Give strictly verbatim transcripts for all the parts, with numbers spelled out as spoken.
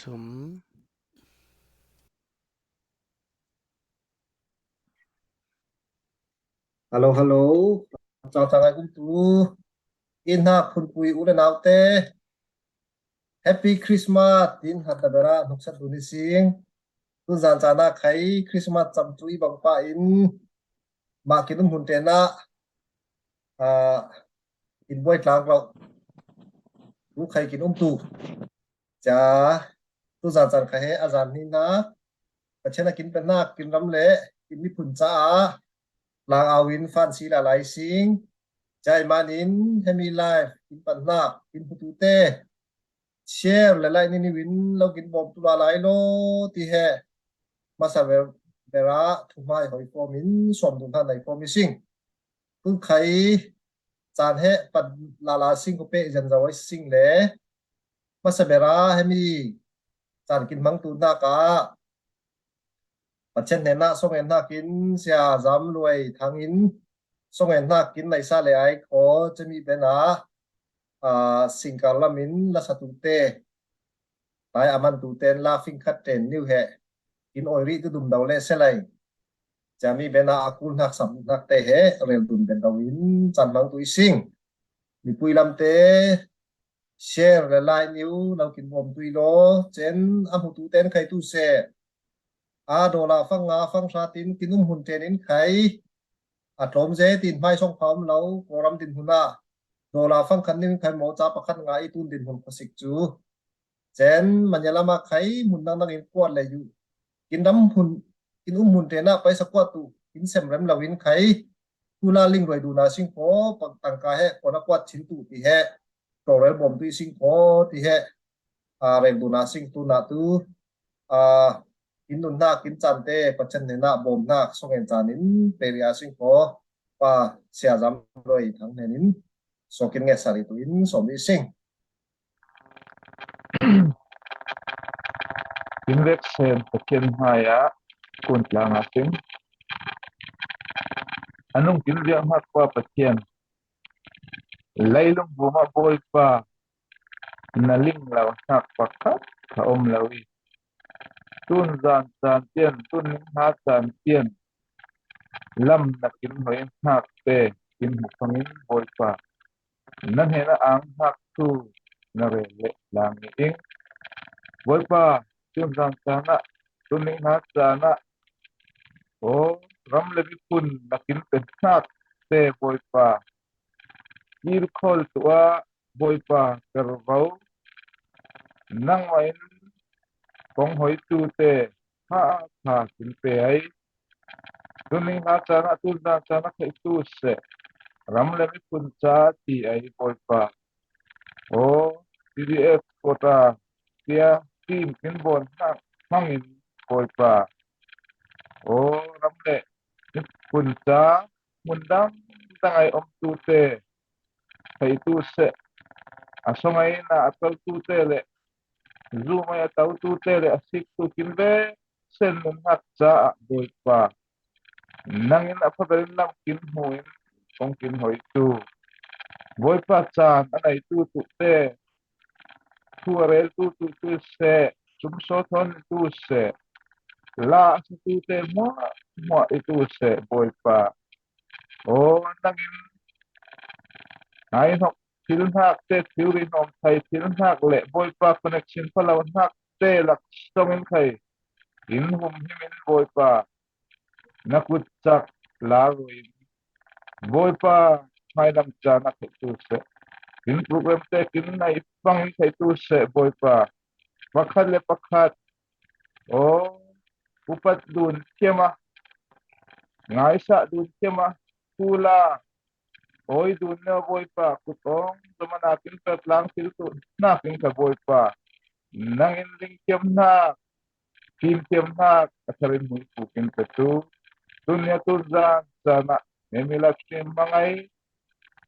Tum. Hello, hello. Chang chang ai kum tu. In ha phun pui u le nau te. Happy Christmas. Tin ha ta bera nuk sat du ni sing. Tun zan chana khai Christmas cham tu i bang pa in. Ma kin um hun te na. Ah, in boi tlang lo. Tu khai kin um tu. Ca, tu zan zan kha he a zan ni na, Pathian a kin pe nak, kin ram le, kin mi phun ca a, lang au in fan si la lai sing. Ca i man in, hemi live, kin pan nak, kin pu tu te. Share le lai ni ni win, lo kin bom tu la lai lo, ti he. Masa ve, vera, thu mai hoi form in, som tu na nai form i sing. Tu khai, caan he pan lala sing ko pe zan zawai sing le. Masa bera hemi caan kin mang tu nak a. Pathian hnena song en hnakin sia zam luai thangin song en hnakin naisa le ai ko cemi bena, a, singkar lamin lasa tu te. Tai aman tu ten la fing khat ten niu he. In oi ri tu dum dau le selai. Cami bena a kul hnak sam hnak te he rel dun ben dau in caan mang tu i sing. Mipui lam te share le lai niu lo kin bom tu i lo. Cen a hmu tu ten khai tu se. A dola fang nga fang hra tin kin um hun ten in khai. A tlawm ze tin hmai song pha um lo. Koram din hun a dola fang khan ning khai mo ca pakhat nga i tun din hun khosik cu. Cen manya lama khai mun dang dang in kuat le yu. Kin dam hun, kin um hun tena paisa kuat tu, kin sem rem lo in khai. Tuna ling roi duna sing ko, pak tangka he, kona kuat chin tu ti he. Torel bom tu i sing ko ti he. A, rel duna sing tu na tu. A, kin nun hnak, kin caan te, Pathian hnena bom hnak, song en caan in, peria sing ko. Pa, sia zam roi thang hnen in, so kin nge sari tu in, so mi sing. Kin vek sen Pathian hmai ah kun tlang a sing. A nung kin viang hak pa Pathian. Leilung buma Bawipa. Na ling lo hnak pakhat ka om lo i. Tun zan caan tian, tun ning hna caan tian. Lam na kin hoi hnak te, kin hmu fangin Bawipa. Na hnena ang hnak thu na rel le lang ni ing. Bawipa, tun zan caan ah, tun ning hna caan ah. O, ram le miphun na kin pe hnak te Bawipa. Kil khol tu ah Bawipa kervo. Nangmah in kong hoi tu te ha ha kin pe ai. Tuni hna caan ah, tun zan caan ah khai tu seh. Ram le miphun ca ti ai Bawipa. O, T D F kota tia tim kin bon hnak hmangin Bawipa. O, ram le miphun ca mun dang dang ai om tu te. Khai tu seh. A song ai na a tel tu te le. Zu mai a tau tu te le a sik tu kin ve. Sen nun hak caah Bawipa. Nangin a phabel in lam kin hmu in kong kin hoi tu. Bawipa caan a nei tu tu te. Thu a rel tu tu tu seh. Sum so thon tu seh. La a sa tu te hmuah hmuah i tu seh Bawipa. O nangin. Ngai hnok thil hnak te thil ri hnawm thai thil hnak le Bawipa connection pha lo hnak te lak song in khai. In hum him in Bawipa. Na kut cak la ruin. Bawipa hmailam ca na khat tu seh. In program te kin na i fang in khai tu seh Bawipa. Pakhat le pakhat. O upat dun thiam a. Ngaisah dun thiam a. Kula. Oi dun neu Bawipa. Kut ong. Zamana kin pep lang thil tu. Nakin ka Bawipa. Nangin ling thiam hna. Fimthiam hna a tharin hmuitu kin petu. Tunia tun zan, zan ah, Memi live stream hmangai.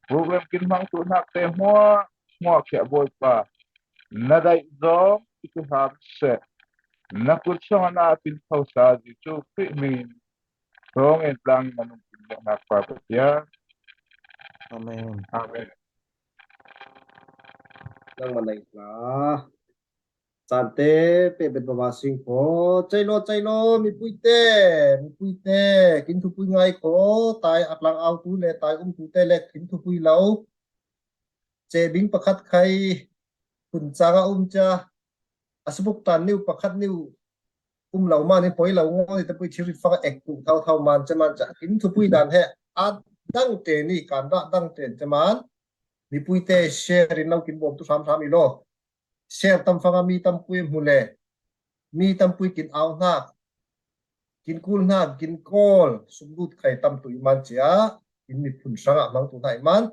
Program kin hmang tu hnak te hmuah, hmuah khiah Bawipa. Na daih zong i tu hlam seh. Na kut song na pin tho sa Jesuh Khrih min. Thong en tlang na nung kin hnak pa Pathian. Amen. Amen. Nang manai la. Chante pe bet baba sing kho, chai lo, chai lo, mipuite, mipuite, kin thupui ngai kho, tai a tlang au tu le, tai um tu te le, kin thupui lo. Che bing pakhat khai, hun changa um cha, a sibuk tan niu pakhat niu, um lo man in poi lo ngo ni tapui thil rit fak a ek tu thau thau man che man cha, kin thupui dan he, a dang te ni, kan da dang te che man, mipuite share in lo kin bom tu sam sam i lo. Share tam fanga mi tampui hmu le, mi tampui kin au hna, kin kul hna, kin kawl, sum lut khai tam tu i man cia, kin miphun hrangah hmang tu hna i man,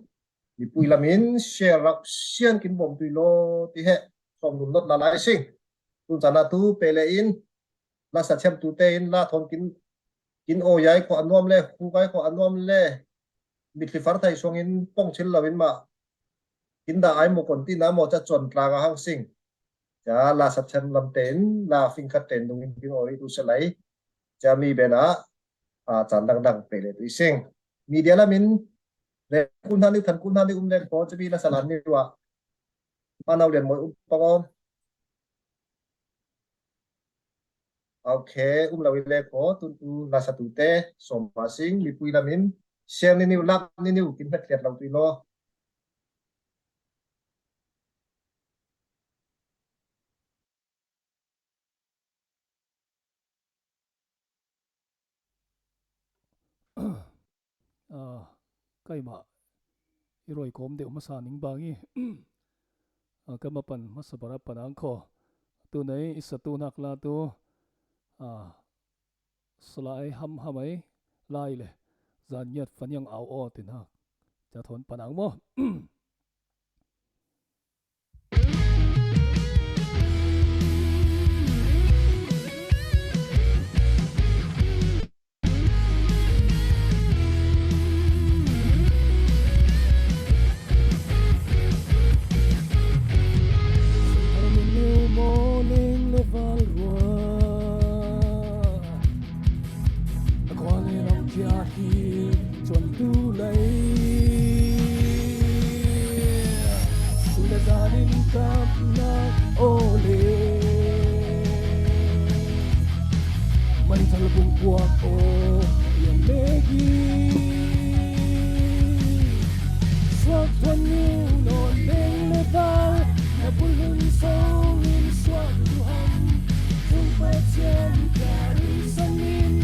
mipui lamin share rauh sian kin bawm tu i lo ti he, sawm lum not la lai sing. Tun cana tu pe le in, la sa thiam tu te in, la thawn kin, kin aw yai khawh a nuam le, khu kai khawh a nuam le, mitthli far thai suangin pawng thil lo in mah, kin dah ai maw kon tina maw ca chuan tlang a hang sing. Ca la sa thiam lam tein, la fing khat tein dungin kin aw rih tu se lai. Ca mi bena, a, chan dang dang pe le tu i sing. Media lamin, le kul hna ni, than kul hna ni um le ko, ca mi la sa lan ni wa. Ma nau lian mawi um pang aw. Ok, um lo i le ko, tun tu la sa tu te, sawm ma sing, mipui lamin, share ni niu, lak ni niu, kin hmet hliat lo tu i lo. A, keimah i rawi kawm deuh hmasa ning bang i, a, keimah pan hmasa bara pan ang kho. Tunei i satu nak la tu, a, salai ham ham ei lai le zan ngiat faniang au aw tin ha. Ca thawn pan ang maw? Chuan tu lai sula zanin kapna ole mai thal bung kuak o yang legi suak tuan nu non leng le val na bulun songin suak tu ham tung pa chian karin sanin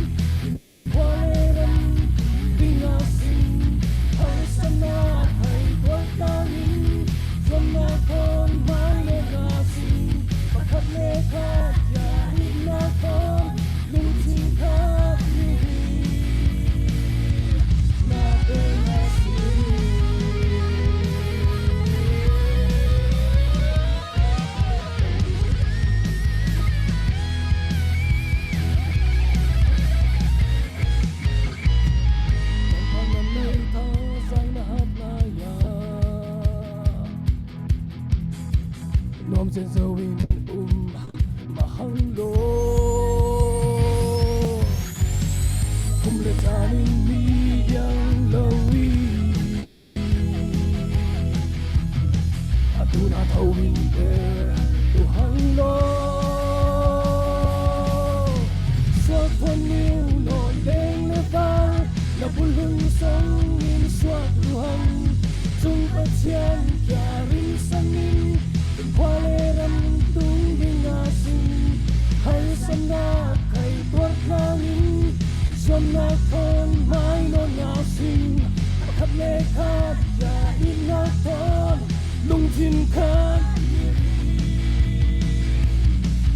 Nuam chen zo in um mahang lo. Kum le tan in mi yang lo i a tun a tho in te tu hang lo. Suak thuan niu lo leng le val na bulun song in suak tu hang. Chung Pathian kia ring sang in tung khua le ram tung ding a sing. Hal san na khai tuar nang in Zuamnak thawn hmai nawn a sing, pakhat le khat ya itnak thawn lungthin khat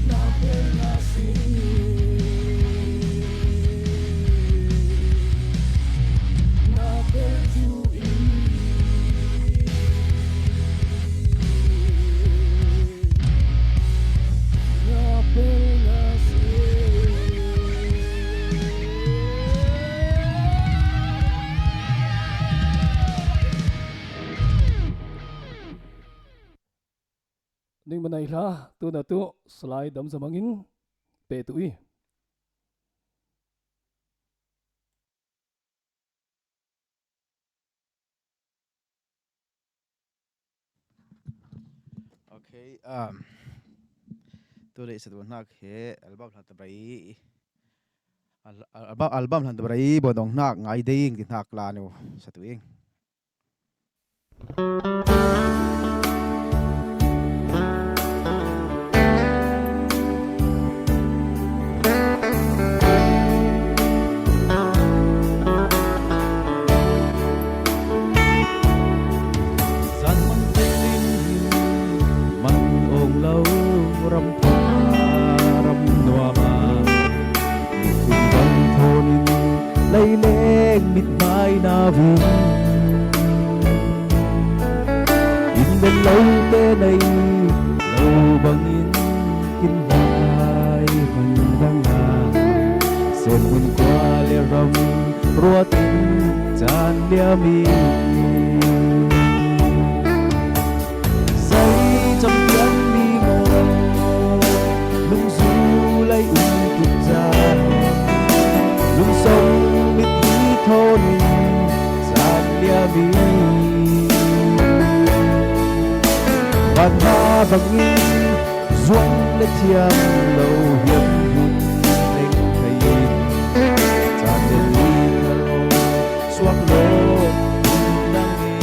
na pel a sing. Na pel cu in na pel a sing. Ning manai hla, tuna tu slide dam zamangin pe tu i. Okay, um, Tu le satu nak he album hlan ta brai. Al-, al-, album, album hlan ta brai bo dong nak ngai ding ti nak la nu satu ing. Zan mang tel in man ong lo ram pha ram nuam a, kum bang thon in lei leng mit mai na vin. In den lo te nei lo bangin kin vai hman dang a, sen mun kua le ram ruat in caan liam i. Sai cam pian mi maw, lungzu lai um tuk caan, lungsong mit hi thon in caan liam i. Van ha bangin zuang le thiam lo hiam hun leng thei in, caan le ni thar aw suak lo nang i.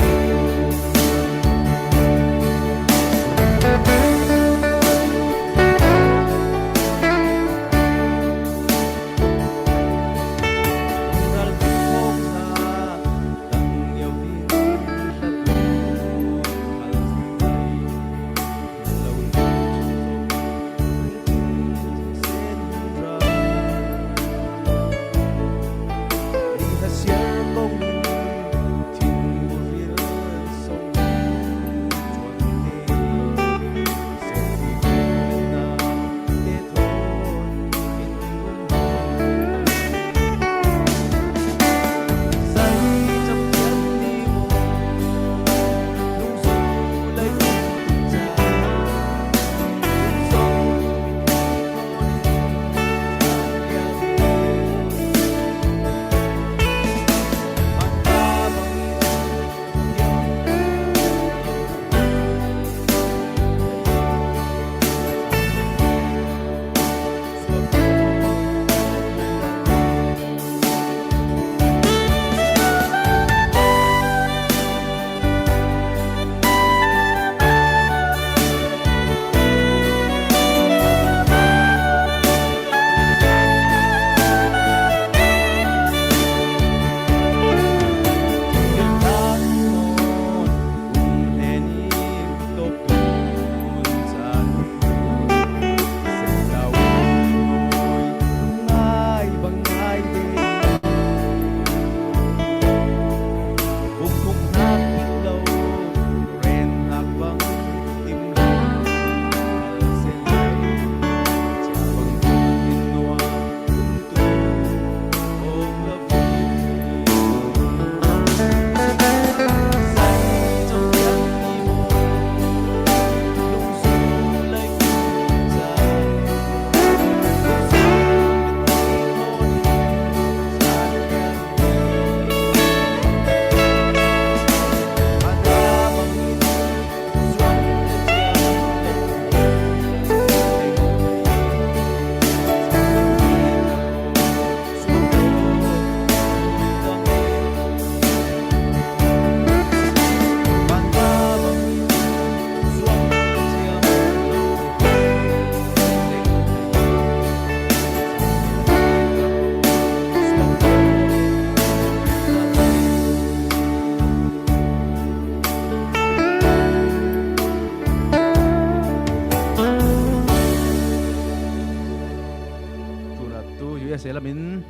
Tuna tu U S A lamin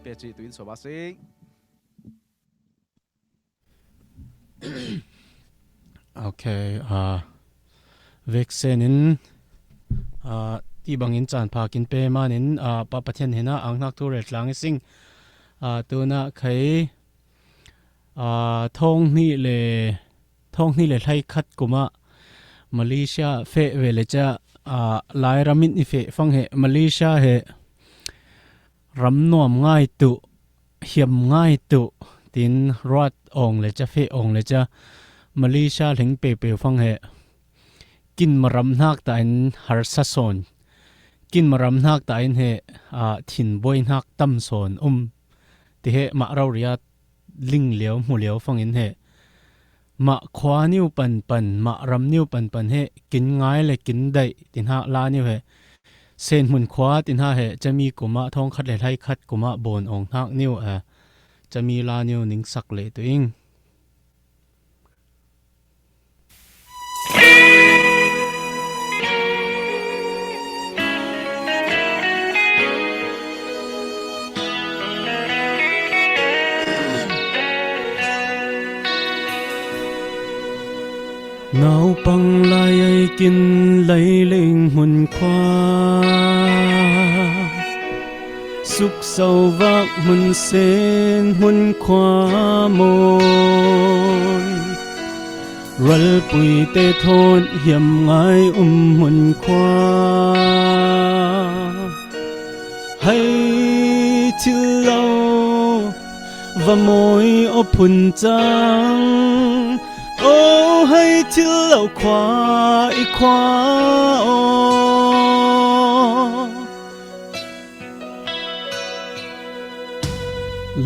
peci tu in sobasi. Ok, ah, veksenin, ah, ti bangin caan phakin pe manin, ah, Pa Pathian hina ang hnak thu rel tlang i sing. Ah, tuna khai, ah, thong hnih le, thong hnih le hlei khat kumah Malaysia feh ve le ca, ah, Lairam in i feh fang he, Malaysia he ram nuam ngai tuh, hiam ngai tuh, tin ruat awng le ca, feh awng le ca, Malaysia hleng peuhpeuh fang he kinmaram hnak ta in harsa sawn, kinmaram hnak ta in he, aa, thinbuai hnak tam sawn um ti he mah rori a ling lio hmu lio fangin he mah khua niu panpan, mah ram niu panpan he kin ngai le kin daih ti hnak la niu he Senhmun khua ti hna he cami kum ah thawngkhat le hleikhat kum ah bawn awng hnak niu, eh, cami la niu ning sak leh tu ing. Naupang lai ei kin leiling hmun khua, sukso vak hmun sen hmun khua mawi, ralpui te thawn hiam ngai um hmun khua. Hei thil lo va mawi aw phun cang, aw hei thil lo khua i khua aw.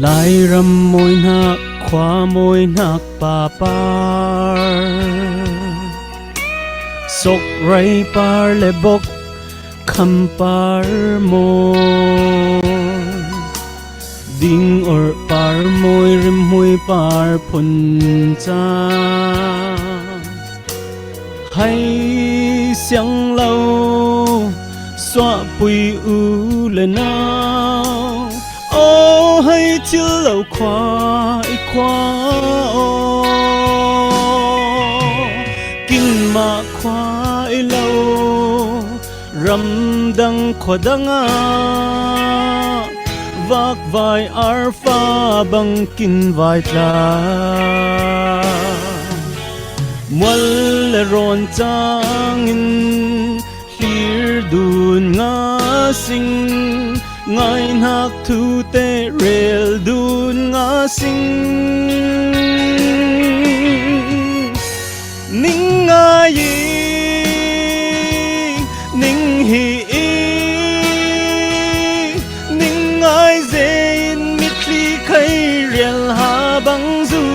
Lairam mawi hnak, khua mawi hnak papar, sawkrei par le bawk khampar mawi, ding orh par mawi, rimhmui par phun cang. Hei siang lo, suahpui u le nau, aw hei thil lo khua i khua aw. Kinmah khua i lo, ramdang khuadang ah vakvai arfa bang kin vai tla. Mual le rawn cangin hlir dun nga sing, ngaihnak thute rel dun nga sing. Ning ngai i, ning hi i, ning ngai zein mitthli khai rial ha bang zu.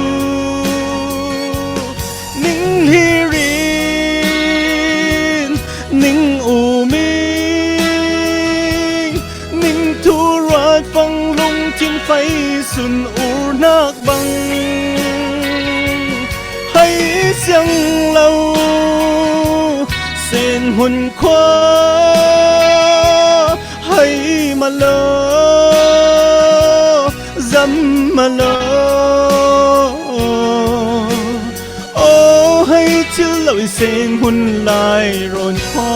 Ning hlir in, ning um i, ning thu ruat fang lungthin fai sun urnak bang. Hei siang lo, sen hmun khua, hei ma lo, zam ma lo. Aw hei thil lo i sen hmun lai rawn khua.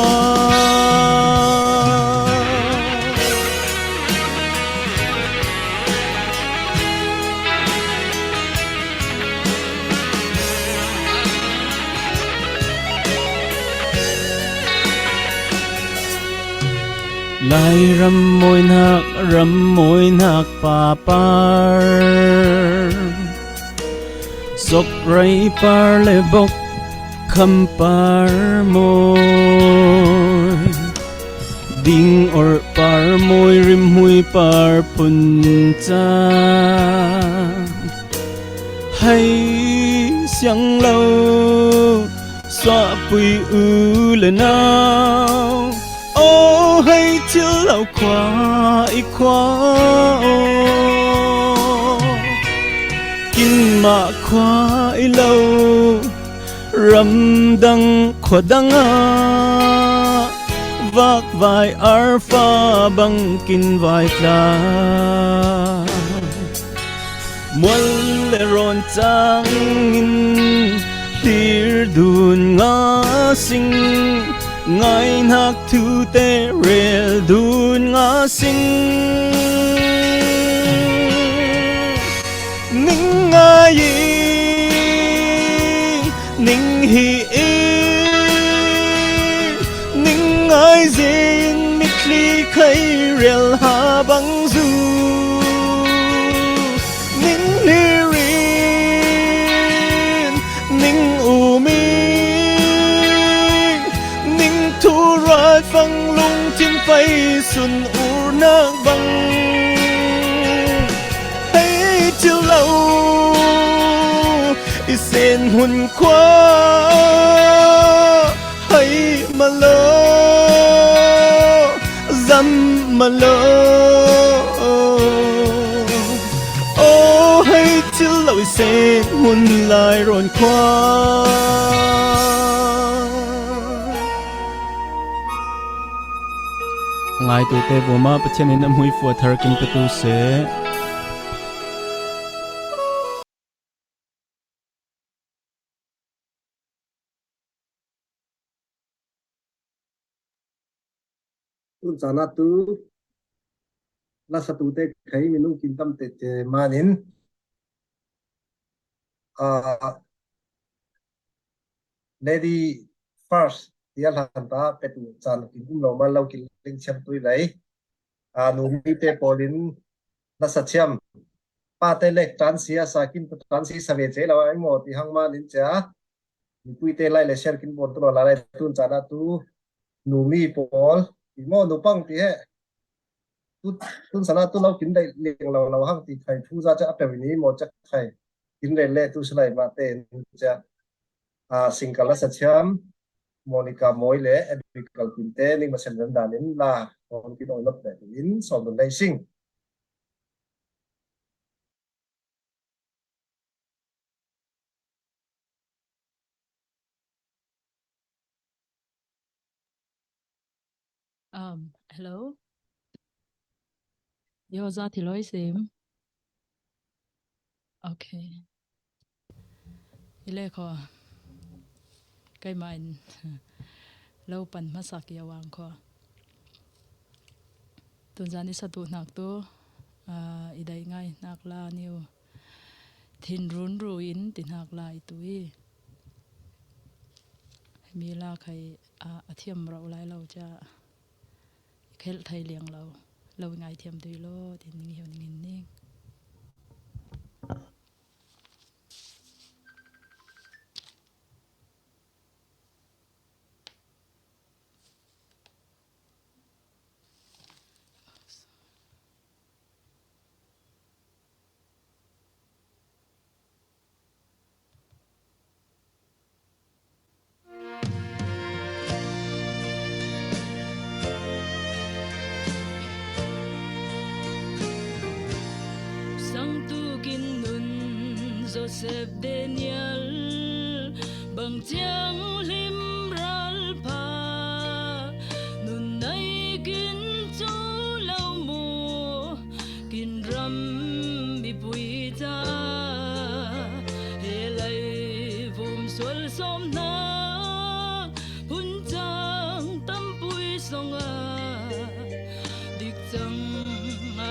Lairam mawi hnak, ram mawi hnak papar, sawkrei par le bawk khampar mawi, ding orh par mawi, rimhmui par phun cang. Hei siang lo, suahpui u le nau, aw hei thil lo khua i khua aw. Kinmah khua i lo, ramdang khuadang ah vakvai arfa bang kin vai tla. Mual le rawn cangin hlir dun nga sing, ngaihnak thute rel dun nga sing. Ning ngai i, ning hi i, ning ngai zein mitthli khai rial ha bang zu. Ning hlir in, ning um i, Cingfai sun urnak bang hei cil lo, i sen hmun khua hei malo, zam malo. Oh, hei cil lo i sen hmun lai rawn khua. Ngaitute vawmah Pathian in a hmuifua thar kin petu seh. Tun cana tu lasatute khai minung kin tam tete manin, ah, Lady First tia hlan ta petu cana kin um lo man lo kin ling chiam tui lai. Ah, numite pawlin lasa chiam. Pate lek tansi a sa kin tansi sa ve che lo ai maw ti hang manin cia. Mipuite lai le share kin bawn tu lo la lai tun cana tu numi pawl i maw nupang ti he. Tu, tun sana tu lo kin dai leng lo lo hang ti khai thu za ca a pe ni maw ca khai. Kin rel le tu silai ma te cia. A, single lasa chiam Monica Mawi le Abigail Pinte ning ma sem rem danin la hong kin oi lop le tu in sawm dun lei sing. Um, hello. Yo, za thi loi sim. Okay. I le kho. Kai ma in lo pan hmasak i awang kho. Tunzan i satu hnak tu, ah, i dai ngai hnak la niu thin run ru in ti hnak la i tu i. Mi la khai, ah, a thiam rau lai lo ca i khelh thai liang lo. Lo i ngai thiam tui lo, ti ning hiau ning in ning. Sangtu kin nun Joseph Daniel bang thianghlim ral pha nun nei kin cu lo mu kin ram mipui ca he lai vum sual sawm hna phun cang tampui song a dik cang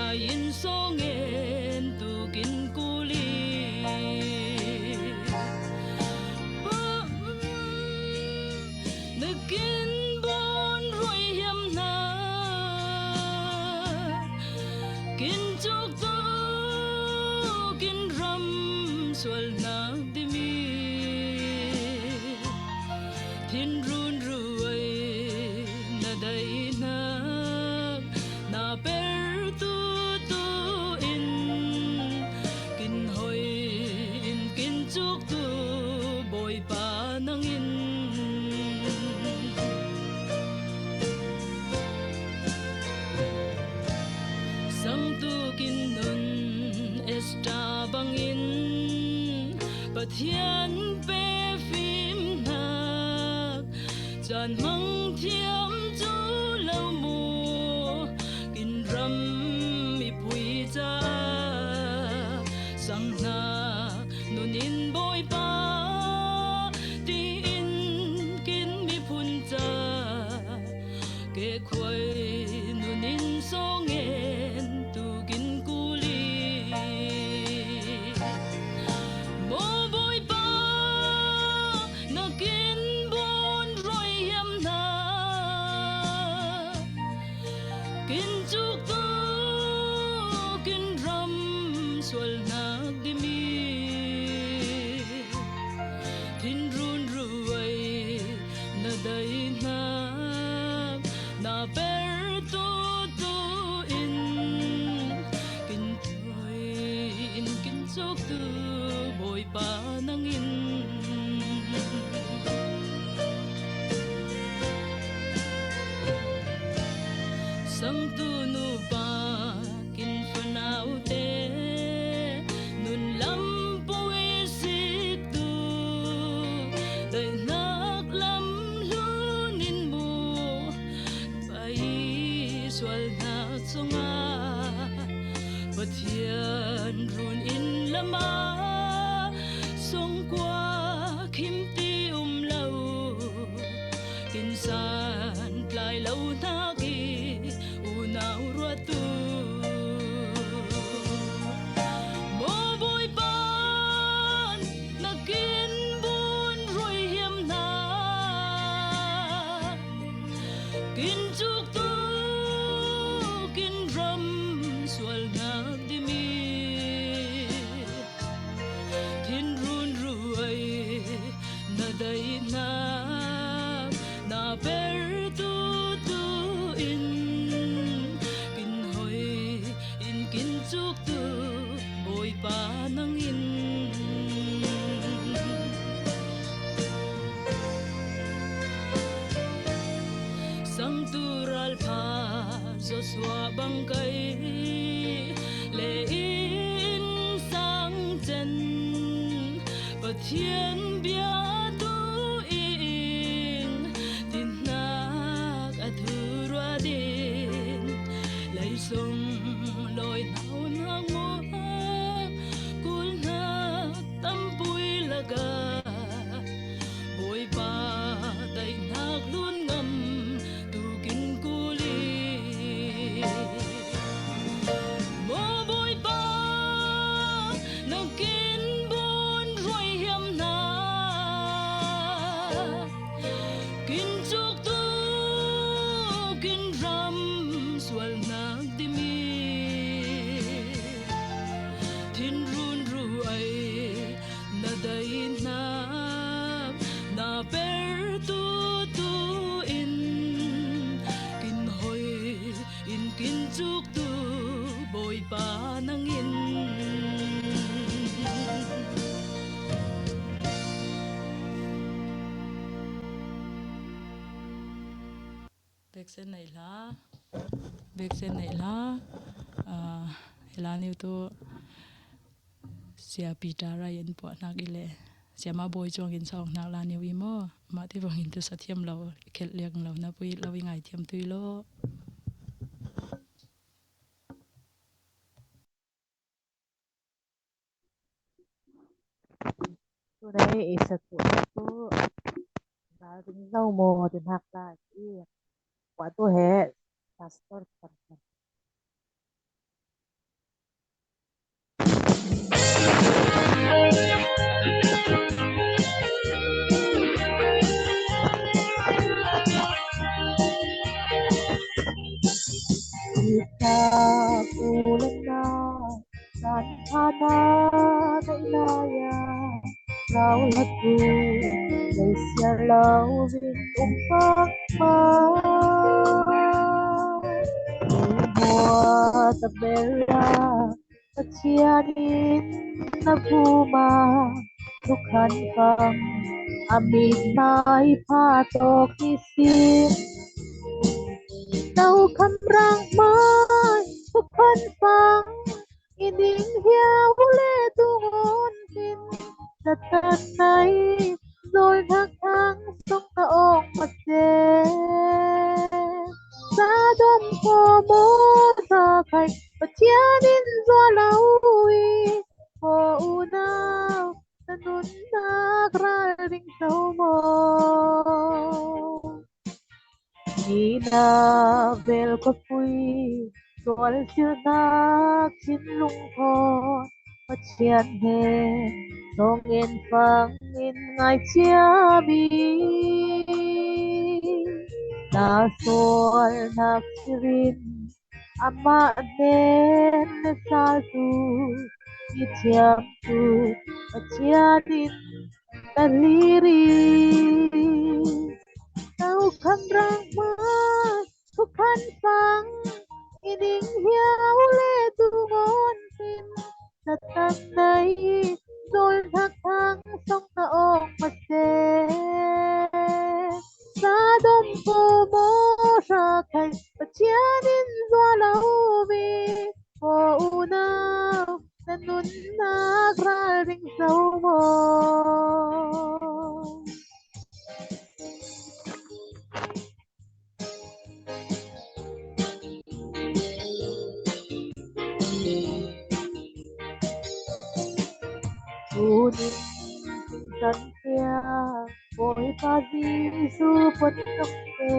a in song en tu kin kuli. Nakin bawn ruai hiam hna, kin cuk tu kin ram sual hnak dimi. Thinrun ruai na dai hnak, na per tu tu in kin hoi in kin cuk tu Bawipa nang in. Sangtu kin nun Esther bangin Pathian pe fim hnak caan hmang thiam cu lo mu kin ram mipui caah sang hna nun in Bawipa tiin kin miphun ca kekhuai nun in sawng en tu kin kuli. Maw Bawipa, nakin bawn ruai hiam hna, kin cuk tu kin ram sual hnak dimi. Thinrun ruai na dai hnak, na per Sangtu nupa kin fanaute, nun lampui siktu, daihnak lam hlun in mu, pai sualnak cungah Pathian run in lama songkua khimti um lo, kinsan tlai lo hnak i unau ruatu. Maw Bawipa, na kin bun ruai hiam hna, kin cuktu, kin ram sual hnak dimi, thinrun ruai na daihnak na pertu tu in kin hoi in kin cuktu Bawipa nangin. Sangtu ralpha Joshua bang kai le in sang cen Pathian bia tu ing tinhnak a thu ruat in leisung lawi hna hna ngua kul hna tampui lakah Bawipa daihnak hlun ngam tu kin kul i. Maw Bawipa, na kin bun ruai hiam hna, kin cuktu, kin ram sual hnak dimi, thinrun ruai na daihnak na pertu tu in kin hoi in kin cuktu Bawipa nangin. Beksen nei hlah, beksen nei hlah. Ah, hila niu tu Sia Peter Rai in puah hnak i le, Siama Bawi Cuang in sawng hnak la niu i maw? Mah ti vang in tu sathiam lo, khelh liang lo, na pui lo i ngaithiam tu i law. Tu nei i satu tu, na ring lo maw, ti hnak la i, puah tu he, pastor, pastor. Kan phana kaih lai ah, rau latu lei siar lo in um pangmang. Hua tabel ah Pathian in na pum ah, thukhan pang a mit mai pha tawk i si. Naukham rang mai thukhan pang i ding hia u le tu ngun hin, Satan nai zawi hnak thang song na awk mase. Sadom Gomorrah khai Pathian in zuah lo i, ko unau na nunnak ral ding so maw? Ni na vel ka pui, tual silnak thinlung thawn Pathian he thawngin fangin ngaicia mi. Na sualnak sirin amah hnen na saltu, i thiamtu Pathian in na hliri. Naukham rang mai thukhan pang i ding hia u le tu ngun hin, Satan nai zawi hnak thang song na awk mase. Sadom Gomorrah khai Pathian in lo ve, aw unau, na nunnak ralring zo maw? Tunin kan tia, Bawipa Jesu puan tawk te,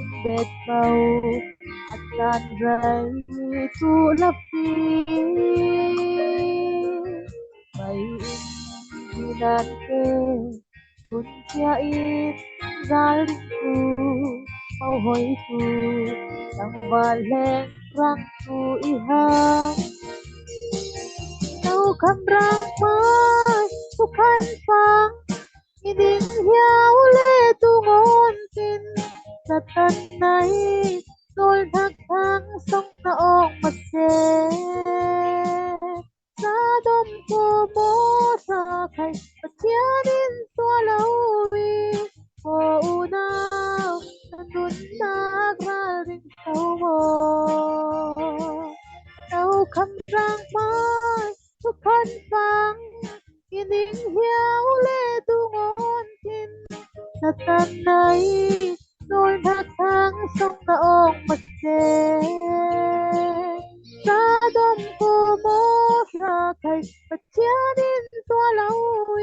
in bet mau, a tan rai tu lapi. Bai in dinante, kun tia in zal ring tu, mau hoi tu, tangval leng rang tu i ha. Nau kam rang mai, tu kan pang, i ding hiau le tu ngon tin, Satan nai, tol nak thang song na ong mase. Sodom Gomorrah khai Pathian in tua lo i, aw unau, na nunnak ralring zo maw? Nau kham rang mai, tu kan pang, i ning hiau le tu ngon tin, Satan nai, nol na thang song na ong mase. Sodom Gomorrah khai Pathian in tua lo i,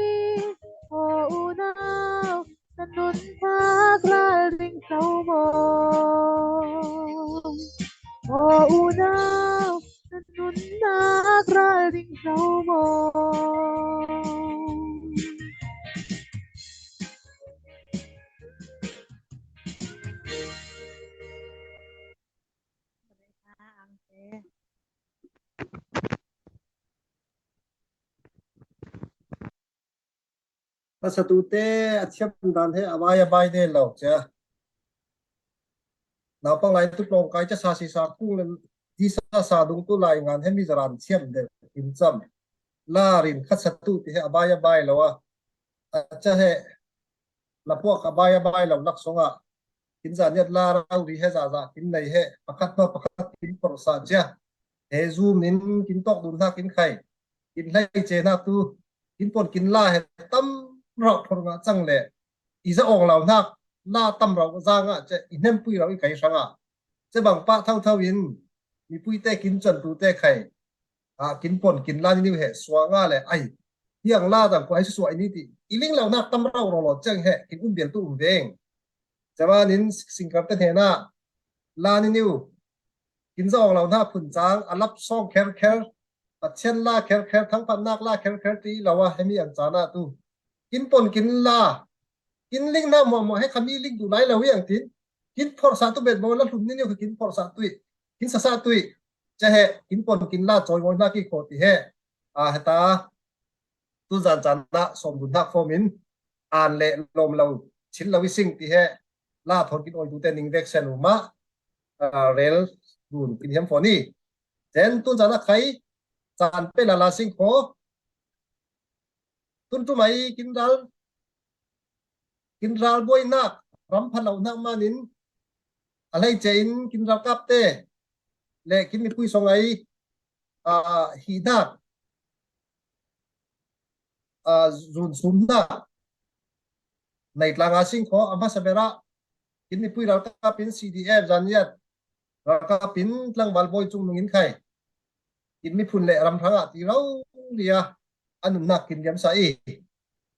aw unau, na nunnak ralring zo maw? Aw unau, na nunnak ralring zo maw? Kha satute a thiam dan he a bai a bai de lo cia. Naupang lai tu tlawng kai ca sa si sa kung le di sa sa dung tu lai ngan he mi zaran thiam de in cam. La rin kha satute he a bai a bai lo a. A ca he la puak a bai a bai lo lak song a. Kin za niat la rau ri he za za kin nei he pakhat ma pakhat kin por sa cia. He zum in kin tok dun hna kin khai. Kin hlei ce hna tu kin pon kin la he tam rau thor nga cang le. I za ong lo hnak la tam rau za nga ce i hnem pui rau i kai hrang a. Ce bang pah thau thau in mipui te kin cuan tu te khai. A kin pon kin la ni niu he suang a le ai. Hiang la dang ko ai susuai ni ti. I ling lo hnak tam rau rau lo ceng he kin um bial tu um veng. Caman in singkar te hna na la ni niu. Kin za ong lo hna phun cang a lap song kher kher. Pathian la kher kher thangphatnak la kher kher ti lo a hemi ang cana tu. Kin pon kin la. Kin ling hna muah muah he khami ling tu lai lo i ang tin. Kin phorh sa tu bet bo la hlum ni niu kin phorh sa tu i. Kin sa sa tu i. Ca he kin pon kin la cawi bo hna ki kho ti he. A heta. Tun zan caan ah sawm dun hnak form in aan le lawm lo, chil lo i sing ti he la thawng kin awi tu te ning vek sen u mah, aa, rel dun kin hiam fawn i. Cen tun zan ah khai caan pe lala sing kho. Tun ṭum ai kin ral kin ralbuainak ram pha lo hnak man in a hleice in kin ralkap te le kin mipui song ai, aa, hihnak, aa, zun sumnak nei tlang a sing kho a hmasa ber ah kin mipui ralkap in C D F zaniat ralkap in tlangval bawi cung nung in khai. Kin miphun le ram hrang ah ti ro lia a nunnak kin liam sa i.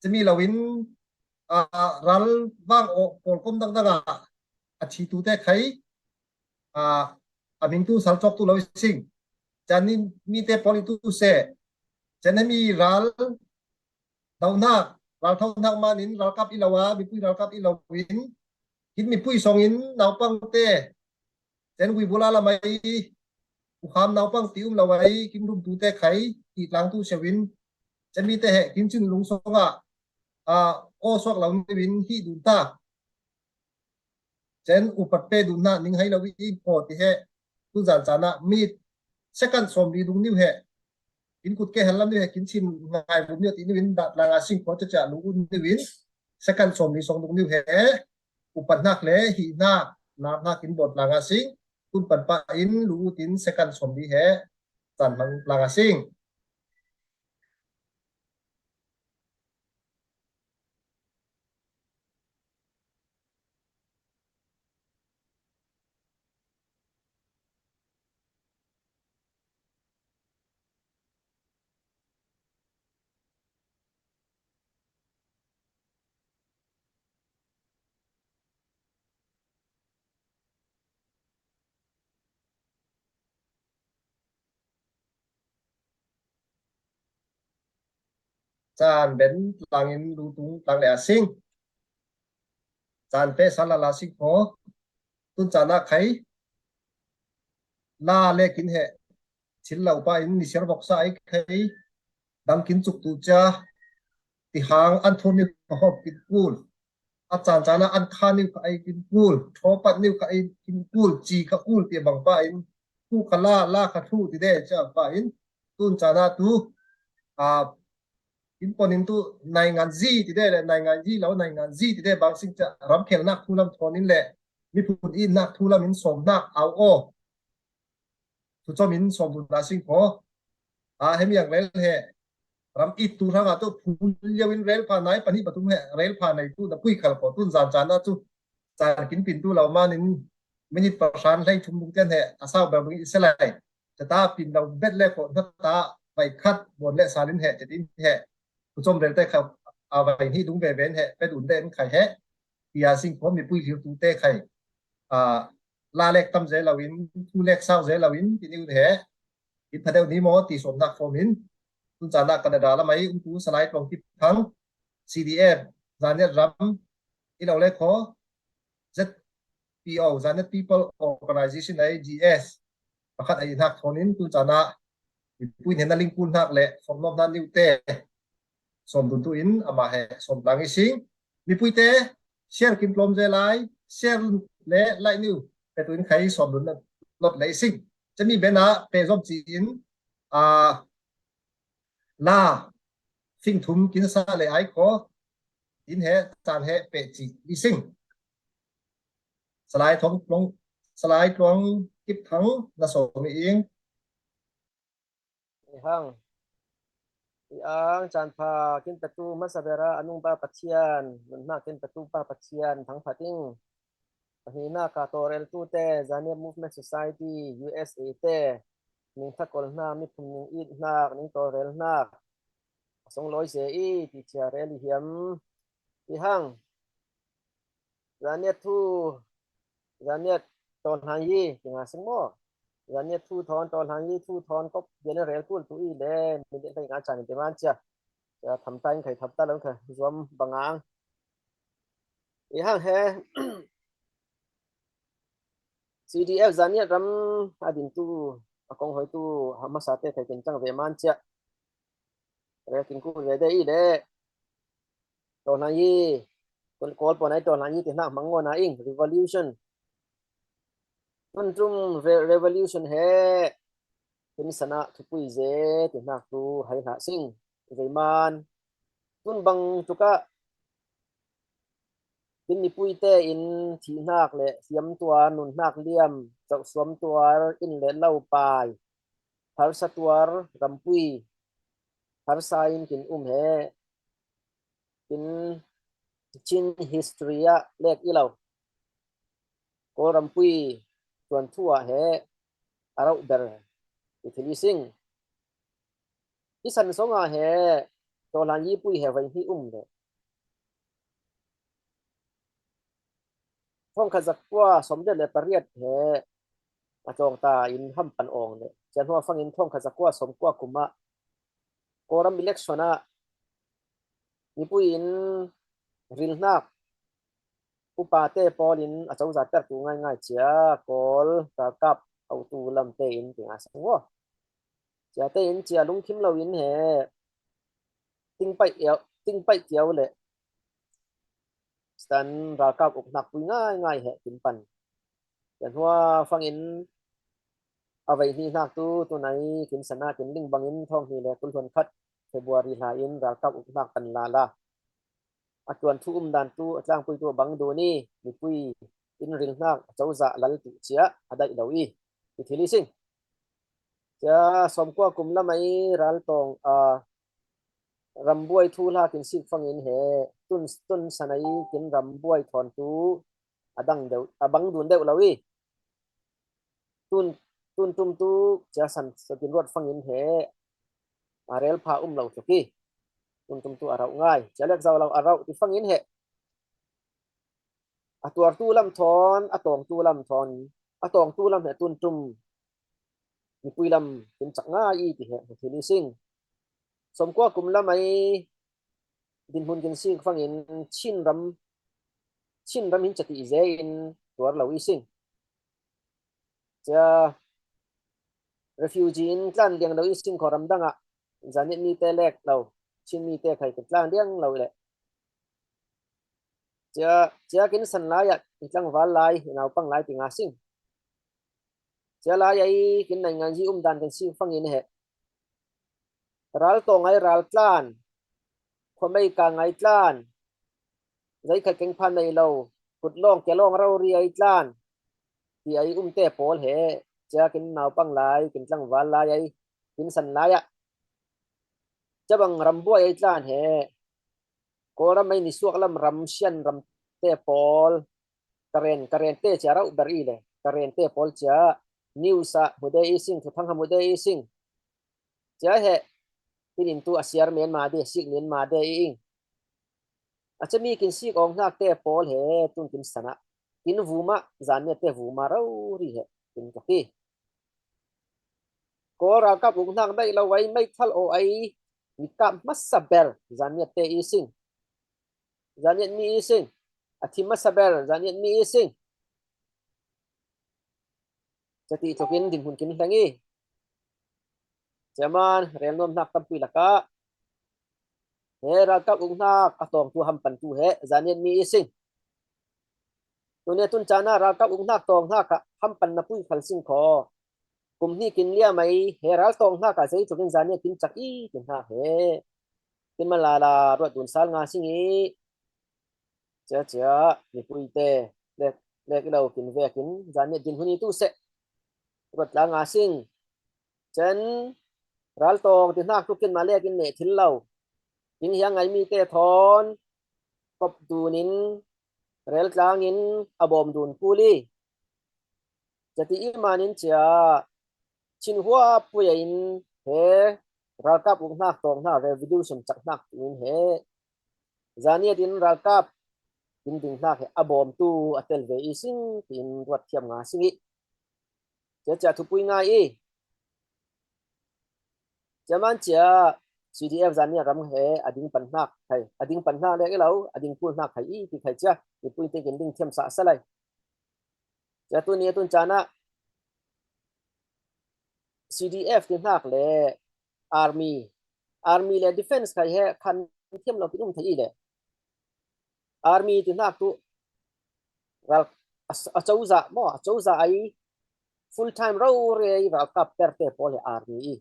Cumi lo in, aa, ral vang awh pawlkom dangdang ah a thi tu te khai, aa, a ming tu sal cawk tu lo i sing. Can in mi te pawl i tu se. Can he mi ral dohnak, ral thohnak man in ralkap i lo a, mipui ralkap i lo in, kin mipui song in naupang te, cen guibula lam ai, ukham naupang ti um lo ai, kin rumtu te khai, i tlang tu seuh in, cen mi te he, kin cin lung song ah, a, aw suak lo ni in, hi dun ta. Cen upat pe dun hna ning hai lo i, i paw ti he, tu zan caan ah mi second sawm li dung niu he. Kin kut ke hal lam niu he, kin chin ngai bum niu ti niu in dah tlang a sing kho ca ca lu un niu in second sawm li song dung niu he. Upat hnak le hi hnak, lar hnak kin bawt tlang a sing. Tun pan pah in lu ut in second sawmli he caan hmang langa sing. Caan ben tlangin lu tung tlang le a sing. Caan pe sal la la sing ko. Tun caan a khai la le kin he thil lo pa in ni siar voksa ai khai dang kin cuk tu cia ti hang an thon ni ka hop kin kul. A caan caan a an kha niu ka ai kin kul, thaw pat niu ka ai kin kul, ci ka kul ti bang pa in, thu ka la, la ka thu ti de cia pa in, tun caan a tu, a, in pon in tu naingan zi ti de le, naingan zi lo, naingan zi ti de bang sing cia ram khel nak thu lam thon in le, miphun i nak thu lam in sawm nak au aw. Thu cawm in sawm dun a sing ko. A, hemi ang rel he. Ram it tu hrang a tu phul liau in rel pha nai, pani patum he rel pha nai tu na pui khal ko tun zan caan a tu. Caan kin pin tu lo man in minit pa hran hlei thum dung tian he. A sau bel bung i se lai. Cata pin lo bet le ko na ta vai khat bon le salin he, te din he. Thu cawm rel te kha a vai hi dung ve ven he, pe dun den khai he. Tia sing ko mi pui liu tu te khai. A, la lek tam ze lo in, thu lek sau ze lo in, ti niu he. In pha deuh ni maw ti sawm nak form in. Tun caan ah Canada lam ai um tu Salai Tlawng Kip Thang, C D F, Zaniat Ram, i lo le khaw, Z P O, Zaniat People Organization ai G S. Pakhat ai hnak thawn in tun caan ah mipui hnen na lingkul hnak le form nawm hna niu te. Sawm dun tu in amah he sawm tlang i sing. Mipui te share kin tlawm ze lai, share le like niu pe tu in khai sawm dun lot le i sing. Cami ben ah pe zom ci in, a, la fing thum kin sa le ai khaw in he caan he pe ci i sing. Salai Tlawng, Salai Tlawng Kip Thang na sawm i ing. I hang. I ang caan pha kin petu hmasa bera a nungpa Pathian, nunnak kin petu pa Pathian, thangphat ing. Pahnihnak a tawlrel tu te, Zaniat Movement Society, U S A te, ning thakol hna, miphun ning it hnak, ning tawlrel hnak. A sunglawi se i, ti cia rel i hiam. I hang. Zaniat thu, Zaniat tawlhlan yi, ti nga sing maw. Zaniat thu thawn, tawlhlan yi thu thawn, kop, bian rel kul tu i le, minit hlei nga caan in ti man cia. Cia tham ta in khai tham ta lo kha, zuam bangang. I hang he, C D F Zaniat ram a din tu, a kong hoi tu, a hmasa te khai kin cang ve man cia. Rel kin kul ve de i le. Tawlhlan yi, Kawl pawn ai tawlhlan yi ti hnak hmang ngawn a ing, revolution. Tun tum re-, revolution he, tun sana thupui ze ti hnak tu hai hlah sing, zeiman. Tun bang tukah, tin mipui te in thih hnak le hiam tuar, nun hnak liam, zoh suam tuar, in le lo pai, harsa tuar, rampui, harsa in kin um he, in Chin history ah lek i lo. Kawl rampui tuan thu ah he a rauh ber i thil i sing. I san song ah he tawlhlan yi pui he vai hi um le. Thawngkhat zakua sawm le pariat he a cawng ta in ham pan awng le. Cian hua fangin thawngkhat zakua sawm kua kum ah Kawlram election ah mipui in rilhnak upate pawl in a cozah tertu ngaingai cia Kawl ralkap autu lam tein ti nga sang aw. Cia tein cia lungkhim lo in he tingpaih iau, tingpaih tiau le stan ralkap uk hnak pui ngaingai he kin pan. Cia hnuah fangin a vei hnih hnak tu tunai kin sana kin ling bangin thawng hnih le kul hluan khat February hla in ralkap uk hnak pan lala. A tuan thu um dan tu a tlangpui tu a bang dun i mipui in rinhnak a cozah lal tu cia a daih lo i, ti thil i sing. Cia sawmkua kum lamah i raltawng, aa, rambuai thuhla kin sik fangin he tun, tun sanai kin rambuai thawn tu a dang deuh, a bang dun deuh lo i, tun, tun tum tu cia san kin ruat fangin he a rel pha um lo tluk i, tun tum tu a rauh ngai, cia lek zau lo a rauh ti fangin he a tuartu lam thawn, a tawngtu lam thawn, a tawngtu lam he tun tum mipui lam kin cak ngai i ti he thil i sing. Sawmkua kum lamah i dinhmun kin sik fangin Chin ram, Chin ram hin cati i ze in tuar lo i sing. Cia refugee in tlan liang lo i sing kho ram dangah, Zaniat mite lek lo, Chin mite khai kin tlan liang lo i le. Cia, cia kin san lai ah, i tlangval lai, i naupang lai ti nga sing. Cia lai ah i kin nainganzi um dan kin sik fangin he raltawng ai raltlan, khuamei ka ngai tlan, zei khat keng phan nei lo, kut lawng ke lawng rori ai tlan, ti ai umte pawl he, cia kin naupang lai, kin tlangval lai ai, kin san lai ah, cia bang rambuai ai tlan he, Kawlram ai nisuak lam ram sian ramte pawl, Karen, Karente cia rauh ber i le, Karente pawl cia news ah hmu de i sing, thuthang ha hmu de i sing. Cia he, in in tu a siar men ma de, sik men ma de i ing. A cia mi kin sik awng hnak te pawl he, tun kin san ah, kin vum ah, Zaniat te vum ah rori he, kin ka hi. Kawl ralkap uk hnak daih lo ai, meithal aw ai, mi kap hmasa ber, Zaniat te i sing. Zaniat mi i sing. A thim hmasa ber, Zaniat mi i sing. Cati thukin dinhmun kin hleng i. Cia man, rel nuam hnak tampi lakah he ralkap uk hnak a tawngtu hampantu he, Zaniat mi i sing. Tuni a tun caan ah ralkap uk hnak tawng hnak ah hampan na pui khal sing kho. Kum hnih kin liam ai he raltawng hnak ah zei thukin Zaniat kin cak i ti hnak he. Kin malala ruat dun sal nga sing i. Cia cia, mipui te, lek, lek i lo kin vekin, Zaniat dinhmun i tu seh. Ruat tla nga sing. Cen, raltawng ti hnak tu kin ma lek in neh thil lo. Kin hiang ngai mi te thawn, kop dun in, rel tlang in, a bawm dun kul i. Cati i manin cia, Chin huap pui in he, ralkap uk hnak tawng hnak revolution cak hnak tu in he, Zaniat in ralkap kin ding hnak he, a bawmtu a tel ve i sing, tiin ruat thiam nga sing i. Cia cia thupui ngai i. Cia man cia C D F Zaniat ram he, a ding pan hnak khai, a ding pan hnak lek i lo, a ding kul hnak khai i, ti khai cia, mipui te kin ding thiam sa sa lai. Cia tuni a tun caan ah C D F ti hnak le army, army le defense khai he khan thiam lo kin um thei i le. Army ti hnak tu ral, a, a cozah maw, a cozah ai full time rori ai ralkap perte pawl he army i.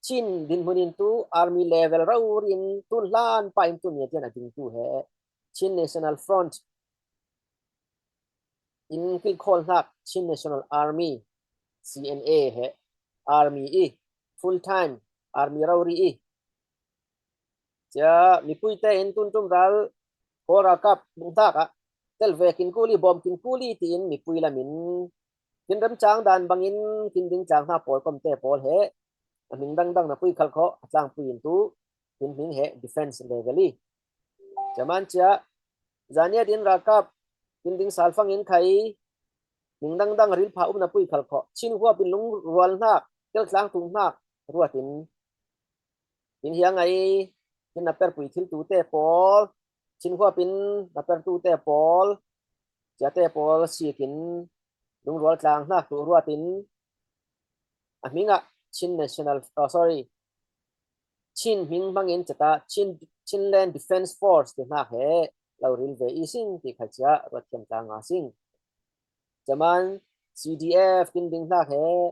Chin dinhmun in tu army level rori in tun hlan pa in tuni a tian a ding tu he Chin National Front in kilkhawl hnak Chin National Army, C N A he army i, full time army rori i. Cia mipui te in tun tum ral Kawl ralkap uk hnak ah tel ve kin kul i, bawm kin kul i tiin mipui lam in kin remcang dan bangin kin ding tlang hna pawl kom te pawl he a hming dangdang na pui khal kho, a tlangpui in tu kin hming he defense level i. Cia man cia, Zaniat in ralkap kin ding sal fangin khai, hming dangdang ril pha um na pui khal kho, Chin huap in lungrual hnak, tel tlang tung hnak ruat in, kin hiang ai, kin na perpui thil tu te pawl, Chin huap in na per tu te pawl, cia te pawl sik in lungrual tlang hnak tu ruat in, a hming ah Chin National, oh, sorry, Chin hming hmangin cata Chin, Chinland Defense Force ti hnak he lo ril ve i sing ti khai cia ruat thiam tlang nga sing. Cia man C D F kin ding hnak he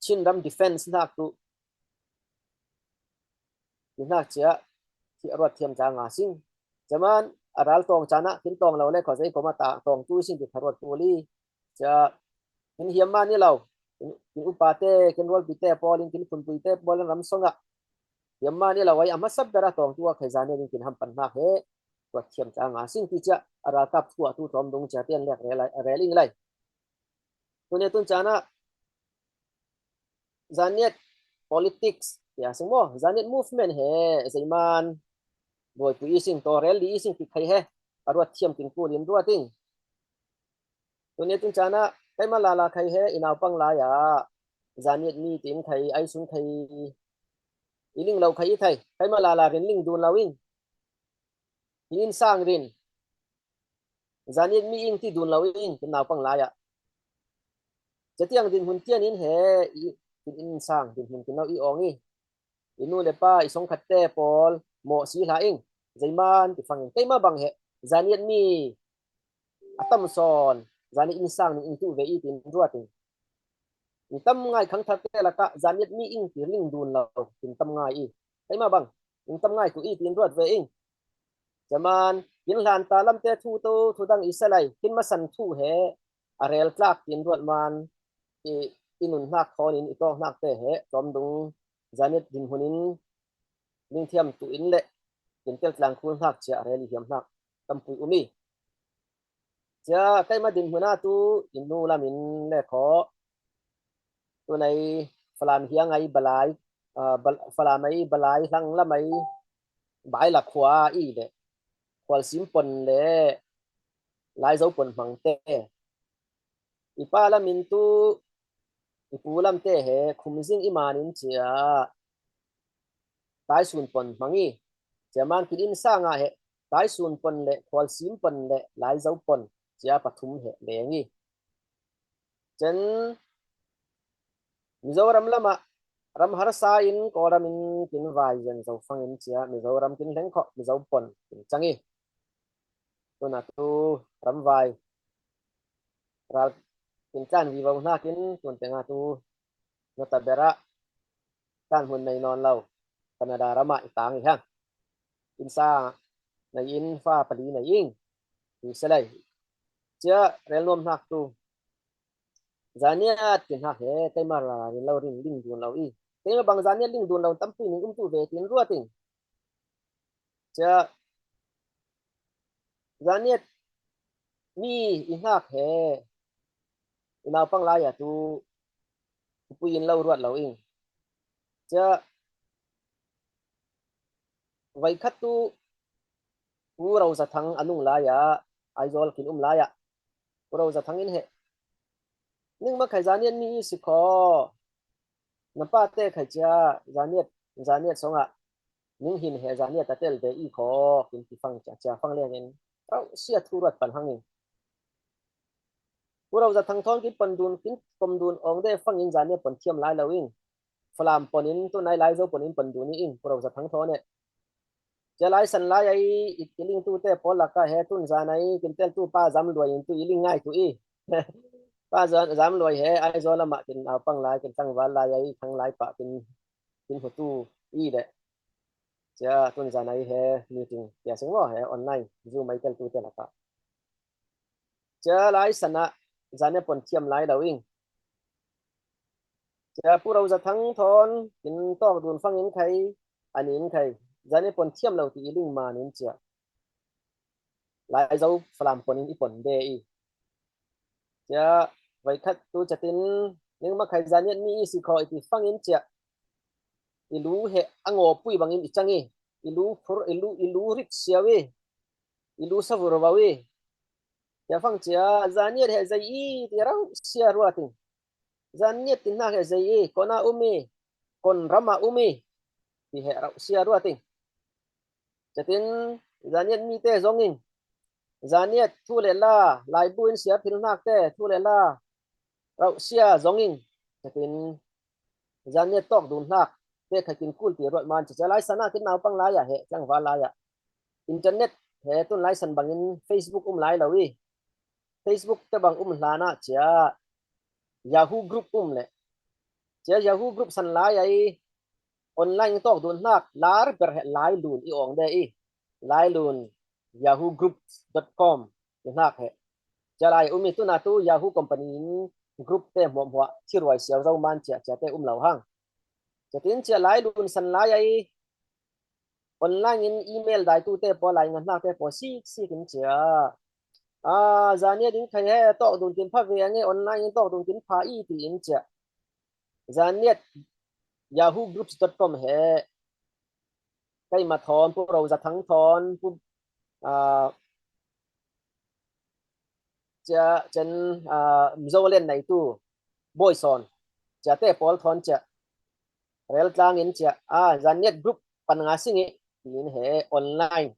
Chin ram defense hnak tu ti hnak cia ruat thiam tlang nga sing. Cia man a ral tawng caan ah kin tawng lo le khaw zei kawm ah ta tawng tu i sing ti kha ruat kul i. Cia kin hiam mah ni lo. Kin, kin upate, kin rualpite pawl in, kin phunpuite pawl in ram sawng ah hiam mah ni lo ai a hmasa ber a tawng tu a khai Zaniat in kin hampan hnak he ruat thiam ca nga sing ti cia a ralkap thu ah tu tlawm dung cia tian lek rel, rel ing lai. Tuni tun caan ah Zaniat politics tia sing maw, Zaniat movement he zeiman buaipui i sing, tawrel li i sing ti khai he a ruat thiam kin kul in ruat ing. Tuni tun caan ah keimah lala khai he i naupang lai ah Zaniat mi tin khai, ai sun khai, i ling lo khai i thei, keimah lala rin ling dun lo ing. Hi in sang rin. Zaniat mi ing ti dun lo ing, kin naupang lai ah. Catiang dinhmun tian in he i, kin in sang dinhmun kin lo i awng i. I nu le pa, i songkhatte pawl mawh si hlah ing. Zeiman ti fangin keimah bang he Zaniat mi a tam sawn Zaniat in sang ning ing tu ve i tin ruat ing. Mi tam ngai khangtharte lakah Zaniat mi ing ti ling dun lo tin tam ngai i. Keimah bang in tam ngai tu i tin ruat ve ing. Cia man kin hlan ta lamte thu tu, thu dang i sa lai, kin masan thu he a rel tlak tin ruat man i, i nun hnak thawn in i tawk hnakte he tlawm dung Zaniat dinhmun in ning thiam tu in le kin tel tlang khul hnak cia a rel i hiam hnak tampui um i. Cia keimah dinhmun ah tu i nu lam in le khaw, tu nei Falam hiang ai balai, ah, bal-, Falam ai balai hlang lam ai bai la khua i le khualsim pon le laizo pon hmangte. I pa lam in tu i pu lamte he khumzing i man in cia taisun pon hmang i. Cia man kin in sang ah he taisun pon le khualsim pon le laizo pon cia pathum he leng i. Cen Mizoram lamah ram harsa in Kawlram in kin vai zen zo fangin cia Mizoram kin hleng khawh Mizo pon kin cang i. Tuna tu ramvai ral kin tlan vivo hnakin tun tenga tu nota berah tlan hun nei nawn lo Canada ramah i tang i hang. Insa nei in fa pali nei ing. Ti selai cia rel nuam hnak tu Zaniat ti hnak he keimah ralrin lo ring ling dun lo i. Keimah bang Zaniat ling dun lo tampi ning um tu ve tin ruat ing. Cia Zaniat mi i hnak he i naupang lai a tu pupui in lo ruat lo ing. Cia voikhat tu Pu Rozathang a nung lai ah Aizawl kin um lai ah Pu Rozathang in he, ningma khai Zaniat mi i si khaw, na pate khai cia Zaniat, Zaniat song ah ning hin he Zaniat a tel ve i khaw kin ti fang cia, cia fang lengin rauh sia thu ruat pan hangin Pu Rozathang thawn kin pon dun, kin pom dun awng de fangin Zaniat pon thiam lai lo in Falam pon in tu nai Laizo pon in pon dun i in Pu Rozathang thawn e. Cia laisan lai ai i, i ling tu te pawl laka he tun zan ai kin tel tu pa Zam Luai in tu i ling ngai tu i. Pa Zam, Zam Luai he Aizawl lamah kin naupang lai kin tlangval lai ai thang lai pah kin, kin hmu tu i le. Cia tun zan ai he meeting tia sing maw he online Zoom ai tel tu te laka. Cia laisan ah Zaniat pon thiam lai lo ing. Cia Pu Rozathang thawn kin tawk dun fangin khai, an in khai Zaniat pon thiam lo ti i ling man in cia Laizo Falam pon in i pon de i. Cia voikhat tu catin ningma khai Zaniat mi i si khaw i ti fangin cia i lu he a ngawpui bangin i cang i, i lu phur, i lu, i lu rit siau i, i lu savur vau i. Cia fang cia Zaniat he zei i ti rauh sia ruat ing. Zaniat ti hnak he zei i, kona um i, kon rama um i ti he rauh sia ruat ing. Catin Zaniat mite zong in Zaniat thu le la, laibu in sia phil hnak te thu le la rauh sia zong in catin Zaniat tawk dun hnak te kha kin kul ti ruat man cia, cia laisan ah kin naupang lai ah he tlangval lai ah internet he tun laisan bangin Facebook um lai lo i. Facebook te bang um hlan ah cia Yahoo group um le cia Yahoo group san lai ai online tawk dun hnak lar ber he Lailun i awng de i. Lailun yahoo groups dot com ti hnak he. Cia lai um i tuna tu Yahoo company in group te hmuahhmuah thi ruai siau zo man cia, cia te um lo hang. Cia tin cia lai lunsan lai ai online in email daitu te pawl, lai ngan hnak te pawl sik sik in cia. A, Zaniat in khai he tawk dun tin pha ve a nge, online in tawk dun tin pha i ti in cia. Zaniat yahoo groups dot com he. Keima thawn, Pu Ro Za Thang thawn, Pu, a, cia, cen, a, Mizo len neitu Bawi Sawn, cia te pawl thawn cia. Rel tlang in cia, a, Zaniat group pan nga sing i, tiin he online.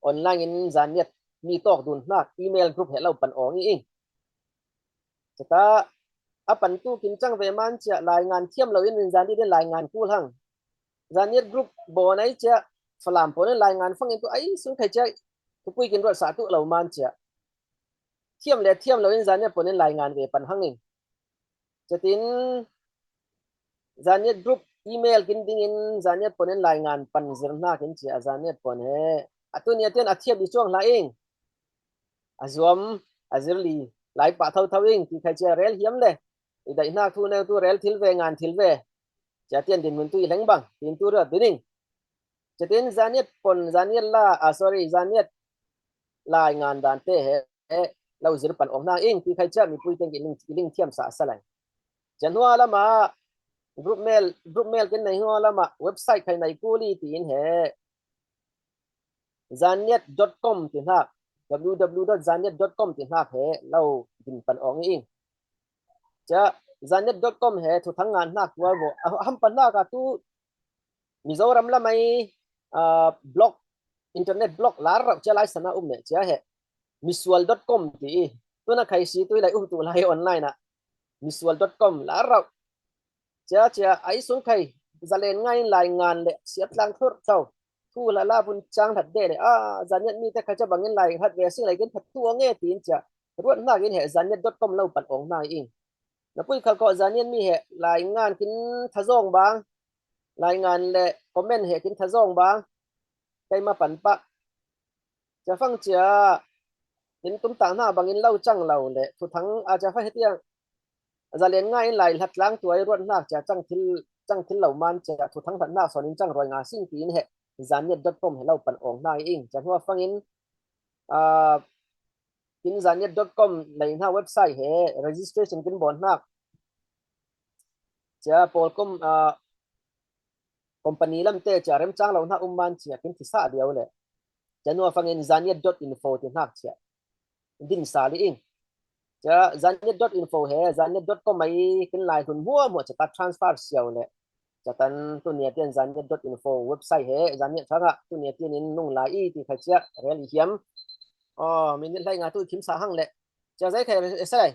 Online in Zaniat mi tawk dun hnak email group he lo pan awng i ing. Cata a pan tu kin cang ve man cia, lai ngan thiam lo in Zaniat in lai ngan kul hang. Zaniat group bawn ai cia, Falam pawn in lai ngan fang in tu ai sun khai cia, Thupui kin ruat sa tu lo man cia. Thiam le thiam lo in Zaniat pawn in lai ngan ve pan hang in. Cia tin Zaniat group email kin ding in Zaniat pawn in lai ngan pan zir hnak in cia, Zaniat pawn he. A tu nia tian a thiam i cuang hla ing. A zuam, a zir li, lai pah tho tho ing, ti khai cia rel hiam le. I daih hnak thu neu tu rel thil ve, ngan thil ve. Cia tian din mun tu i leng bang, tin tu ruat din ing. Cia tin Zaniat pawn, Zaniat la, a, sorry, Zaniat lai ngan dan te he, he, lo zir pan awng hna ing, ti khai cia mipui teng i ling, i ling thiam sa a sa lai. Cia hnua lama group mail, group mail kin nei hnua lama website khai nei kul i tiin he. Zaniat dot com ti hnak, w w w dot zaniat dot com ti hnak he lo din pan awng i ing. Cia Zaniat dot com he thuthang ngan hnak tual bo, a, a ham pan hnak a tu Mizoram lamai, a, blog, internet blog lar rauh cia lai sana um meh cia he. Misual dot com ti i. Tuna khai si tu i lai um tu lai online a. Misual dot com lar rauh. Cia cia ai sun khai zalen ngai in lai ngan le siat tlang thur tho. Thu la la bun cang hlat de le, a, Zaniat mi te kha cia bangin lai hlat ve sing lai kin that tu nge tin cia. Ruat hnak in he zaniat dot com lo pan awng hna i ing. Na pui khal ko Zaniat mi he lai ngan kin thazawng bang. Lai ngan le comment he kin thazawng bang. Keima pan pah. Cia fang cia in tum tak hna bangin lo cang lo le thuthang a cia fa hetiang zalen ngai in lai hlat tlang tuai ruat hnak cia cang thil, cang thil lo man cia thuthang hlat hnak sawn in cang ruai nga sing tiin he zaniat dot com he lo pan awng hna i ing. Cia hnua fangin, a, in zaniat dot com lei hna website he registration kin bawn hnak. Cia pawl kom, a, company lam te cia remcang lo hna um man cia kin thisa lio le. Cia hnua fangin zaniat dot info ti hnak cia din sa li ing. Cia zaniat dot info he, zaniat dot com ai kin lai hlun hmuahhmuah cia ta transfer siau le. Cia tan tu nia tian zaniat dot info website he, zaniat thangah tu nia tian in nung lai i ti khai cia rel i hiam. Oh, minute hlai nga tu i thim sa hang le. Cia zai khai e sai.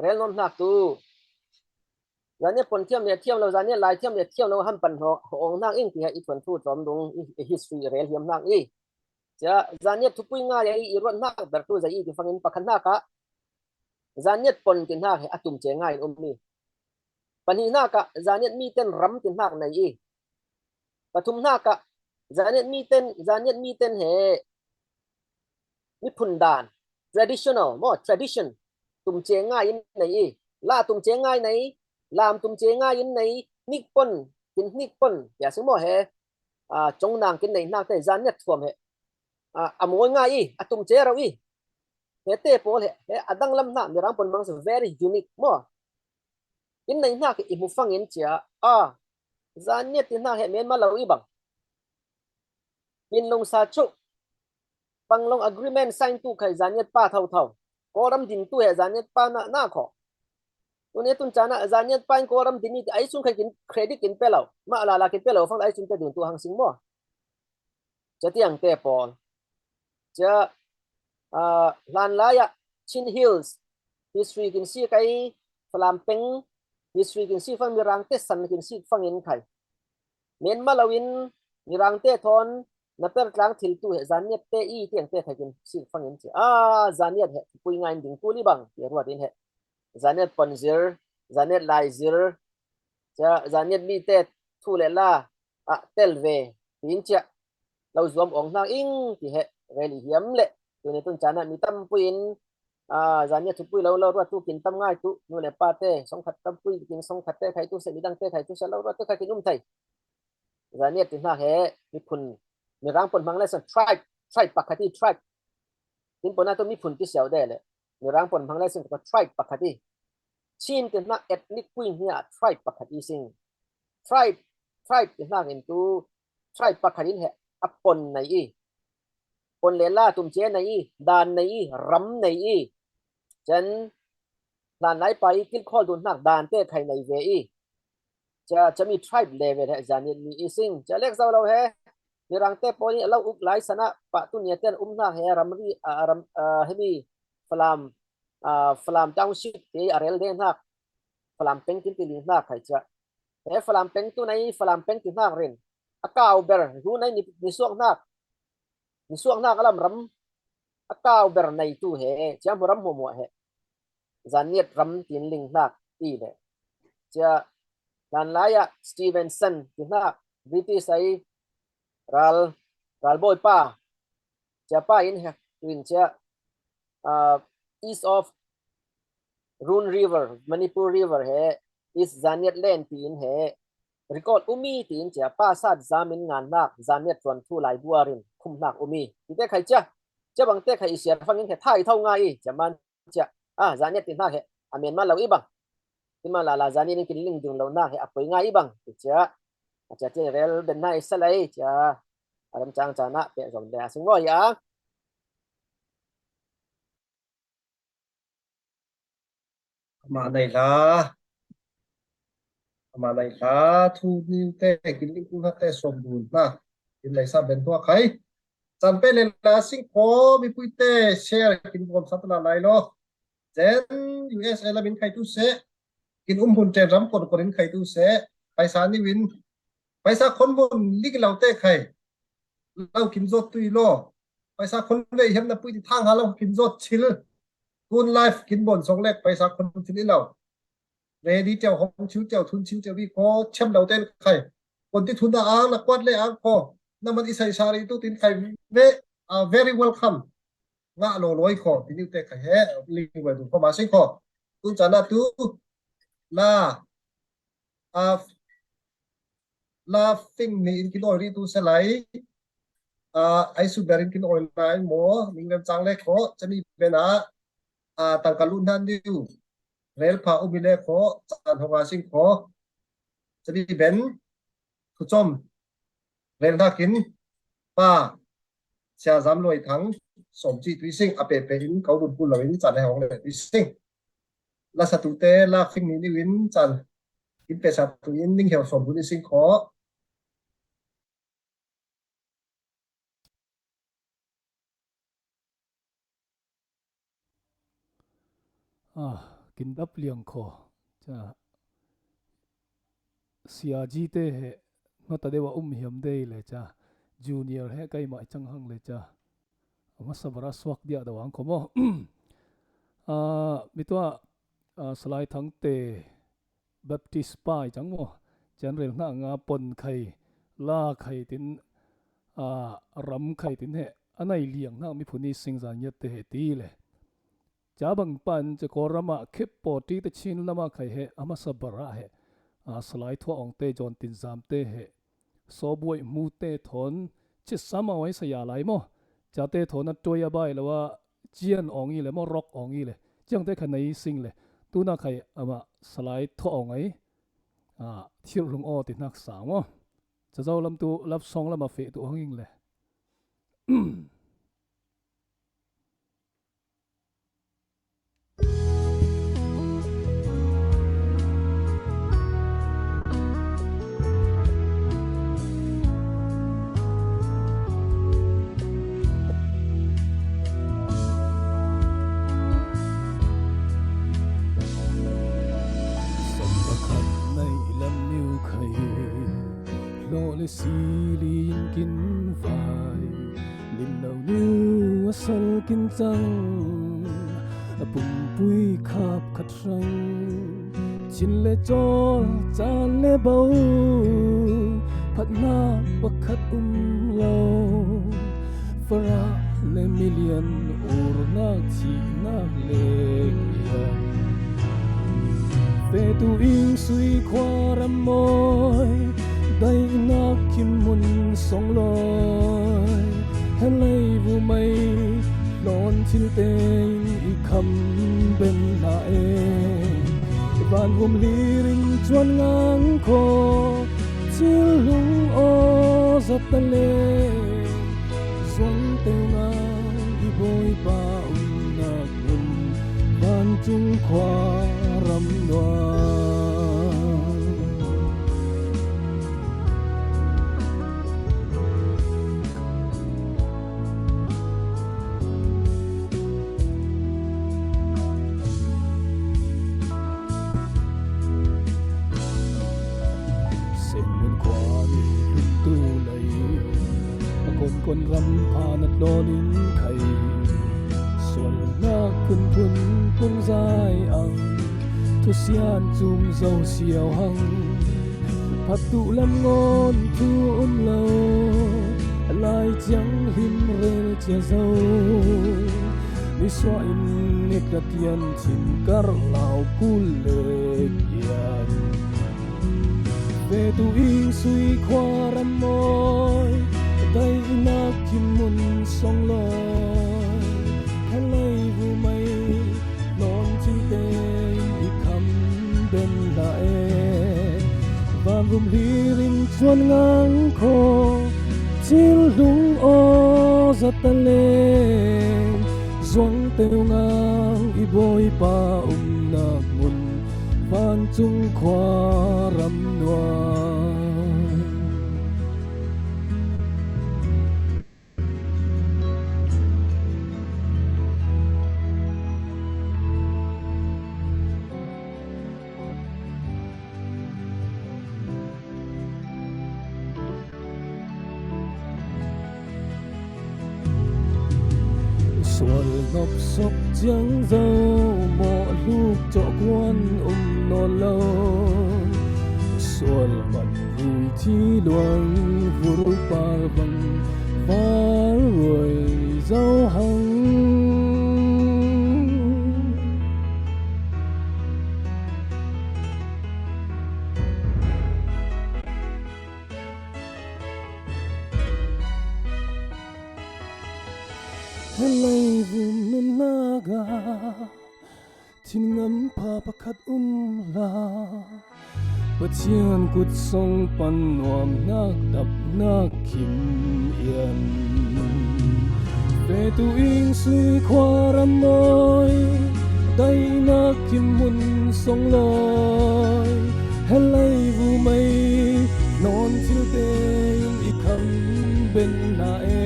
Rel nuam hnak tu. Zaniat pon thiam le thiam lo, zaniat lai thiam le thiam lo, han pan ho, ho ong hnak ing ti he i thuan thu tlawm dung, i, i history rel hiam hnak i. Cia zaniat thupui ngai i, i ruat hnak ber tu zai i ti fangin pakhat hnak ah. Zaniat pon ti hnak he a tum ce ngai in um i. Pahnih hnak ah zaniat mi ten ram ti hnak nei i. Pathum hnak ah zaniat mi ten, zaniat mi ten he miphun dan, traditional, maw, tradition, tum ce ngai in nei i. La tum ce ngai nei, lam tum ce ngai in nei, hnik pon, kin hnik pon, ya sing maw he, a, cong nang kin nei hnak te, zaniat thuam he, a, a mawi ngai i, a tum ce rau i. He te pawl he, he a danglam hnak, Mirang pon mang very unique maw. In nei hnak i hmu fangin cia, a, zaniat ti hnak he men ma lo i bang. Min lung sa chu, panglong agreement sign tu khai zaniat pa tho tho. Kawlram din tu he zaniat pa na, na kho. Tuni tun cana zaniat pa in Kawlram din i ti ai sun khai kin credit kin pe lo. Ma la la kin pe lo fang ai sun pe dun tu hang sing maw. Cia tiang te pawl. Cia, a, hlan lai ah Chin Hills history kin si kai, Falam peng history kin si fang, Mirang te san kin si fang in khai. Men ma lo in Mirang te thawn na per tlang thil tu he zaniat te i tiang te khai kin si fang in cia. A, zaniat he pui ngai in ding tu li bang ti ruat in he. Zaniat pon zir, zaniat lai zir, cia zaniat mi te thu le la ah tel ve, tin cia lo zuam ong hnak ing ti he. rel i hiam le. Tuni tun chan ah mi tampuiin, ah, Zaniat thupui lo lo ruat tu kin tam ngai tu, nu le pate, songkhat tampuiin songkhat te khai tu se, midang te khai tu se, lo ruat tu kha kin um thei. Zaniat ti hnak he miphun, Mirang pon hmang le san tribe, tribe pakhat i, tribe. Tin pon ah tu miphun ti siau de le. Mirang pon hmang le san ko tribe pakhat i. Chin ti hnak ethnic puiin hi a, tribe pakhat i sing. Tribe, tribe ti hnak in tu tribe pakhat in he a pon nei i. Pon le la tum cia nei i, dan nei i, ram nei i. Chan hlanlai pa i kilkhawl dun hnak dan te khai nei ve i. Cia, cia mi tribe level he Zaniat mi i sing. Cia lek zo lo he. Mirang te pawl in a lo uk lai san ah pah tu nia ten um hnak he ramri, ah, ram, ah, hemi Falam, ah, Falam Township te a rel de hnak. Falam peng kin ti ling hnak khai cia. He Falam peng tu nei, Falam peng ti hnak rin. A kau ber, hu nei ni, ni suak hnak. Ni suak hnak a lam ram. A kau ber nei tu he, cia hmu ram hmuahhmuah he. Zaniat ram tin ling hnak ti le. Cia hlanlai ah Stevenson ti hnak, British ai ral, ralbawi pa. Cia pa in he, in cia, ah, east of Run River, Manipur River he, East Zaniat Land tiin he, record um i tiin cia pa sat zam in ngan hnak, Zaniat tuan thu lai buar in khum hnak um i. Ti te khai cia, cia bang te khai i siar fang in he thai thau ngai i, cia man cia, ah, Zaniat ti hnak he, a men man lo i bang. Ti man la la Zaniat in kin ling ding lo hnak he, a poi ngai i bang, ti cia, a cia cia rel ben nai sa lai, cia, a ram cang cang na, pe zom de a sing ngoi a. Amah nei hla. Amah nei hla, thu ni te, kin ling hna te, sawm dun hna. Kin nei sa ben hnuah khai. Chan pe le la sing kho, mipui te, share, kin bawm sa tala lai lo. Zen, U S A lam in khai tu se. Kin um hun ten ram kon kon in khai tu se. Paisa ni win. Paisa khon bawm lik lo te khai. Lo kin zot tui lo. Paisa khon ve hiam na pui ti thang ha lo kin zot chil. Tun life kin bon song lek paisa khon chil i lo. Ready teo hong chiu teo thun chiu teo bi ko chem lo ten khai. Kon ti thun da ang na kuat le ang ko. Na man i sai sa ri tu tin khai ve, ah, very welcome. Nga lo loi ko. Ti niu te khai he. Ling wai tu ko ma sing ko. Tun chan ah tu. La. A, la fing ni in kin oi ri tu se lai. A, ai su ber in kin oi lai mo, ning rem chang le ko, chani ben a, a, tangka lu nan diu. Rel pha umi le ko, chan hong a sing ko. Chani ben, thu chom. Rel hnakin, pa, Sia Zam Luai Thang, sawm ci tui sing, a pe pe in, kau dun kul lo in, chan he hong le tui sing. La sa tu te, la fing ni niu in, chan. In pe sa tu in, ning heo sawm dun i sing kho. Ah, kin dap liang kho. Ca. Sia ji te he, hna ta deuh a um hiam dei le ca. Junior he kai mai chang hang le ca. A masa bara suak dia da wang kho mo. Ah, mi tua, ah, Salai Thang te Baptist pai chang mo. Chan rel hna nga pon khai, la khai tin, ah, ram khai tin he. A nai liang hna miphun i sing Zaniat te he ti le. Ca bang pan ca Kawlram ah khip pawti te Chin lam ah khai he, a masa bara he. A Salai Thuah Awng te, John Tin Zam te he. Sawbuai Hmu te thawn chit sam a wai saya lai maw? Ca te thawn a tuai a bai lo a cian awng i le maw, rock awng i le. Ciang te kha nei sing le. Tuna khai amah Salai Thuah Awng ai. A, thil lung aw ti hnak sang maw? Ca zo lam tu, love song lam a feh tu hang ing le. Sawm pakhat nai lam niu khai, hlaw le sili in kin vai. Lim lo nu a sal kin cang, a pumpui khap khat hrang. Chin le cawl, caan le bo, phatna pakhat um lo. Farah le milian urnak thihnak lek ia. Fetu ing sui khua ram mawi, daihnak khim mun song lawi, helei vumei lawn thilte in i kham ben hna e. Van vum hlir in cuan ngang kho, thil lung aw zat ta le, zuang teu ngang i Bawipa umnak hmun, vancung khua ram nuam. Senmun khua nih hluntu lei, a konkon ram phan a tlawn in khai. Sualnak phunphun pungzai ang, thusian cum zo siau hang, phattu lam ngawn thu um lo, a lai ciang hlim rel cia zo. Nisuah in nik la tian thim kar lau kul le kian. Fetu ing sui khua ram mawi, daihnak khim mun song lawi, helei vumei lawn thihte in i kham ben hna e. Van vum hlir in cuan ngang kho, thil lung aw zat ta le, zuang teu ngang i Bawipa umnak hmun, vancung khua ram nuam. Sual nop sop ciang zo, mawh hluk cawh kuan um nawn lo. Sual man rui thi luang, vur par bang var ruai zo hang. Helei vum nunnak ah, thin ngam pha pakhat um la, Pathian kut song pan nuamnak dapnak khim ian. Fetu ing sui khua ram mawi, daihnak khim mun song lawi, helei vumei nawn thilte in i kham ben hna e.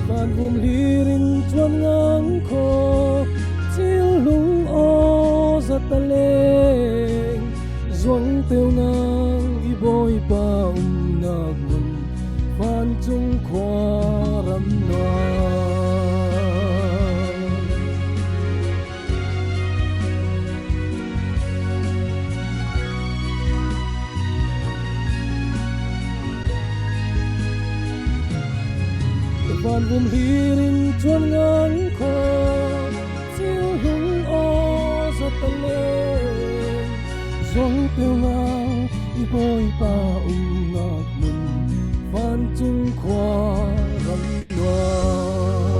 Van vum hlir in cuan ngang kho, thil lung aw zat ta leng, zuang teu ngang i Bawipa umnak hmun, vancung khua ram nuam. Van vum hlir in cuan ngang kho, thil lung aw zat ta leng, zuang teu ngang i Bawipa umnak hmun, vancung khua ram nuam.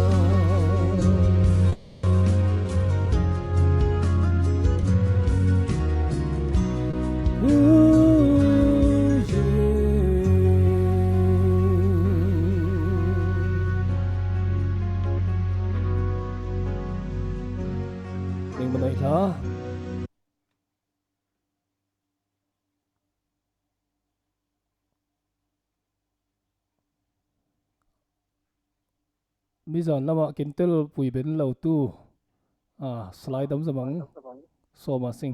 Ning manaih hla. Mizan lamah kintel pui ben lo tu, ah, salai dam zamang, sawma sing.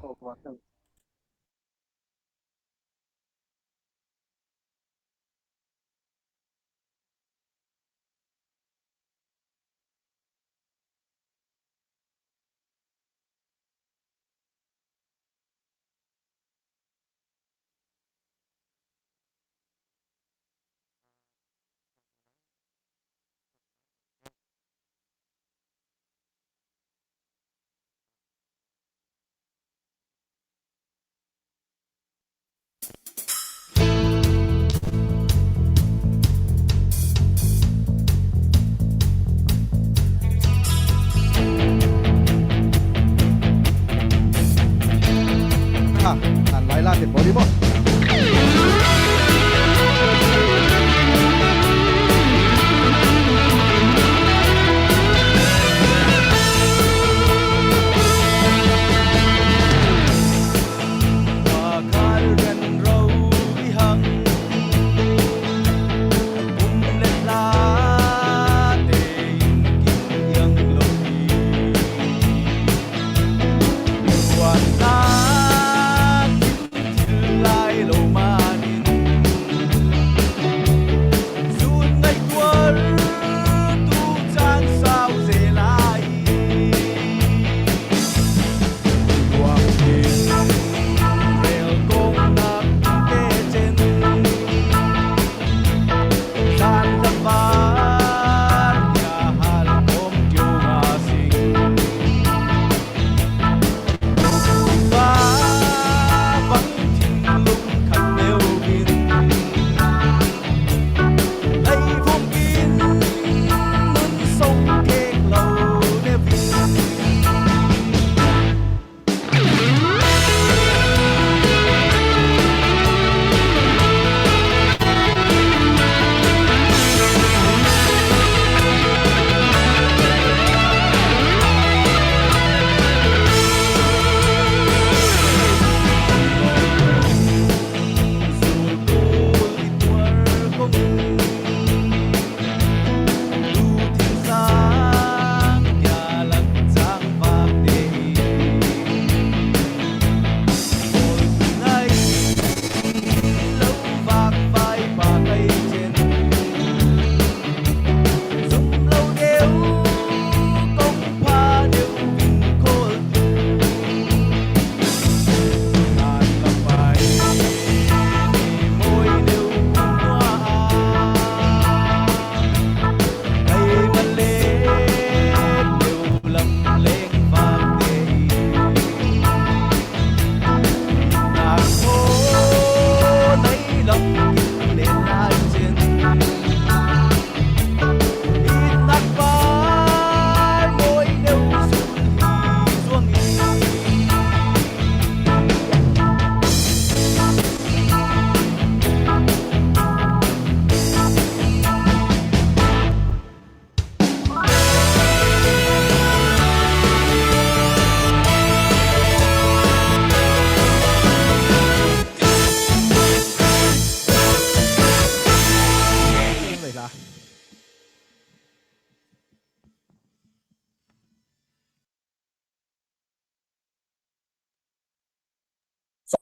An lai la te body bo.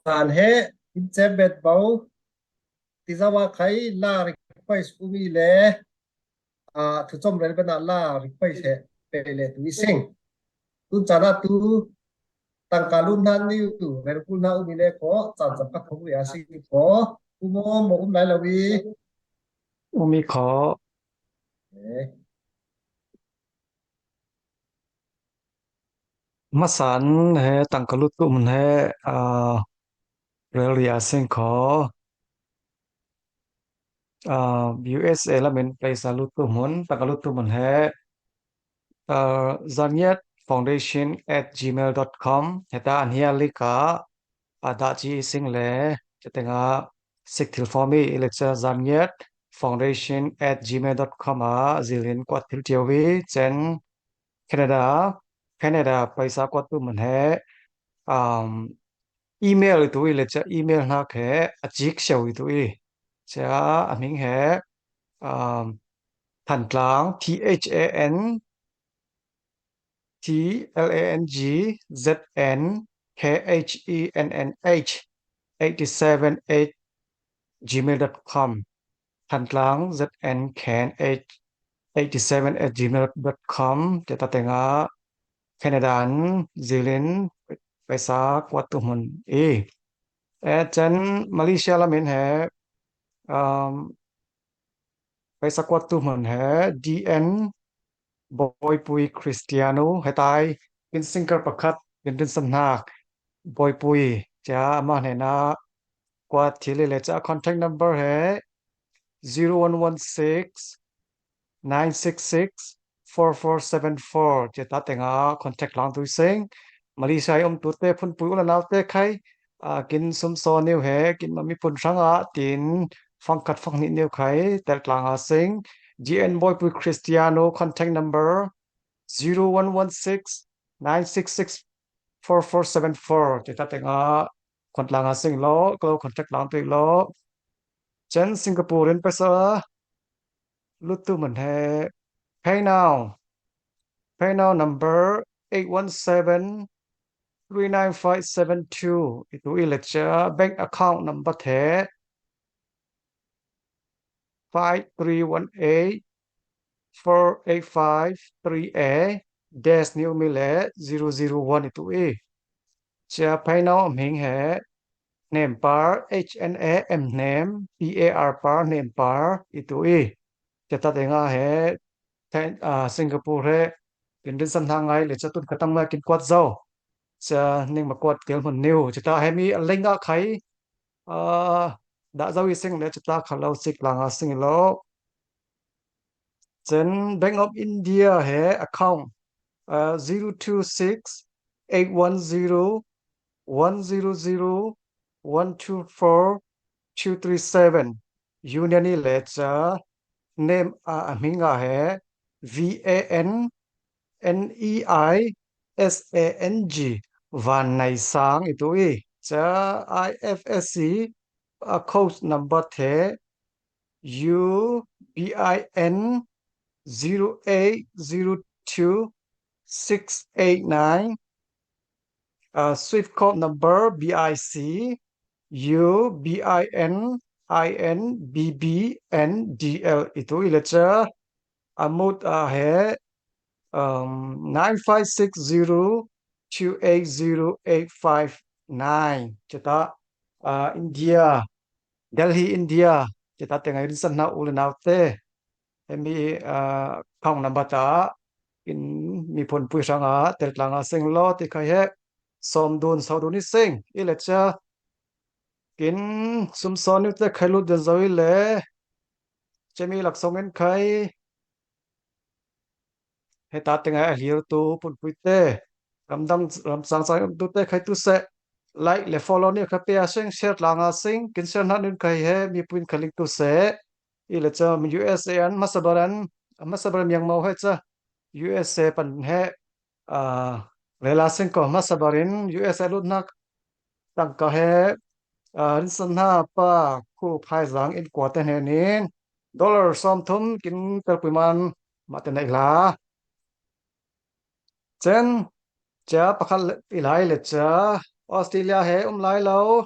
San he in chem bet bo ti zawa khai la request umi le a thu chom rel bena la request he pe le tu i sing. Tun chana tu tangka lut hna ni u rel kul hna umi le ko chan cham khat thong ri a sing ko u mo mo um lai lo i. Umi ko. Eh. Hmasan he tangka lut tu mun he a rel ri a sing ko a U S A lamin paisa lut tu mun tangka lut tu mun he a Zaniat foundation at gmail dot com heta an hia lika a dah ci i sing le cetenga sik thil form i le ca Zaniat foundation at gmail dot com a zilin kuat thil cio i cen Canada, Canada paisa kuat tu mun he um, email i tu i le ca email hnak he a cik sio i tu i ca a hming he um, Thantlang T H A N T L A N G Z N K H E N N H eighty seven at gmail dot com. Thantlang Z N K N H eighty seven at gmail dot com. Te ta tenga Canada an zilin paisa kuat tu hmun i. E cen Malaysia lamin he um, paisa kuat tu hmun he D N Boipui Cristiano hetai in singer pakhat in din samhnak Boipui cia amah hnena kuat thil i le ca contact number he zero one one six nine six six four four seven four cia ta tenga contact lang tu sing. Malaysia i um tu te phunpui ula nau te khai a, kin sumsawn niu he, kin mami pun hrang a, tin fangkhat fanghnih niu khai, tel tlang a sing. G N Boipui Cristiano, contact number zero one one six nine six six four four seven four. Ti ta teng a, kon tlang a sing lo, ko contact lang tu lo. Chen Singapore in paisa lut tu man he, pay now. Pay now number eight one seven three nine five seven two. Itu i le cha bank account number the five three one eight four eight five three A, dash niu mi le zero zero one itu i. Cha pay now a hming he, Hnem Par, H N A M Hnem, P A R Par, Hnem Par itu i. Cha ta teng a he, Thai-, a, Singapore he, kin rinsan hna ngai le cha tun ka tang ma kin kuat zo. Cha ning ma kuat kel hmun niu. Cha ta he mi a leng a khai, a, dah zo i sing le cha ta kha lo sik lang a sing lo. Chen Bank of India he account, a, zero two six eight one zero one zero zero one two four two three seven. Union i le cha name a, a hming a he V A N N E I S A N G, Van Nei Sang itu i. Cha I F S C, a, code number the U B I N zero eight zero two six eight nine, a, Swift code number B I C U B I N I N B B N D L itu i le cha a mut a he, um, nine five six zero two eight zero eight five nine. Cha ta, a, India, Delhi, India. Cha ta teng a rinsan hna u le nau te. He mi, a, account number ta in mi phun pui hrang a, tel tlang a sing lo ti khai he. Sawm dun, sawm dun i sing. I le cha kin sumsawn niu te khai lut den zo i le. Cha mi lak song in khai. He ta teng a hlir tu phun pui te. Ramdang, ramsang sang tu te khai tu se. Like le follow niu khai pe a sing, share tlang a sing. Kin share hna niu khai he, mi pui in khai ling tu se. I le cha U S A an, hmasa ber an, hmasa ber miang mau he cha. U S A pan he, a, rel a sing ko hmasa ber in U S A lut hna tangka he, a, rinsan hna pa Khup Hai Zang in kua te hnen in dollar sawm thum kin tel pui man mah te nei hla. Chen cha pakhat i lai le cha Australia he um lai lo.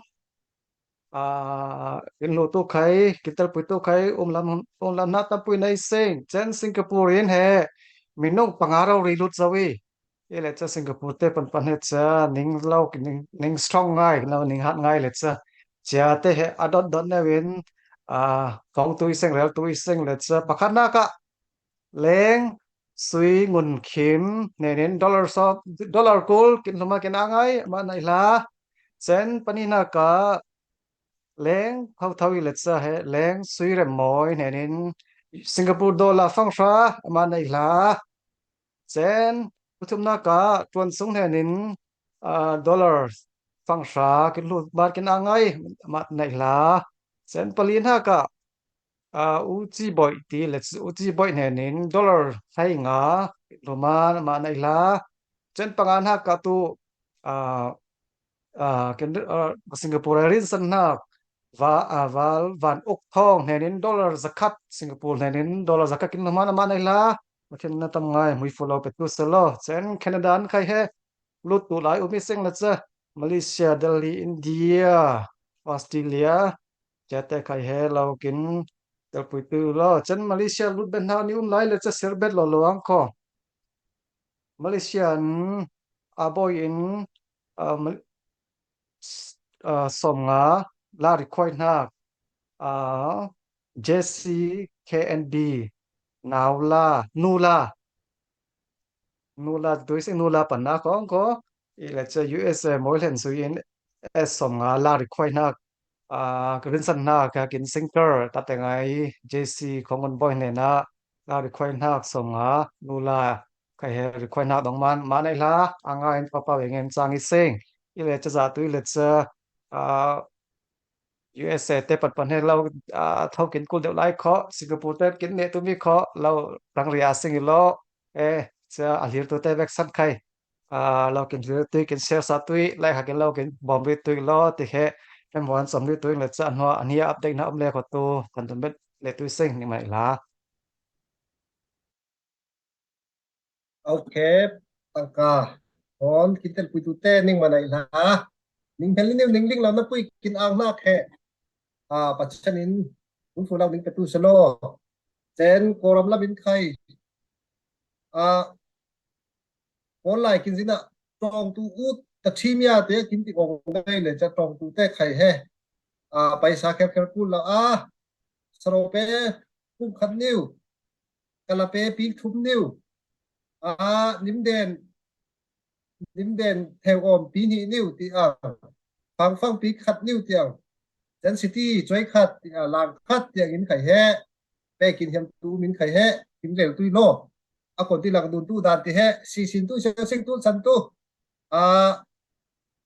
A, kin hlu tu khai, kin tel pui tu khai, um lam, um lam hna tam pui nei sing. Chen Singapore in he, minung panga rori lut zo i. I le cha Singapore te pan pan he cha, ning lo, ning, ning strong ngai, lo ning hat ngai le cha. Cha te he, a dot dot neu in, a, phong tu i sing, rel tu i sing le cha. Pakhat na ka, Leng Sui Ngun Khim hnen in dollar sawm, dollar kul kin hlum a kin a ngai, mah nei hla. Chen pani na ka Leng Thau Thau i le cha he, Leng Sui Rem Mawi hnen in Singapore dollar fang hra, mah nei hla. Chen pathum na ka Tuan Sung hnen in, a, dollar fang hra kin hlu bar kin a ngai, mah nei hla. Chen pali na ka a, U Chi Boih ti le, U Chi Boih hnen in dollar hai nga hlum a, mah nei hla. Chen panga na ka tu, a, a, ken, a, Singapore rinsan hna va, a, Val Van Uk Thawng hnen in dollar zakhat, Singapore hnen in dollar zakhat kin hlum a, mah nei hla. Pathian na tam ngai, hmui fu lo pe tu se lo. Chen Canada an khai he, lut tu lai um i sing le cha, Malaysia, Delhi, India, Australia, cha te khai he lo kin tel pui tu lo. Chen Malaysia lut ben hna ni um lai le cha, ser bet lo lo ang ko. Malaysia in a boi in, a, Mal-, s-, a, sawm nga la ri khoi hna, a, J C K N B, nau la, nu la. Nu la, tu i sing nu la pan na kong ko. I le cha U S A mawi hlen sui in, e, sawm nga la ri khoi hna, a, ka rinsan hna ka kin sinker, ta te ngai J C Khong Ngun Boih hnen a, la ri khoi hna sawm nga, nu la, khai he ri khoi hna dong man, mah nei hla, a ngai in papa ve ngen chang i sing. I le cha za tu i le cha, a, U S A te pan pan he lo, a, tho kin kul deuh lai kho, Singapore te kin ne tu mi kho, lo rang ria sing i lo, e, cha a hlir tu te vek san khai, a, lo kin hlir tu kin share sa tu, lai kha kin lo kin bom ri tu lo, ti he, em wan som ri tu le cha an hua, an hia update na um le kho tu, kan tum bet le tu sing ni mai la. Ok, tangka. Hon, kin tel pui tu te ning manai la. Ning hel ni ning ling lam na pui kin ang na khe. A, pachanin, un fu lau ning petu selo. Chen koram la bin khai. A, kon lai kin zina, tong tu ut, ta chimia te kin ti ong dai le cha tong tu te khai he. A, paisa kher kher kul la a. Saro pe, kum khat niu. Kalape pik thum niu. A, Nimden, Nimden theu om pi ni niu ti ang. Fangfang pik khat niu ti ang. Chen City choi khat ti a, lang khat ti ang in khai he. Pe kin hiam tu min khai he. Kin rel tui lo. A kon ti lang dun tu dan ti he. Si sin tu, si sing tu, san tu. A,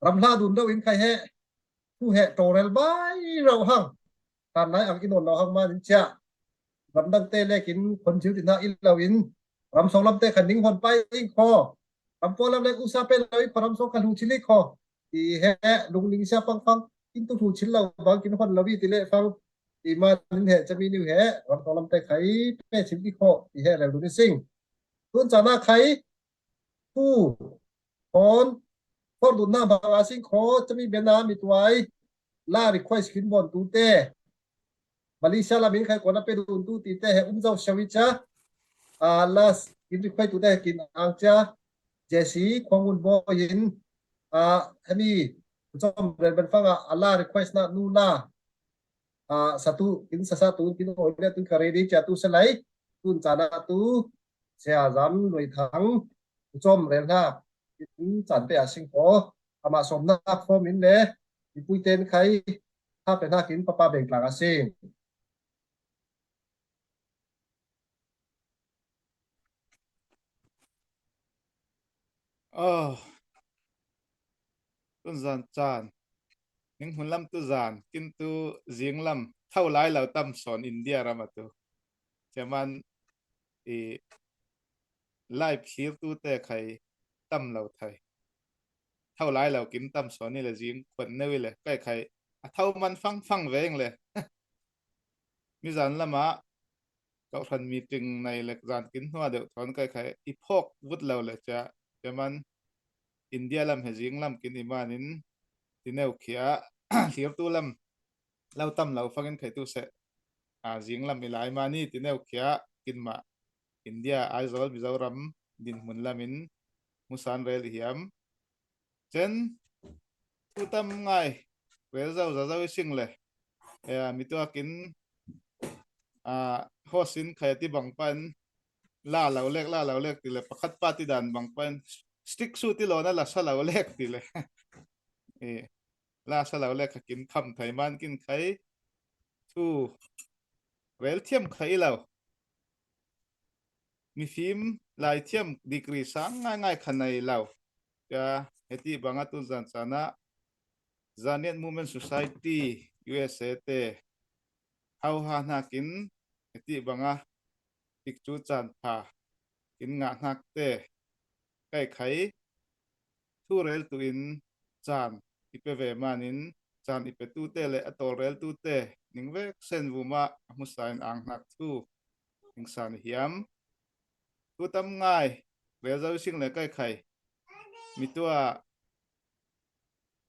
ram hla dun lo in khai he. Thu he to rel bai rau hang. Tan lai ang i non lo hang man in chia. Ram dang te le kin khon chil tin ha i lo in. Ram song lam te khan ning hon pai in kho. Ram po lam le u sa pe lo in kho ram song khan lu chili kho. I he lung ling sia pang pang. In tu lu chil lo bang kin hon lo i ti le fang. I man in he chami niu he. Ram song lam te khai pe chil i kho. I he le lu ni sing. Tun chana khai. Thu, hon, for dun na bang a sing kho, chami bena mi tuai, la request kin bon tu te. Malaysia la min khai kona pe dun tu ti te he um zau shawi cha. A, la kin request tu te kin ang cha. Jesse, khong un bo yin. A, hemi, chom ren ben fang a, a la request na nu la. A, sa tu, kin sa sa tu, kin oi le tu ka ready cha tu sa lai. Tun chana tu, Sia Zam Lui Thang, chom rel hna, in chan pe a sing ko, ama som na form in le, i pui ten khai, ha pe hna kin papa beng tlang a sing. Oh, tun zan chan, ning hun lam tu zan, kin tu zing lam, thau lai lo tam son India ram a tu. Chairman, i live thlir tu te khai tam lo thai. Thau lai lo kin tam son ni le zing khuan neu i le kai khai a thau man fang fang veng le. Mi zan lama kau hran meeting nai le zan kin hnua deuh thon kai khai i phawk vut lo le cha. Chairman, India lam he zing lam kin i manin ti neu khia thlir tu lam lo tam lo fangin khai tu se. A, zing lam i lai mani ti neu khia kin ma India Aizawl Mizoram dinhmun lamin musan rel i hiam. Chen tu tam ngai rel zau za zau i sing le. E, mi tuakin, a, host in khai ti bang pan la lo lek, la lo lek ti le pakhat pa ti dan bang pan stick su ti lo na la sa lo lek ti le. E, la sa lo lek kha kin kham thai man kin khai thu rel thiam khai lo. Mifim lai thiam degree sang ngai ngai kha nai lo. Cha heti banga tun zan chana Zaniat Movement Society U S A te hau ha hnakin heti banga tik chu chan pha kin ngah hnak te kai khai thu rel tu in chan i pe ve manin chan i pe tu te le a tawl rel tu te ning vek sen vuma a hmusa in ang hnak thu ning san i hiam. Tu tam ngai rel zo i sing le kai khai mi tua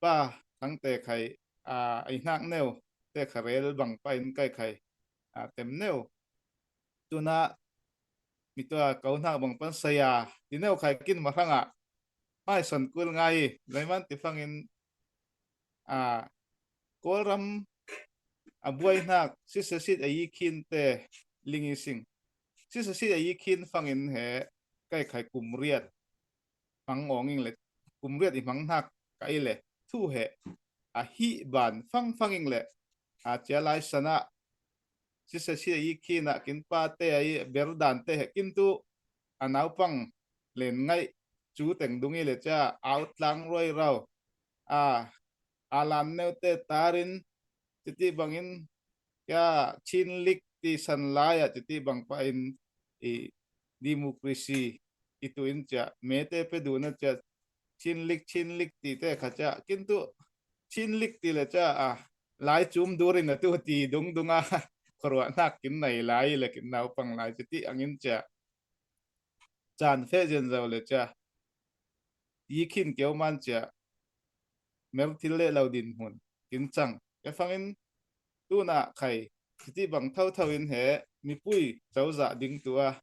pa thang te khai a, a i hnak neu te kha rel bang pa in kai khai a, tem neu. Tuna mi tua kau hnak bang pan saya ti neu khai kin ma hrang a mai son kul ngai i leiman ti fangin a, Kawlram a buai hnak sisa sit a i khin te ling i sing. Sisa sit a i khin fangin he kai khai kum riat hmang awng ing le kum riat i hmang hnak ka i le thu he a hi ban fang fang ing le a cia lai sana sisa sit a i khin a kin pa te a i ber dan te he kin tu a naupang len ngaih cu teng dung i le cia a ut tlang ruai rau a Alan neute tarin, citi bangin, ya, Chinlik ti san lai ah citi bang pa in, i, democracy i tu in cia, mete pe duna cia, Chinlik, Chinlik ti te kha cia, kintu Chinlik ti le cia, a, lai cum durin a tu ti dung dunga, khuaruah nak kin nei lai le kin naupang lai citi angin cia, caan feh zen zo le cia, i khin keu man cia, mer thil le lo din hmun kin cang. Ke fangin tuna khai, citi bang thotho in he, mipui cozah ding tua,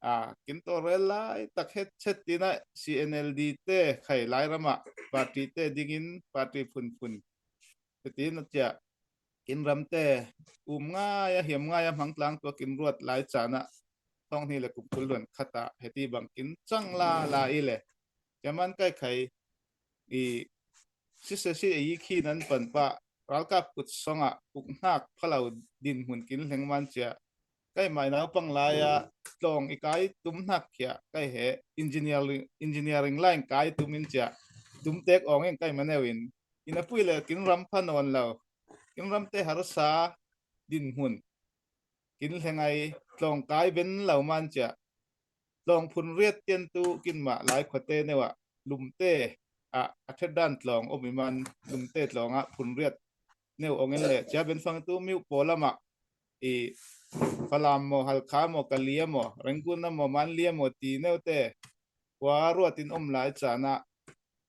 a, kin tawrel lai tak het chet tina C N L D te khai lai rama party te dingin party phunphun. Te tina cia, kin ramte um ngai a, hiam ngai a, hmang tlang tua kin ruat lai cana, thong hni le kum kul luan khata, heti bang kin cang la la i le. Cia man kai khai, i, sisesi i khi nan pan pa, ralkap kut songa, uk hnak phalau din hmun kin hleng man cia. Kai mai naupang lai a, tlawng i kai tum hnak khia, kai he, engineering, engineering line kai tum in cia. Tum tek awng in kai maneu in, ina pui le kin ram pha nawn lo. Kin ramte harsa din hmun. Kin hlengai tlawng kai ben lo man cia. Tlawng phun riat tian tu kin mah lai khuate neu ah lumte ah a thet dan tlawng om i man lumte tlawng ah phun riat neu awng in le cia ben fang tu miu paw lamah i Falam maw, Halkha maw, Kalia maw, Rengkun maw, Manlia maw ti neute kua ruat in om lai cana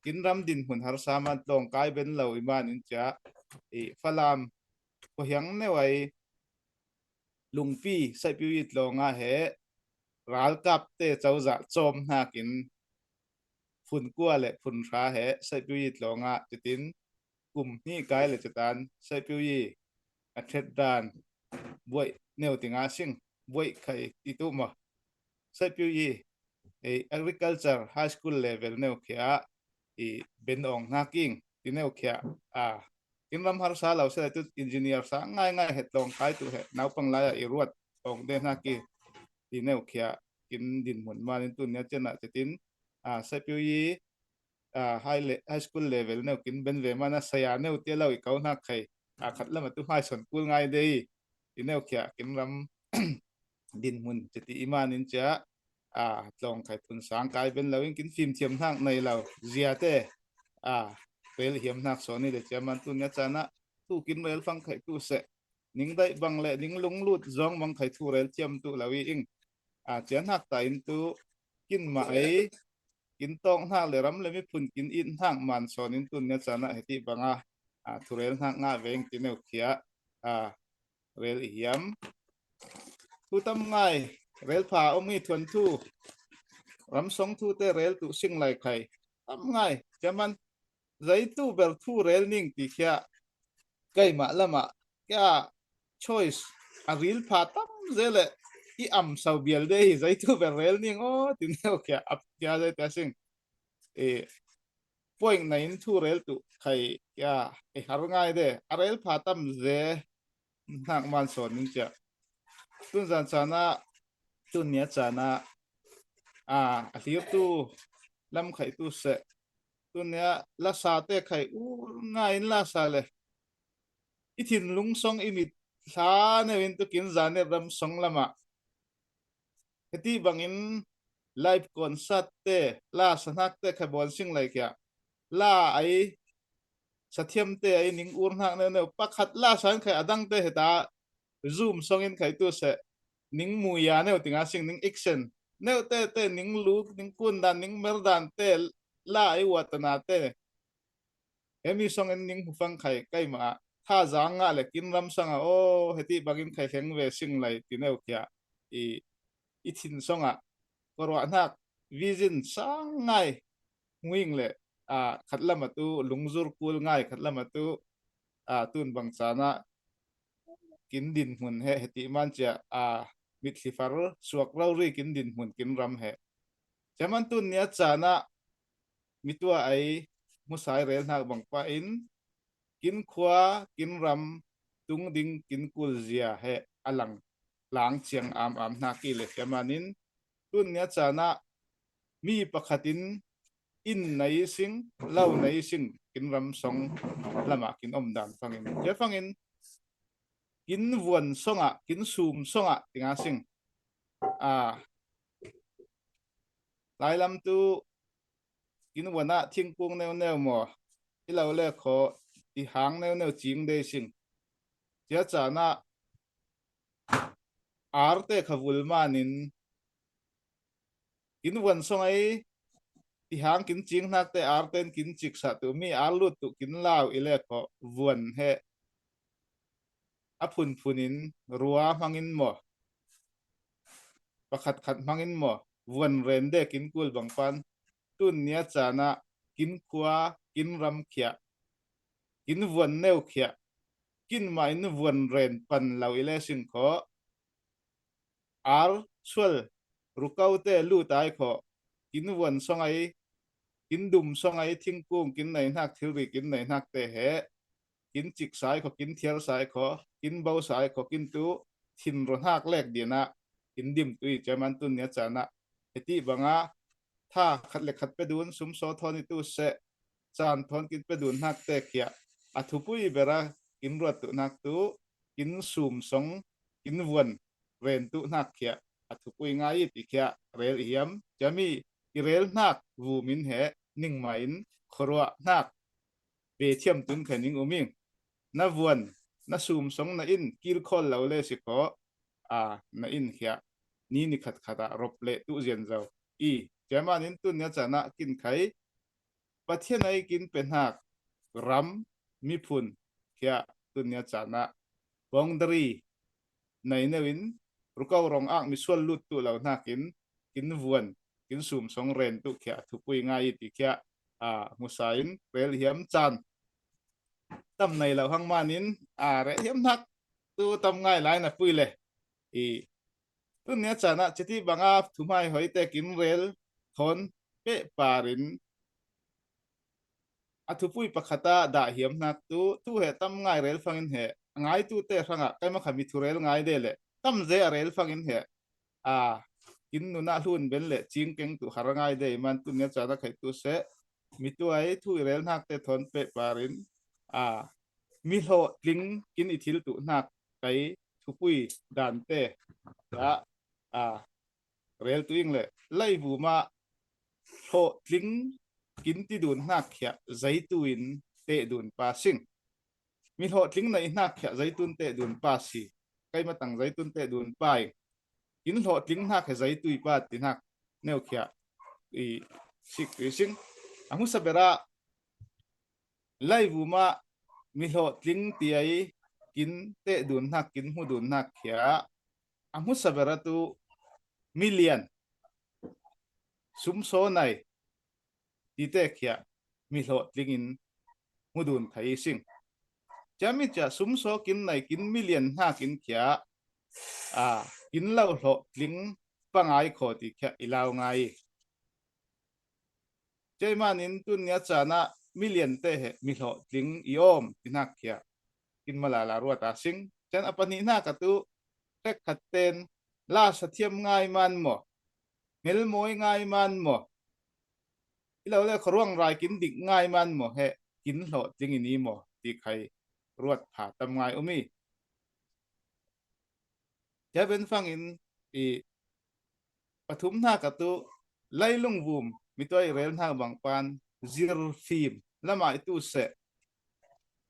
kin ram din hmun harsa man tlawng kai ben lo i man in cia i Falam khuahiang neu ai Lungpi Saipiu i tlawng ah he ralkapte cozah cawm hnakin phun kua le phun hra he Saipiu i tlawng ah citin kum hnih kai le citan Saipiu i a thet dan buaih neu tinga sing buaih khai ti tu maw. Saipiu i, ei, agriculture high school level neu khia i ben awng hnaking ti neu khia a kin ram harsa lo se tu engineer sa ngai ngai he tlawng kai tu he naupang lai a i ruat awng de hnaki ti neu khia kin din hmun man in tu nia cian ah citin a Saipiu i a high, le, high school level neu kin ben ve man a saya neu tia lo i kau hnak khai a khat lam a tu hmai son kul ngai de i ti neu khia kin ram din hmun citi i man in cia a tlawng khai phun sang kai ben lo in kin fim thiam hnak nei lo ziate a rel hiam hnak sawn i le cia man tu nia cana tu kin rel fang khai tu se ning daih bang le ning lunglut zawng bang khai thu rel thiam tu lo i ing a cia hnak ta in tu kin mah ei kin tawng hnak le ram le miphun kin it hnak man sawn in tun nia cana heti banga a thurel hnak ngah veng ti neu khia a rel i hiam. Thu tam ngai rel pha om i thuan thu ram song thu te rel tu sing lai khai tam ngai cia man zaitu ber thu rel ning ti khia kai mah lamah kia choice a ril pha tam ze le i am sau bial de hi zaitu ber rel ning aw ti neu kia ap kia zai ta sing e point na in thu rel tu khai kia e har ngai de a rel pha tam ze hnak man sawn ning cia tun zan cana tun nia cana a a hlir tu lam khai tu se tun nia lasa te khai ur ngai in lasa le i thinlung song i mit hla neu in tu kin zanet ram song lama heti bangin live concert te la sa hnak te khai bawl sing lai kia la ai sa thiam te ai ning ur hnak neu neu pakhat la sa in khai adang te heta Zoom song in khai tu se ning muya neu tinga sing ning action neu te te ning luk ning kun dan ning mer dan te la ai watana te hemi song in ning hufang khai kai ma tha zang nga le kin ram sanga aw heti bangin khai hleng ve sing lai ti neu kia i i thin songa khuaruah hnak vision sang ngai hmuing le a khat lama tu lungzur kul ngai khat lama tu a tun bang cana kin din hmun he heti man cia a mitthli far suak rori kin din hmun kin ram he cia man tun nia cana mitua ai musai rel hnak bang pa in kin khua kin ram tung ding kin kul zia he a lang lang ciang am am hnak i le cia man in tun nia cana mi pakhat in inn nei sing lo nei sing kin ram song lamah kin om dan fangin. Cia fangin kin vuan songah, kin sum songah tinga sing. A, lailam tu kin vuanah thingkung neuneu maw, i lo le khaw, i hang neuneu cing dei sing. Cia canah arte kha vul manin kin vuan song ei, i hang kin cing nakte arte in kin ciksah tu mi ar lut tu kin lau i le khaw vuan he a phunphunin rua hmangin maw, pakhat khat hmangin maw, vuan ren de kin kul bang pan tun nia canah kin khua, kin ram khiah, kin vuan neu khiah, kin mah in vuan ren pan lo i le sing khaw, ar sual rukaute lut ai khaw, kin vuan song ai, kin dum song ai, thingkung kin nei hnak, thilri kin nei hnak te he kin cik sai khaw, kin thiar sai khaw, kin bo sai khaw, kin tu thin ro hnak lek dinah kin dim tu i cia man tun nia canah heti banga tha khat le khat pe dun, sum saw thawn i tu seh, caan thawn kin pe dun hnak te khiah a thupui bera kin ruat tu hnak tu kin sum song, kin vuan ren tu hnak khiah a thupui ngai i ti khiah rel i hiam? Cia mi i rel hnak vum in he ningmah in khuaruah hnak be thiam tun kha ning um ing. Na vuan, na sum song na in kilkhawl lo le si khaw, a, na in khiah ni ni khat khat ah rop le tu zian zo i. Cia man in tun nia canah kin khai Pathian ai kin pe hnak ram, miphun khiah tun nia canah boundary nei neu in rukau rong ak misual lut tu lo hnakin kin vuan, kin sum song ren tu khiah a thupui ngai i ti khiah, a, hmusa in rel hiam can tam nei lo hang manin, a, rel hiam hnak tu tam ngai lai na pui le i tun nia canah citi banga thumai hoi te kin rel thawn peh parin a thupui pakhat ah dah hiam hnak tu, tu he tam ngai rel fangin he, a ngaitu te hrangah keima kha mi thu rel ngai de le tam ze a rel fangin he, a, kin nunah hlun ben le cingkeng tu har ngai de i man tun nia canah khai tu seh, mi tuai thu i rel hnak te thawn peh parin, a, mi hlawhtling kin i thil tu hnak kai thupui dan te ah, a, rel tu ing le laivum ah hlawhtling kin ti dun hnak khiah zeitu in teh dun pa sing. Mi hlawhtling nei hnak khiah zeitun teh dun pa si. Keima tang zeitun teh dun pa i kin hlawhtling hnak he zeitui pa ti hnak neu khiah i sik tu i sing. A hmusa berah laivum ah mi hlawhtling ti ai kin teh dun hnak, kin hmu dun hnak khiah a hmusa berah tu million, sum saw nei tite khiah mi hlawhtling in hmu dun khai i sing. Cia mi cia sum saw kin nei, kin million hnakin khiah, a, kin lo hlawhtling pangai khaw ti khiah i lau ngai i. Cia i manin tun nia canah million te he mi hlawhtling i awm ti hnak khiah kin malala ruat a sing. Cian a pahnih hnak a tu hrekkhat ten la sathiam ngai man maw, hmelmawi ngai man maw, i lo le khuaruang rai kin dik ngai man maw he kin hlawhtling i ni maw ti khai ruat pha tam ngai um i. Cia ben fangin i pathum hnak a tu lailung vum mi tuai i rel hnak bang pan zirfim lamah i tu seh,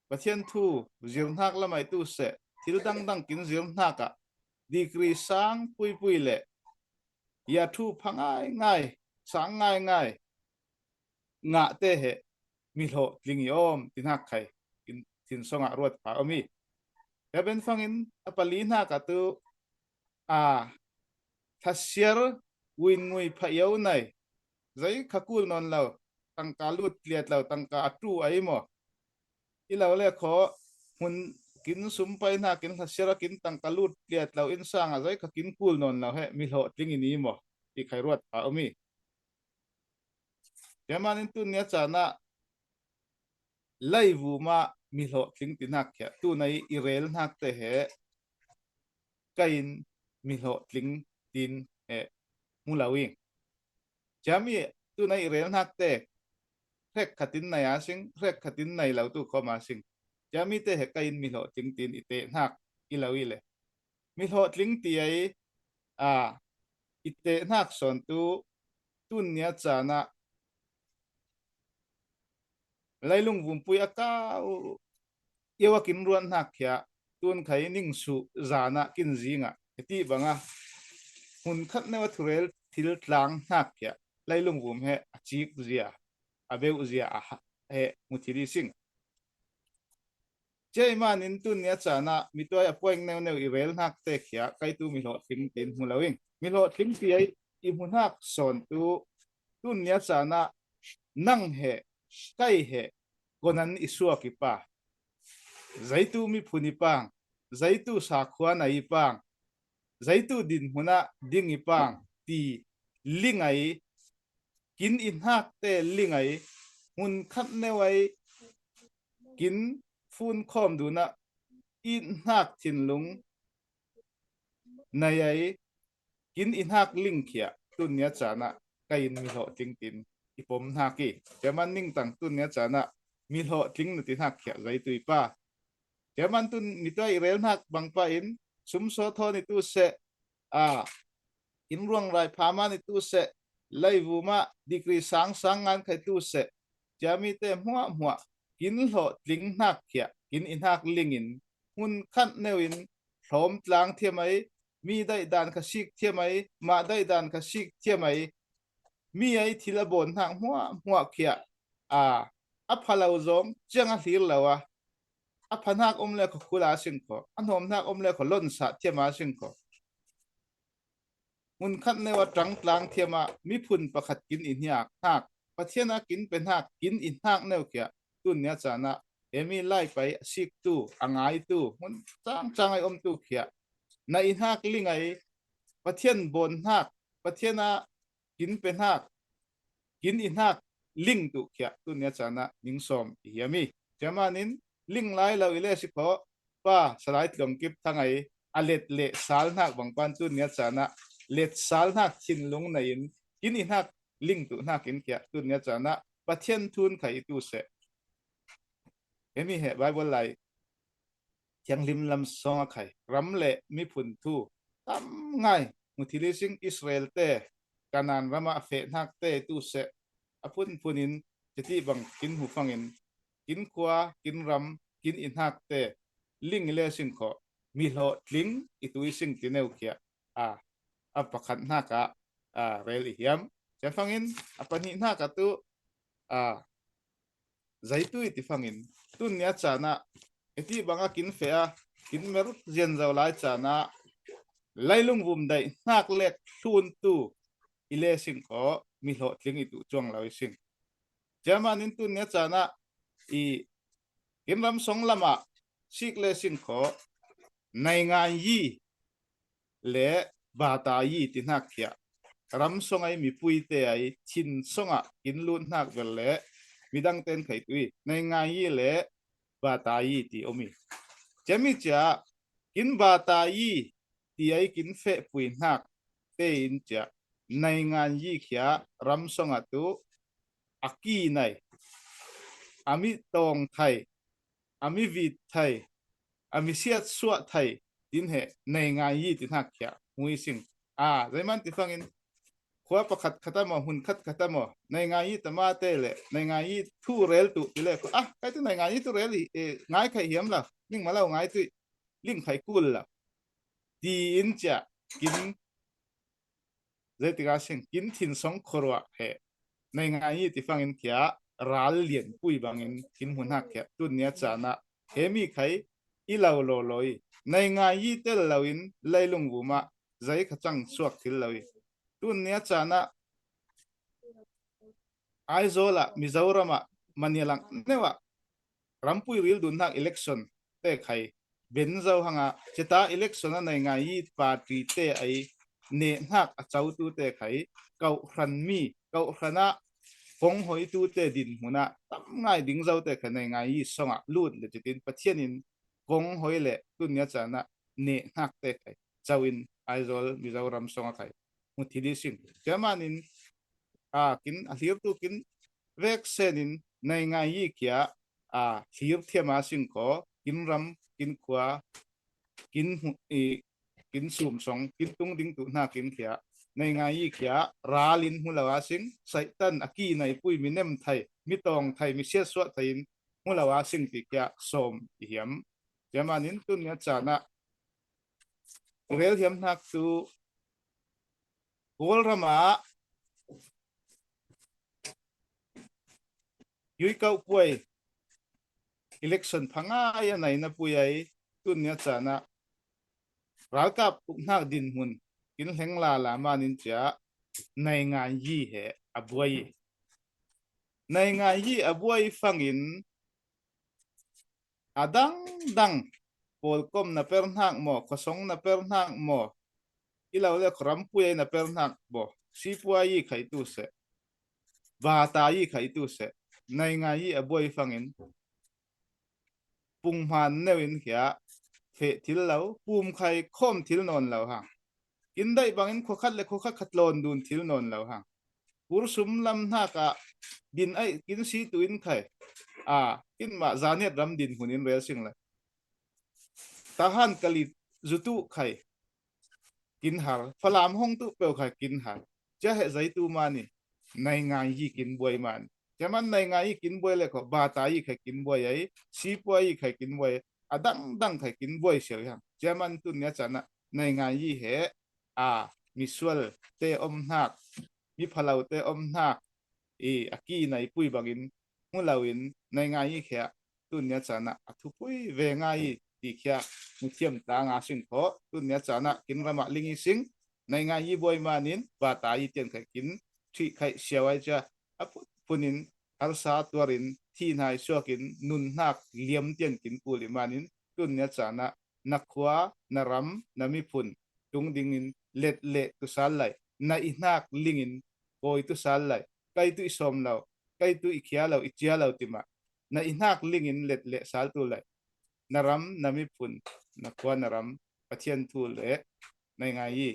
Pathian thu zir hnak lamah i tu seh, thil dangdang kin zir hnak ah degree sang puipui le ya thu pha ngai ngai, sang ngai ngai ngah te he mi hlawhtling i awm ti hnak khai kin thin songah ruat pha um i. Cia ben fangin a pali hnak a tu, a, thlasiar uin ngui phah yo nei, zei kha kul nawn lo, tangka lut tliat lo, tangka a tu ai maw, i lo le khaw hmun kin sum pai hnakin thlasiar a kin tangka lut tliat lo in sangah zei kha kin kul nawn lo he mi hlawhtling i ni maw ti khai ruat pha um i. Cia manin tun nia canah laivum ah mi hlawhtling ti hnak khiah tunai i rel hnak te he kain mi hlawhtling tin he hmu lo ing. Cia mi tunai i rel hnak te hrek khatin nai a sing, hrek khatin nai lo tu khawm a sing. Cia mite he kai in mi hlawhtling tiin i teh hnak i lo i le, mi hlawhtling ti ai, a, i teh hnak sawn tu tun nia caan ah leilung vumpui a kau io a kin ruat hnak khia tun khai ning suh zan ah kin zing ah hiti bang a hmun khat neu a thurel thil tlang hnak khia leilung vum he a cik zia, a beuh zia a ha-, he mu thil i sing. Cia i man in tun nia caan ah mi tuai a puaing neu neu i rel hnak te khia kai tu mi hlawhtling tiin hmu lo ing. Mi hlawhtling ti ai i hmu hnak sawn tu tun nia caan ah nang he, kai he, konan i suak i pa, zeitu miphun i pang, zeitu sakhua nai i pang, zeitu dinhmun ah ding i pang ti ling ai, kin i hnak te ling ai, hmun khat neu ai kin fun khawm dun ah i hnak thinlung nai ai, kin i hnak ling khia tun nia caan ah kai in mi hlawhtling tiin i pom hnak i. Cia man ningtang tun nia caan ah mi hlawhtling na ti hnak khia zeitu i pa. Cia man tun mi tuai i rel hnak bang pa in sum saw thawn i tu seh, a, in ruang rai pha man i tu seh, leivum ah degree sang sang ngan khai tu seh, cia mite hmuahhmuah kin hlawhtling hnak khia kin i hnak ling in hmun khat neu in hlawm tlang thiam ai, mi daih dan kha sik thiam ai, mah daih dan kha sik thiam ai, mi ai thil a bawn hnak hmuahhmuah khia, a, a pha lo zawng ciang a hlir lo a, a pha hnak om le khaw khul a sing khaw, a hnawm hnak om le khaw lonsah thiam a sing khaw. Hmun khat neu a tang tlang thiam ah miphun pakhat kin i hniak hnak, Pathian a kin pe hnak, kin i hnak neu khia tun nia caan ah he mi lai pai a sik tu, a ngai tu, hmun cang cang ai om tu khia na i hnak ling ai, Pathian bawn hnak, Pathian a kin pe hnak, kin i hnak ling tu khia tun nia caan ah ning sawm i hiam i. Cia man in ling lai lo i le si khaw, pa Salai Tluang Kip Thang ai a let le sal hnak bang pan tun nia caan ah let sal hnak thinlung nai in kin i hnak ling tu hnak in khia tun nia caan ah Pathian thu in khai i tu seh. He mi he Bible lai thianghlim lam sawng a khai ram le miphun thu tam ngai mu thil i sing. Israel te Kanaan ram ah feh hnak te tu seh a phunphun in citi bang kin hmu fang in kin khua, kin ram, kin i hnak te ling i le sing khaw, mi hlawhtling i tu i sing ti neu khia, a, a pakhat hnak ah, a, rel i hiam. Cia fang in a pahnih hnak ah tu, a, zeitu i ti fang in tun nia caan ah hiti bang a kin feh a kin mer zian zo lai caan ah leilung vum daih hnak lek thlun tu i le sing khaw, mi hlawhtling i tu cuang lo i sing. Cia man in tun nia caan ah i kin ram sawng lam ah sik le sing khaw, naingai yi le bata yi ti hnak khia ram sawng ai mipui te ai thin sawng ah kin lut hnak vel le midang ten khai tu i naingai yi le bata yi ti om i. Cia mi cia kin bata yi ti ai kin feh pui hnak te in cia naingan yi khia ram sawng ah tu a ki nai, a mi tawng thai, a mi vit thai, a mi siat suah thai tin he naingan yi ti hnak khia hmu i sing. A, zeiman ti fang in khua pakhat khat a maw, hun khat khat a maw, naingan yi tama te le naingan yi thu rel tu ti le, ah, kai tu naingan yi tu rel i, e, ngai khai hiam la, ning ma lo ngai tu i, ling khai kul la. Ti in cia kin zeitik a sing kin thin sawng khuaruah he naingan yi ti fang in khia ral lian pui bang in kin hun hak khia tun nia caan ah he mi khai i lo lo lo i naingan yi tel lo in leilung vum ah zei kha cang suak thil lo i tun nia caan ah Aizawl ah Mizoram ah manialang neu ah rampui ril dun hnak election te khai ben zo hang ah cita election a naingan yi party te ai neh hnak a co tu te khai kauhran mi, kauhran ah kong hoi tu te dinhmun ah tam ngai ding zo te khai naingan yi sawng ah lut le citin Pathian in kong hoi le tun nia caan ah neh hnak te khai co in Aizawl Mizoram sawng ah khai mu thil i sing. Cia man in, a, kin a hlir tu kin veksenin naingai yi kia a thlir thiam a sing khaw, kin ram, kin khua, kin hmu, i, kin sum song, kin tung ding tu hna kin khia, naingai yi khia, ral in hmu lo a sing, Satan a ki nai pui mi nem thai, mi tawng thai, mi siatsuah thai in hmu lo a sing ti khia sawm i hiam. Tia manin tun nia caan ah rel hiam hnak tu Kawlram ah yui kauh puai election phangai a nai na pui ai tun nia caan ah ralkap uknak dinhmun kin hleng lala manin cia naingai yi he a buai. Naingai yi a buai fangin a dangdang pawlkom na per hnak maw, khuasong na per hnak maw, i lo le khuaram pui ai na per hnak maw, sipuai yi khai tu seh, bata yi khai tu seh, naingai yi a buai fangin pung hman neu in khia feh thil lo, pum khai khawm thil nawn lo hang. Kin daih bangin khuakhat le khuakhat khat lawn dun thil nawn lo hang. Kursum lam hnak ah din ai kin si tu in khai. A, kin mah zanet ram din hun in rel sing lai. Tahan kalit zutu khai kin har, Falam hong tu peuh khai kin har. Cia he zai tu mani, naingai yi kin buai mani. Cia man naingai yi kin buai le kho, bata yi khai kin buai ai, sipuai yi khai kin buai ai, a dangdang khai kin buai siau hang. Cia man tun nia caan ah naingai yi he a misual te om hnak, mi phalo te om hnak, i a ki nai pui bangin hmu lo in naingai yi khia tun nia caan ah a thupui ve ngai yi ti khia mu thiam ta nga sing kho tun nia caan ah kin ram ah ling i sing naingai yi buai manin bata yi tian khai kin thih khai siau ai cia a phun phun in harsa tuar in thi hnai suak in nun hnak liam tian kin kul i manin tun nia caan ah na khua, na ram, na miphun tung dingin let le tu sal lai, na i hnak lingin kawi tu sal lai, kai tu i sawm lo, kai tu i khia lo, i cia lo ti mah, na i hnak lingin let le sal tu lai, na ram, na miphun, na khua, na ram, Pathian thu le naingai yi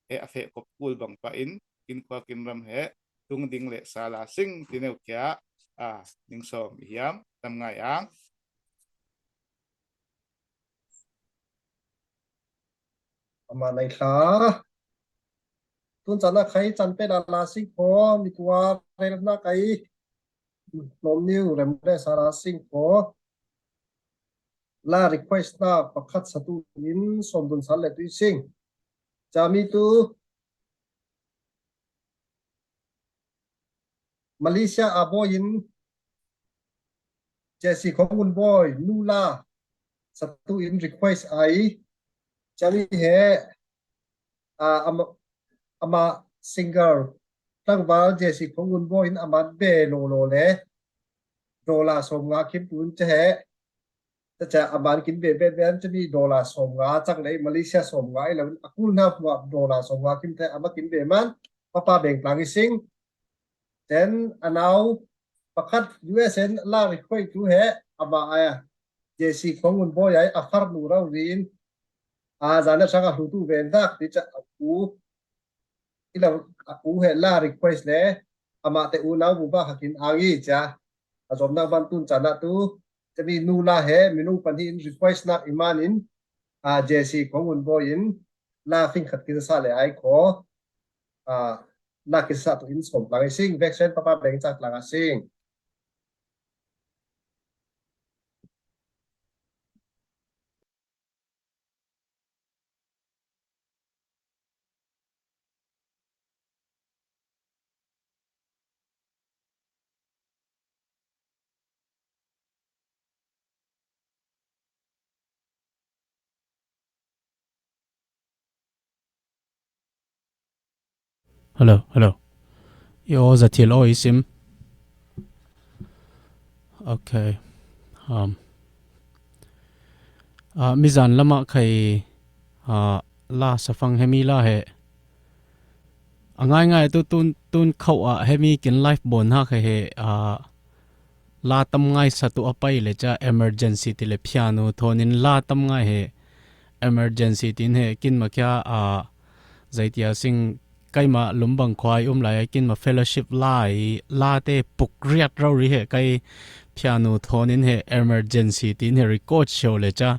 he a feh kop kul bang pah in kin khua kin ram he tung ding le sal a sing ti neu khia a ning sawm i hiam tam ngai ang. Amah nai thla. Tun caan ah khai can pet a la sing kho, mi tua rel hna kai. Nom niu rem le sa la sing kho. La request na pakhat satu in sawm dun sal le tu i sing. Cami tu Malaysia a bawi in Jesse Khong Un Bawi nu la satu in request ai. Cami he a, ama, ama single tlangval Jesse Khong Un Bawi in ama be lo lo le dollar sawm nga kim tun cehe. Caca a ban kin ve ve ve an cami dollar sawm nga cang lei Malaysia sawm nga i lo in a kul hna hmuah dollar sawm nga kim te ama kin ve man papa beng tlang i sing. Ten a nau pakhat U S A in la request tu he ama aya Jesse Khong Un Bawi ai a far nu rau rin a zan a sang a hlu tu ve nak ti ca a u i lo a u he la request le amah te unau bu ba hakin angi cia a zom nak ban tun caan ah tu cami nu la he minung pahnih in request nak i man in a Jesse Khong Un Bawi in la fing khat kin sa le ai kho a la kin sa tu in sawm tlang i sing veksen papa beng ca tlang a sing. Hello, hello. I aw za thil aw i sim. Okay. Um, uh, mizan lamah khai uh, la safang hemi la he. A ngai ngai tu tun tun khauh ah hemi kin live bon ha khai he. Uh, la tam ngai sa tu a pai le ca emergency ti le phianu thonin la tam ngai he. Emergency tin he kin makhia a zaitia sing keimah lumbang khua i um lai a kinmah fellowship la i late pukriat rori he kai piano thawn in he emergency tiin he record show le ca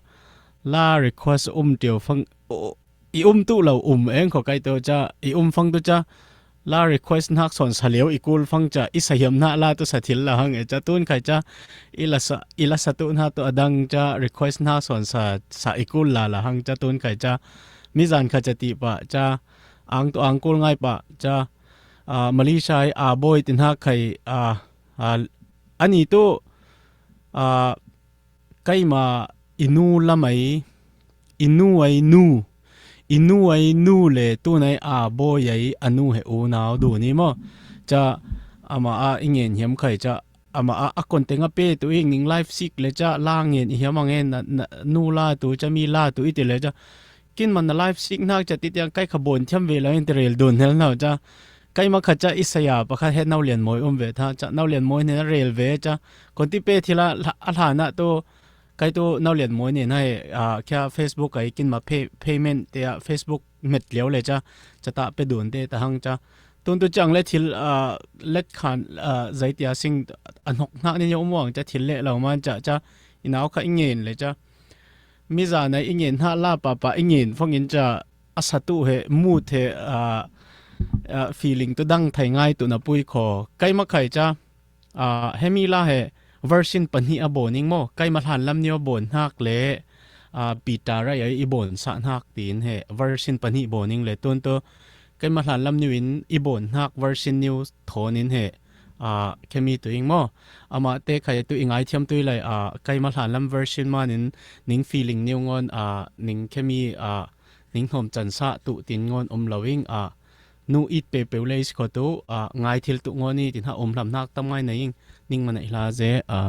la request um tio fang i um tu lo um eng kho kai to ca i um fang tu ca la request nak son sa leo i kul fang ca i sa hiam na la tu sa thil la hang e ca tun kai ca i la sa i la sa tu na tu adang ca request nak son sa sa i kul la la hang ca tun kai ca mi zan kha ca ti pa ca ang tu ang kul ngai pa ca a Malaysia i a boy tin ha khai a a ani tu a keimah i nu lamai i nu ai nu i nu ai nu le tunai a boy ai a nu he unau du ni maw ca ama a i ngen hiam khai ca ama a a kon teng a pe tu i ning life sik le ca la ngen i hiam a ngen na, na, nu la tu ca mi la tu i ti le ca kin man na life sik nak ca ti tiang kai kha bon thiam ve la in ti rel dun hel nau ca keimah kha ca i saya pakhat he nau lian moi um ve tha ca nau lian moi ne na rel ve ca kon ti pe thila a hla na tu kai tu nau lian moi ne na he a kia Facebook ai kin ma pay, payment te a Facebook met leo le ca ca ta pe dun te ta hang ca tun tu chang le thil a let khan a zai tia sing a nok nak ni yo muang ca thil le lo man ca ca i nau kha i ngen le ca mi za na i ngen na la pa pa i ngen fong in ca a sa tu he mu the a a feeling tu dang thai ngai tu na pui kho keimah khai ca a hemi la he version pahnih a bon ing maw keimah hlan lam ni a bon hnak le a Peter ai ai i bon sa hnak tiin he version pahnih bon ing le tun tu keimah hlan lam niu in i bon hnak version niu thawn in he a khemi tu ing maw ama te khai tu i ngai thiam tu i lai a keimah hlan lam version man in ning feeling niu ngon a ning khemi a ning hnom chan sa tu tin ngon um lo ing a nu it pe pe le is kho tu a ngai thil tu ngon i tin ha um hlam hnak tam ngai na ing ning man ai hla ze a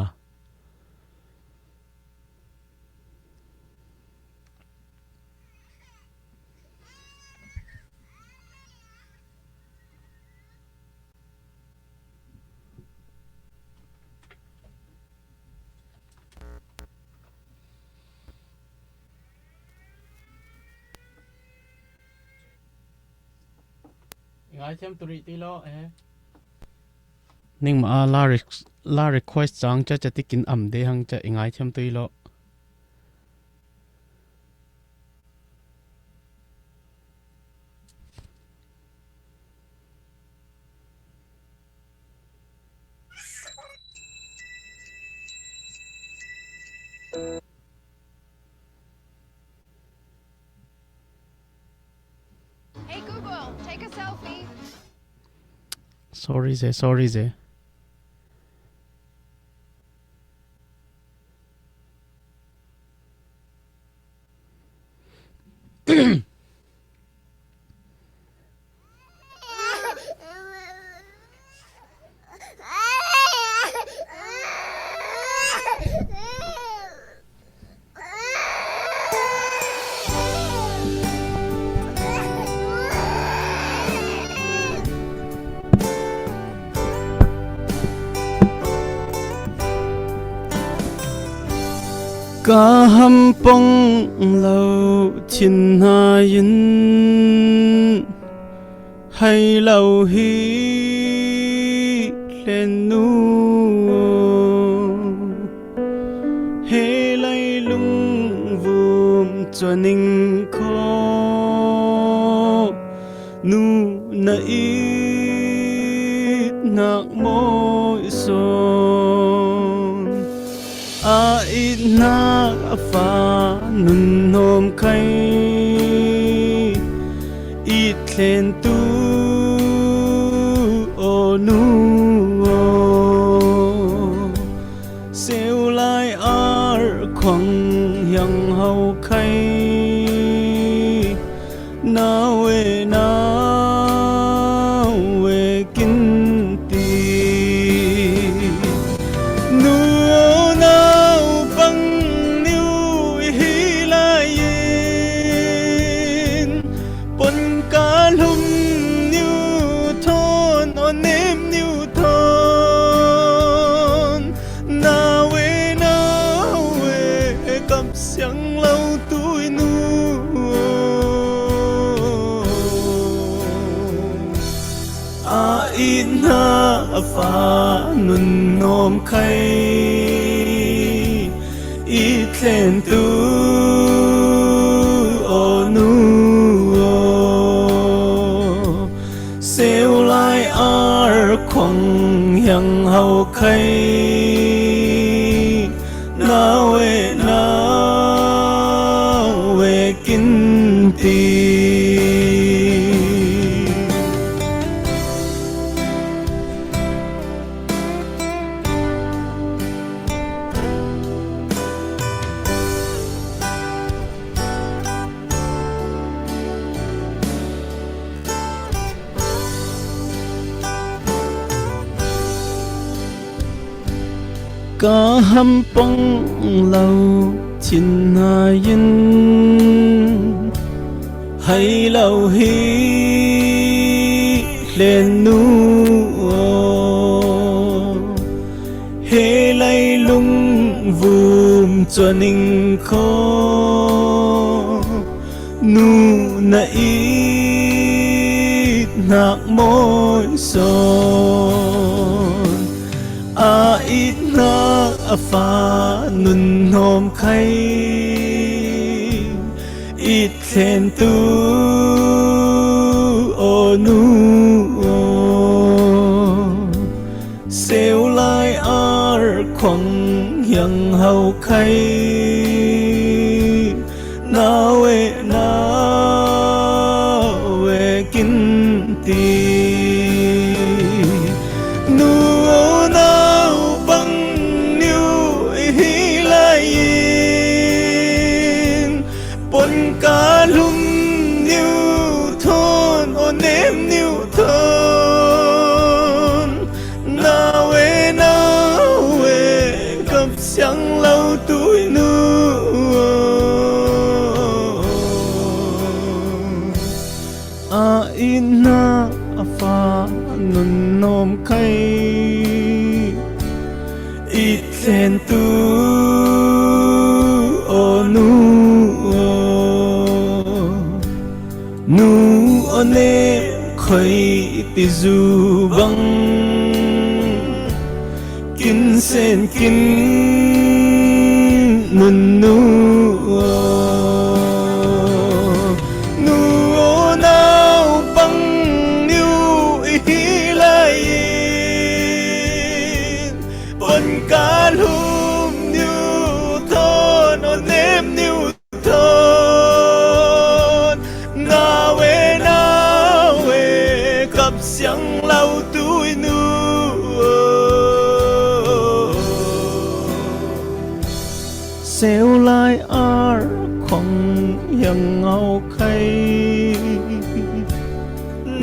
I ngai thiam tu rih ti lo eh. Ning ma a la, re la request chang cha cha tikin am de hang cha i ngai thiam tu i lo. Hey Google, take a selfie. Sorry ze, sorry ze. Ka ham pong lo chin hna in hei lo hi thlen nu aw. He leilung vum chuaning khaw nu na it nak mawi sawn. A it nak a fa nun hawm khai it thlen tu aw nu aw. Seu lai ar khuang hiang ho khai nau e nau e kin ti. Nu aw nau pang niu i hi lai in pon ka hlum niu thawn aw nem niu thawn. Nau e nau e kap siang lo tui nu. na a fa nun nawm khai i thlentu aw nu aw, seu lai ar khuang hiang hau khai nau e nau e kin ti. Ka ham pong lo chin na yin hai lo hi len nu aw. He lai lung vum chuan ing kho nu na it nak mawi sawn a it nak a fa nun nawm khai it thlentu aw nu aw. Seu lai ar khuang hiang hau khai nau e nau e kin ti. Nu aw nau pang niu i hi lai in pon ka lum niu thawn aw nem niu thawn nau e nau e kap siang lo tui nu a in na a fa nun nawm khai i thlentu aw nu aw. Nu aw ne khoi ti zu bang kin sen kin nun nu aw. Nu aw nau pang niu i hi lai in pon ka lum niu thawn aw nem niu thawn nau e nau e kap siang lo tui nu aw. Seu lai ar khuang hiang hau khai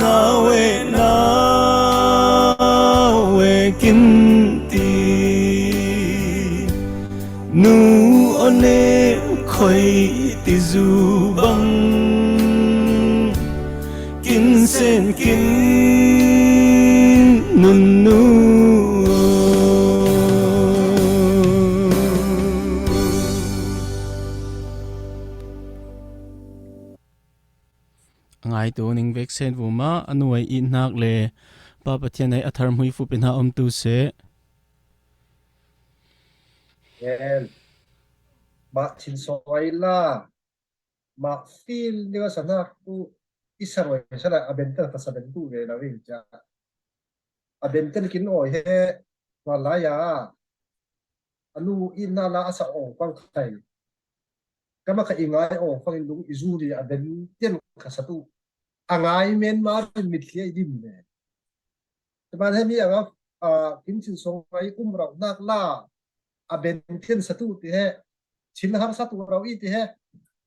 nau e nau e kin ti. Nu aw ne khoi ti zu bang kin sen kin nun nu. A ngaitu ning vek sen vuma a nuai i nak le Pa Pathian ei a thar hmui fupi hna om tu seh. Amen. Mah thin sawi la, mah fil ding a sa hnak tu i sa roi sa la a bentel ka sa ben tu ve lo in cia. A bentel kin awi he, hngal lai a, a nu i na la a sa awng pang khai. Kama kha i ngai awng pang in lung i zuri a bentel ka sa tu. A ngai men ma rin mitthli a i dim ve. Teman hemi anga, a, kin chin sawng a i um rauh nak la, a bentel sa tu ti he, chin har sa tu rauh i ti he,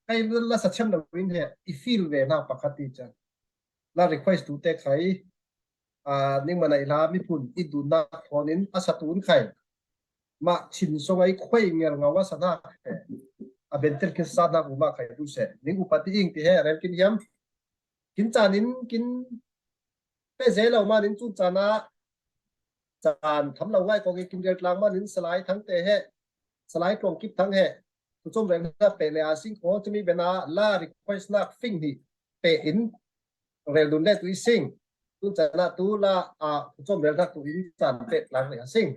kai la sa chem lo in he, i feel ve na pakhat ti chan. La request tu te khai, a, ning mana i la mi phun, i dun na thon in a sa tu in khai. Ma chin sawng a i khoi ngel ngau a sa na he, a bentel kin sa na u ma khai tu se. Ning upa ti ing ti he, rel kin hiam. Kin chan in, kin pe zei lo man in cun chan a, chan tham lo ngai kong i kin rel tlang man in Salai Thang te he, Salai Tuang Kip Thang he, tu cawm rel na pe le a sing ko, cumi ben a la request nak fing hi pe in rel dun le tu i sing. Tun chan ah tu la, a, cawm rel hnak tu in caan pek tlang le a sing.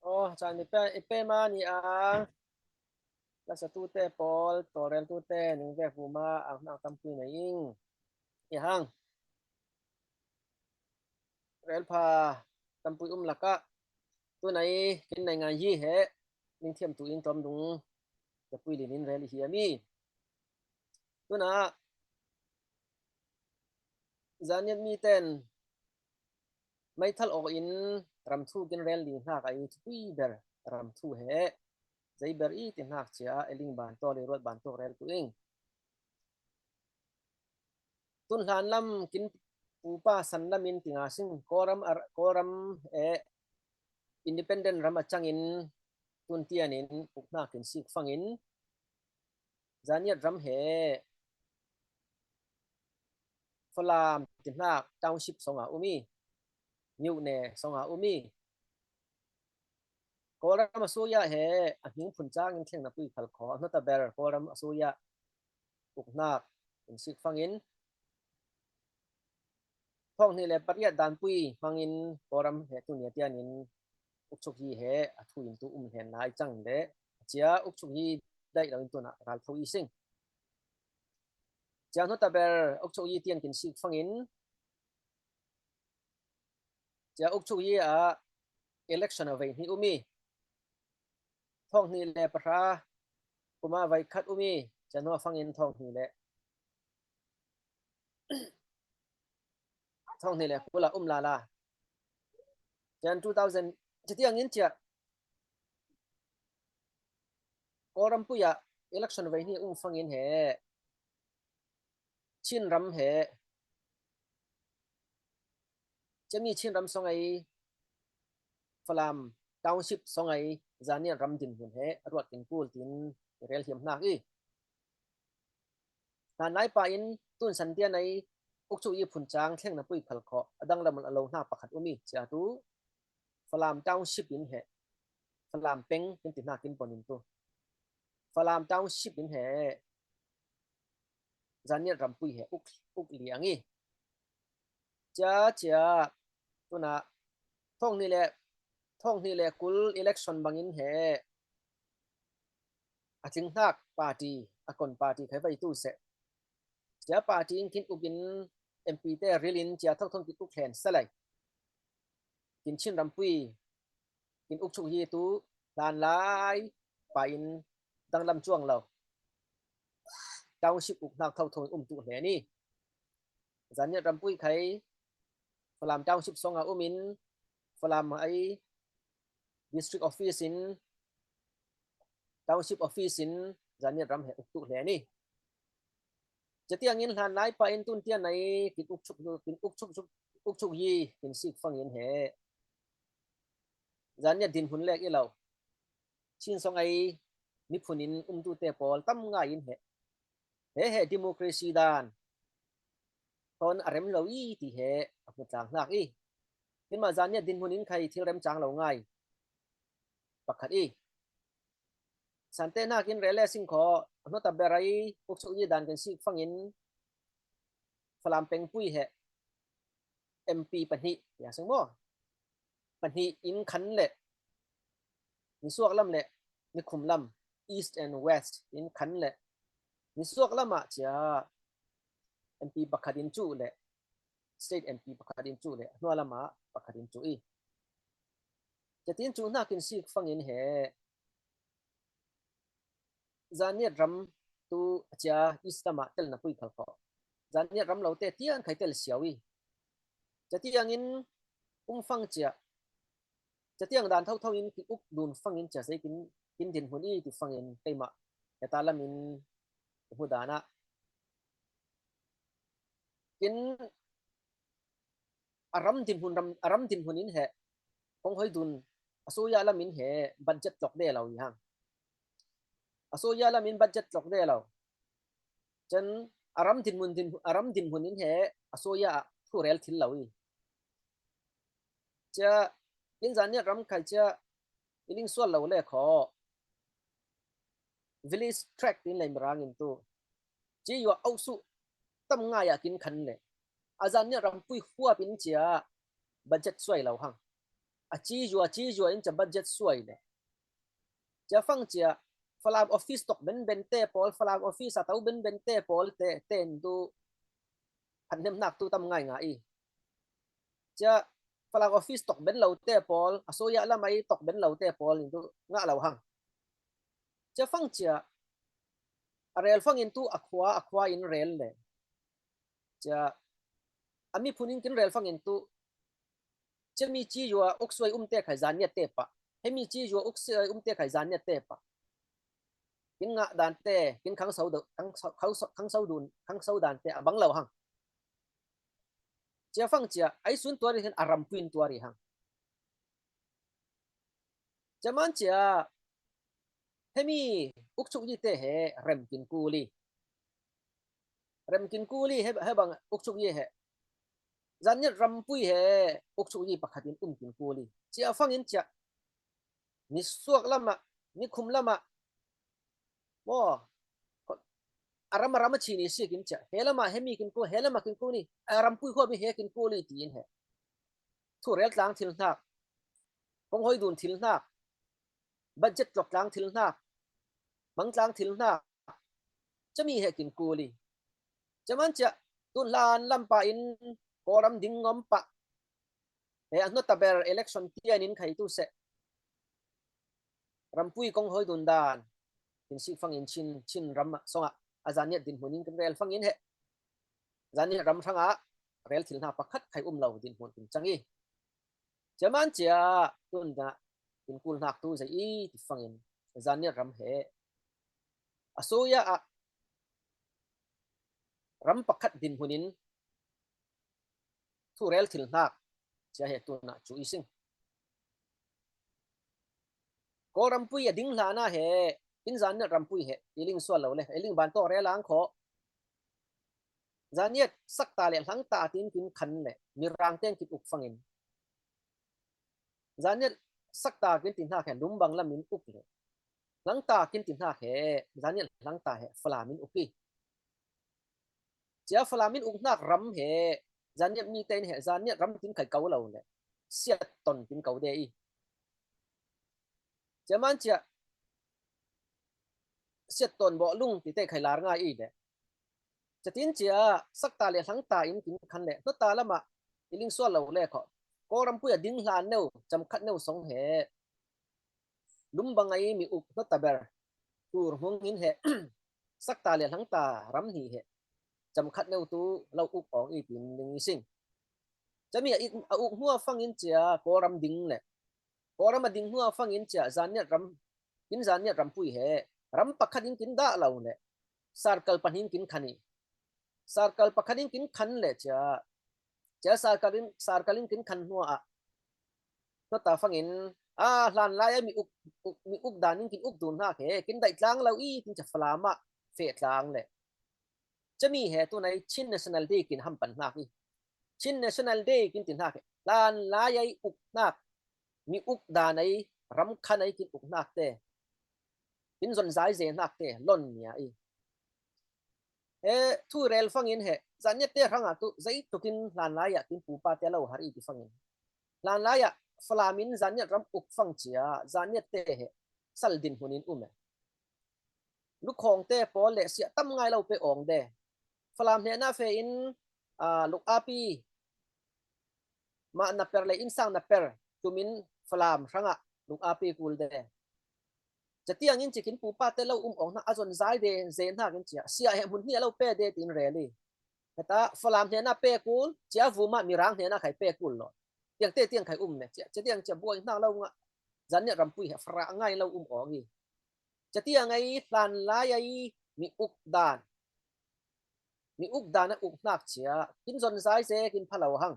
Aw, caan i pe, i pe ma ni a, la sa tu te pawl, tawlrel tu te, ning vek bu ma, ang hnak tampi nei ing. I hang. Rel pha tampi um lakah, tu nei, kin nei ngai hi he, ning thiam tu in tom dung, tapui lin in rel i hi a mi. Tuna, Zaniat mi ten, meithal aw in ram thu kin rel ding hnak a i thupui ber ram thu he, zei ber i ti hnak cia, e ling ban tawk le ruat ban tawk rel tu ing. Tun hlan lam kin pupa san lam in ti nga sing, Kawlram a, Kawlram e independent ram a cang in tun tian in uk hnak kin sik fang in, Zaniat ram he Falam ti hnak township song a um i, Niu ne song a um i, Kawlram a suya he a hming phun cang in thleng na pui khal kho, a hnota ber Kawlram a suya uk hnak in sik fang in, thawng hnih le pariat dan pui hmang in Kawlram he tu nia tian in ukchuk hi he a thu in tu um hlen lai cang le, a cia ukchuk hi daih lo in tun ah ral tho i sing. Cia hnota ber ukchuk hi tian kin sik fang in, cia ukchuk hi ah election a vei hnih um i, thawng hnih le pahra kum a vei khat um i, cia hnu a fang in thawng hnih le, thawng hnih le kul a um lala. Cia two thousand, cia tiang in cia Kawlram pui ah election vei hnih um fang in he, Chin ram he, cia mi Chin ram song ei, Falam township song ei, Zaniat ram dinhmun he a ruat kin kul tin i rel hiam hnak i, hlan lai pa in tun san tian ei ukchuk i phun cang thleng na pui khal kho, a dang lam a lo hna pakhat um i, cia tu Falam township in he, Falam peng in ti hnak in pon in tu Falam township in he, Zaniat rampui he uk, uk liang i, cia cia tuna thawng hnih le, thawng hnih le kul election bangin he a tling hnak party, a kon party khai vai tu seh. Cia party in kin uk in M P te ril in cia thotho kin uk hlen sa lai. Kin Chin rampui kin ukchuk hi tu hlan lai pa in danglam cuang lo. Township uk hnak thotho in um tu hlen i, Zaniat rampui khai Falam township song a um in, Falam ai district office in, township office in Zaniat ram he uk tu hlen i, cia tiang in hlan lai pa in tun tian ei kin ukchuk, kin ukchuk, ukchuk hi kin sik fang in he Zaniat dinhmun lek i lo, Chin song ei miphun in um tu te pawl tam ngai in he, he he democracy dan ton a rem lo i ti he a hmu tlang hnak i, hinma Zaniat dinhmun in khai thil rem cang lo ngai pakhat i, sante hnak in rel le sing kho, a hnota ber ei ukchuk i dan kin sik fang in Falam pengpui he M P pahnih, ya seng maw? Pahnih in khan le, nisuak lam le nikhum lam, East and West in khan le, nisuak lam ah cia M P pakhat in cu le, state M P pakhat in cu le, hnualam ah pakhat in cu i, cia tin cu hnak in sik fang in he Zaniat ram tu a cia East lam ah tel na pui khal kho. Zaniat ram lo te tian khai tel siau i, cia tiang in um fang cia, cia tiang dan thotho in ki uk dun fang in cia zei kin, kin dinhmun i ti fang in keimah heta lam in hmu dan ah kin a ram dinhmun, ram, a ram dinhmun in he kong hoi dun, a suya lam in he budget tlok de lo i hang. A suya lam in budget tlok de lo. Cun a ram dinhmun, din, a ram dinhmun in he a suya ah thu rel thil lo i, cia in Zaniat ram khai cia i ling sual lo le kho. Village tract in lei mirang in tu, ci yua ausu tam ngai ah kin khan le a zan niat rampui huap in cia budget suai lo hang. A ci zua ci zua in cia budget suai le cia fang cia Falam office tok benben te pawl, Falam office a to benben te pawl te ten tu phatnemnak tu tam ngai ngai i. Cia Falam office tok ben lo te pawl, a soya lam ai tok ben lo te pawl in tu ngah lo hang. Cia fang cia a rel fangin tu a khua a khua in rel le cia a miphun in kin rel fangin tu cia mi ci zua uksuai um te khai zan niat te pah, he mi ci zua uksuai um te khai zan niat te pah. Kin ngah dan te, kin khangso do, khangso, khangso, khangso dun, khangso dan te a bang lo hang. Cia fang cia ai sun tuari hen a rampui in tuari hang. Cia man cia hemi ukchuk yi te he rem kin kuli. Rem kin kuli he, he bang ukchuk yi he. Zan niat rampui he ukchuk yi pakhat in um kin kuli. Cia fangin cia ni suak lama, ni khum lama mo a ram a ram a chi ni si kin cia he lama hemi kin ku, he lama kin ku ni, a rampui huap mi he kin kuli tiin he. Thu rel tlang thil hnak, kong hoi dun thil hnak, budget tlok tlang thil hnak, mang tlang thil hnak, cia mi he kin kuli. Cia man cia tun hlan lampa in Kawlram ding ngom pah he a hnota ber election tian in khai tu seh. Rampui kong hoi dun dan kin sik fangin Chin, Chin ram songah a zan niat dinhmun in kin rel fangin he zan niat ram hrangah rel thil hna pakhat khai um lo dinhmun kin cang i. Cia man cia tun dah kin kul hnak tu zei i ti fangin zan niat ram he a soya ah ram pakhat dinhmun in thu rel thil hnak cia he tun ah cu i sing. Kawlrampui a ding hlan ah he in zan niat rampui he i ling sual lo le i ling ban tawk rel ang kho. Zan niat sakta le hlangta tin kin khan le mirang ten kin uk fangin zan niat sakta kin ti hnak he lumbang lam in uk le hlangta kin ti hnak he zan niat hlangta he Falam in uk i. Cia Falam in uk hnak ram he zan niat mi tein he zan niat ram tin khai ko lo le siat ton tin ko de i. Cia man cia siat ton bawh lung ti te khai lar ngai i le. Cia tin cia sakta le hlangta in kin khan le hnota lamah i ling sual lo le kho. Kawlrampui a ding hlan neu, camkhat neu song he lumbang ai mi uk hnota ber tur hmung in he sakta le hlangta ram hnih he camkhat neu tu lo uk awng i tin ning i sing. Cia mi a ik, a uk hnu a fangin cia Kawlram ding le Kawlram a ding hnu a fangin cia zan niat ram, in zan niat rampui he ram pakhat in kin dah lo le sarkal pahnih in kin khan i. Sarkal pakhat in kin khan le cia, cia sarkal in, sarkal in kin khan hnu ah hnota fangin a hlan lai a mi uk, uk, mi uk dan in kin uk dun hnak he kin daih tlang lo i tin cia Falam ah feh tlang le. Cia mi he tun ai Chin National Day kin ham pan hnak i. Chin National Day kin ti hnak he hlan lai ai uk hnak, mi uk dan ai, ram khan ai kin uk hnak te kin zon zai ze hnak te lon nia i. He thu rel fangin he zan niat te hrangah tu zeituk in hlan lai ah kin pupa te lo har i ti fangin hlan lai ah Falam in zan niat ram uk fang cia zan niat te he sal dinhmun in um e. Lukhawng te pawl le siah tam ngai lo pe awng de. Falam hnehna fe in, aa, luk api mah na per le innsang na per tumin Falam hrangah luk api kul de. Cia tiang in cikin pupa te lo um awng hna a zon zai de ze hnak in cia siah he hmun hnih a lo pe de tiin rel i. Heta Falam hnehna pe kul cia vumah mirang hnehna khai pe kul lo. Tiang te tiang khai um ne cia, cia tiang cia buai hnak lo ngah zan niat rampui he farah ngai lo um awng i. Cia tiang ai hlan lai ai mi uk dan, mi uk dan a uk hnak cia kin zon zai ze kin pha lo hang.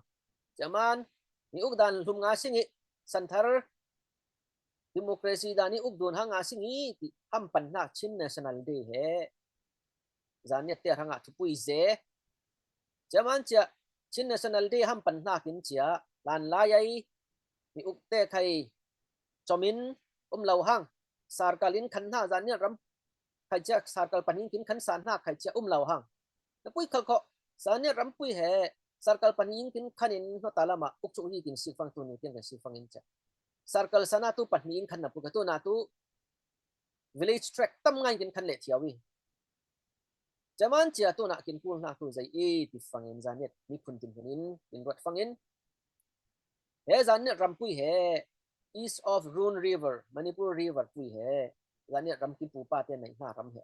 Cia man mi uk dan hlum nga sing i santhar democracy dan i uk dun hang nga sing i ti ham pan hnak Chin National Day he zan niat te hrangah thupui ze. Cia man cia Chin National Day ham pan hnak in cia hlan lai ai mi uk te khai com in um lo hang. Sarkal in khan hna zan niat ram khai cia sarkal pahnih in kin khan san hna khai cia um lo hang. Na pui khal kho Zaniat rampui he circle pahni in kin khan in, nota lama ukchuk hi kin sikfang, tuni kin kan sikfang in cia. Circle sana tu pahni in khan na pu ka, tuna tu village tract tam ngai kin khan le thiau i. Cia man cia tuna kin kul hnak tu zei i ti fangin Zaniat miphun tin hun in kin ruat fangin, he Zaniat rampui he east of Run River, Manipur River pui he Zaniat ram kin pupa te neih hna ram he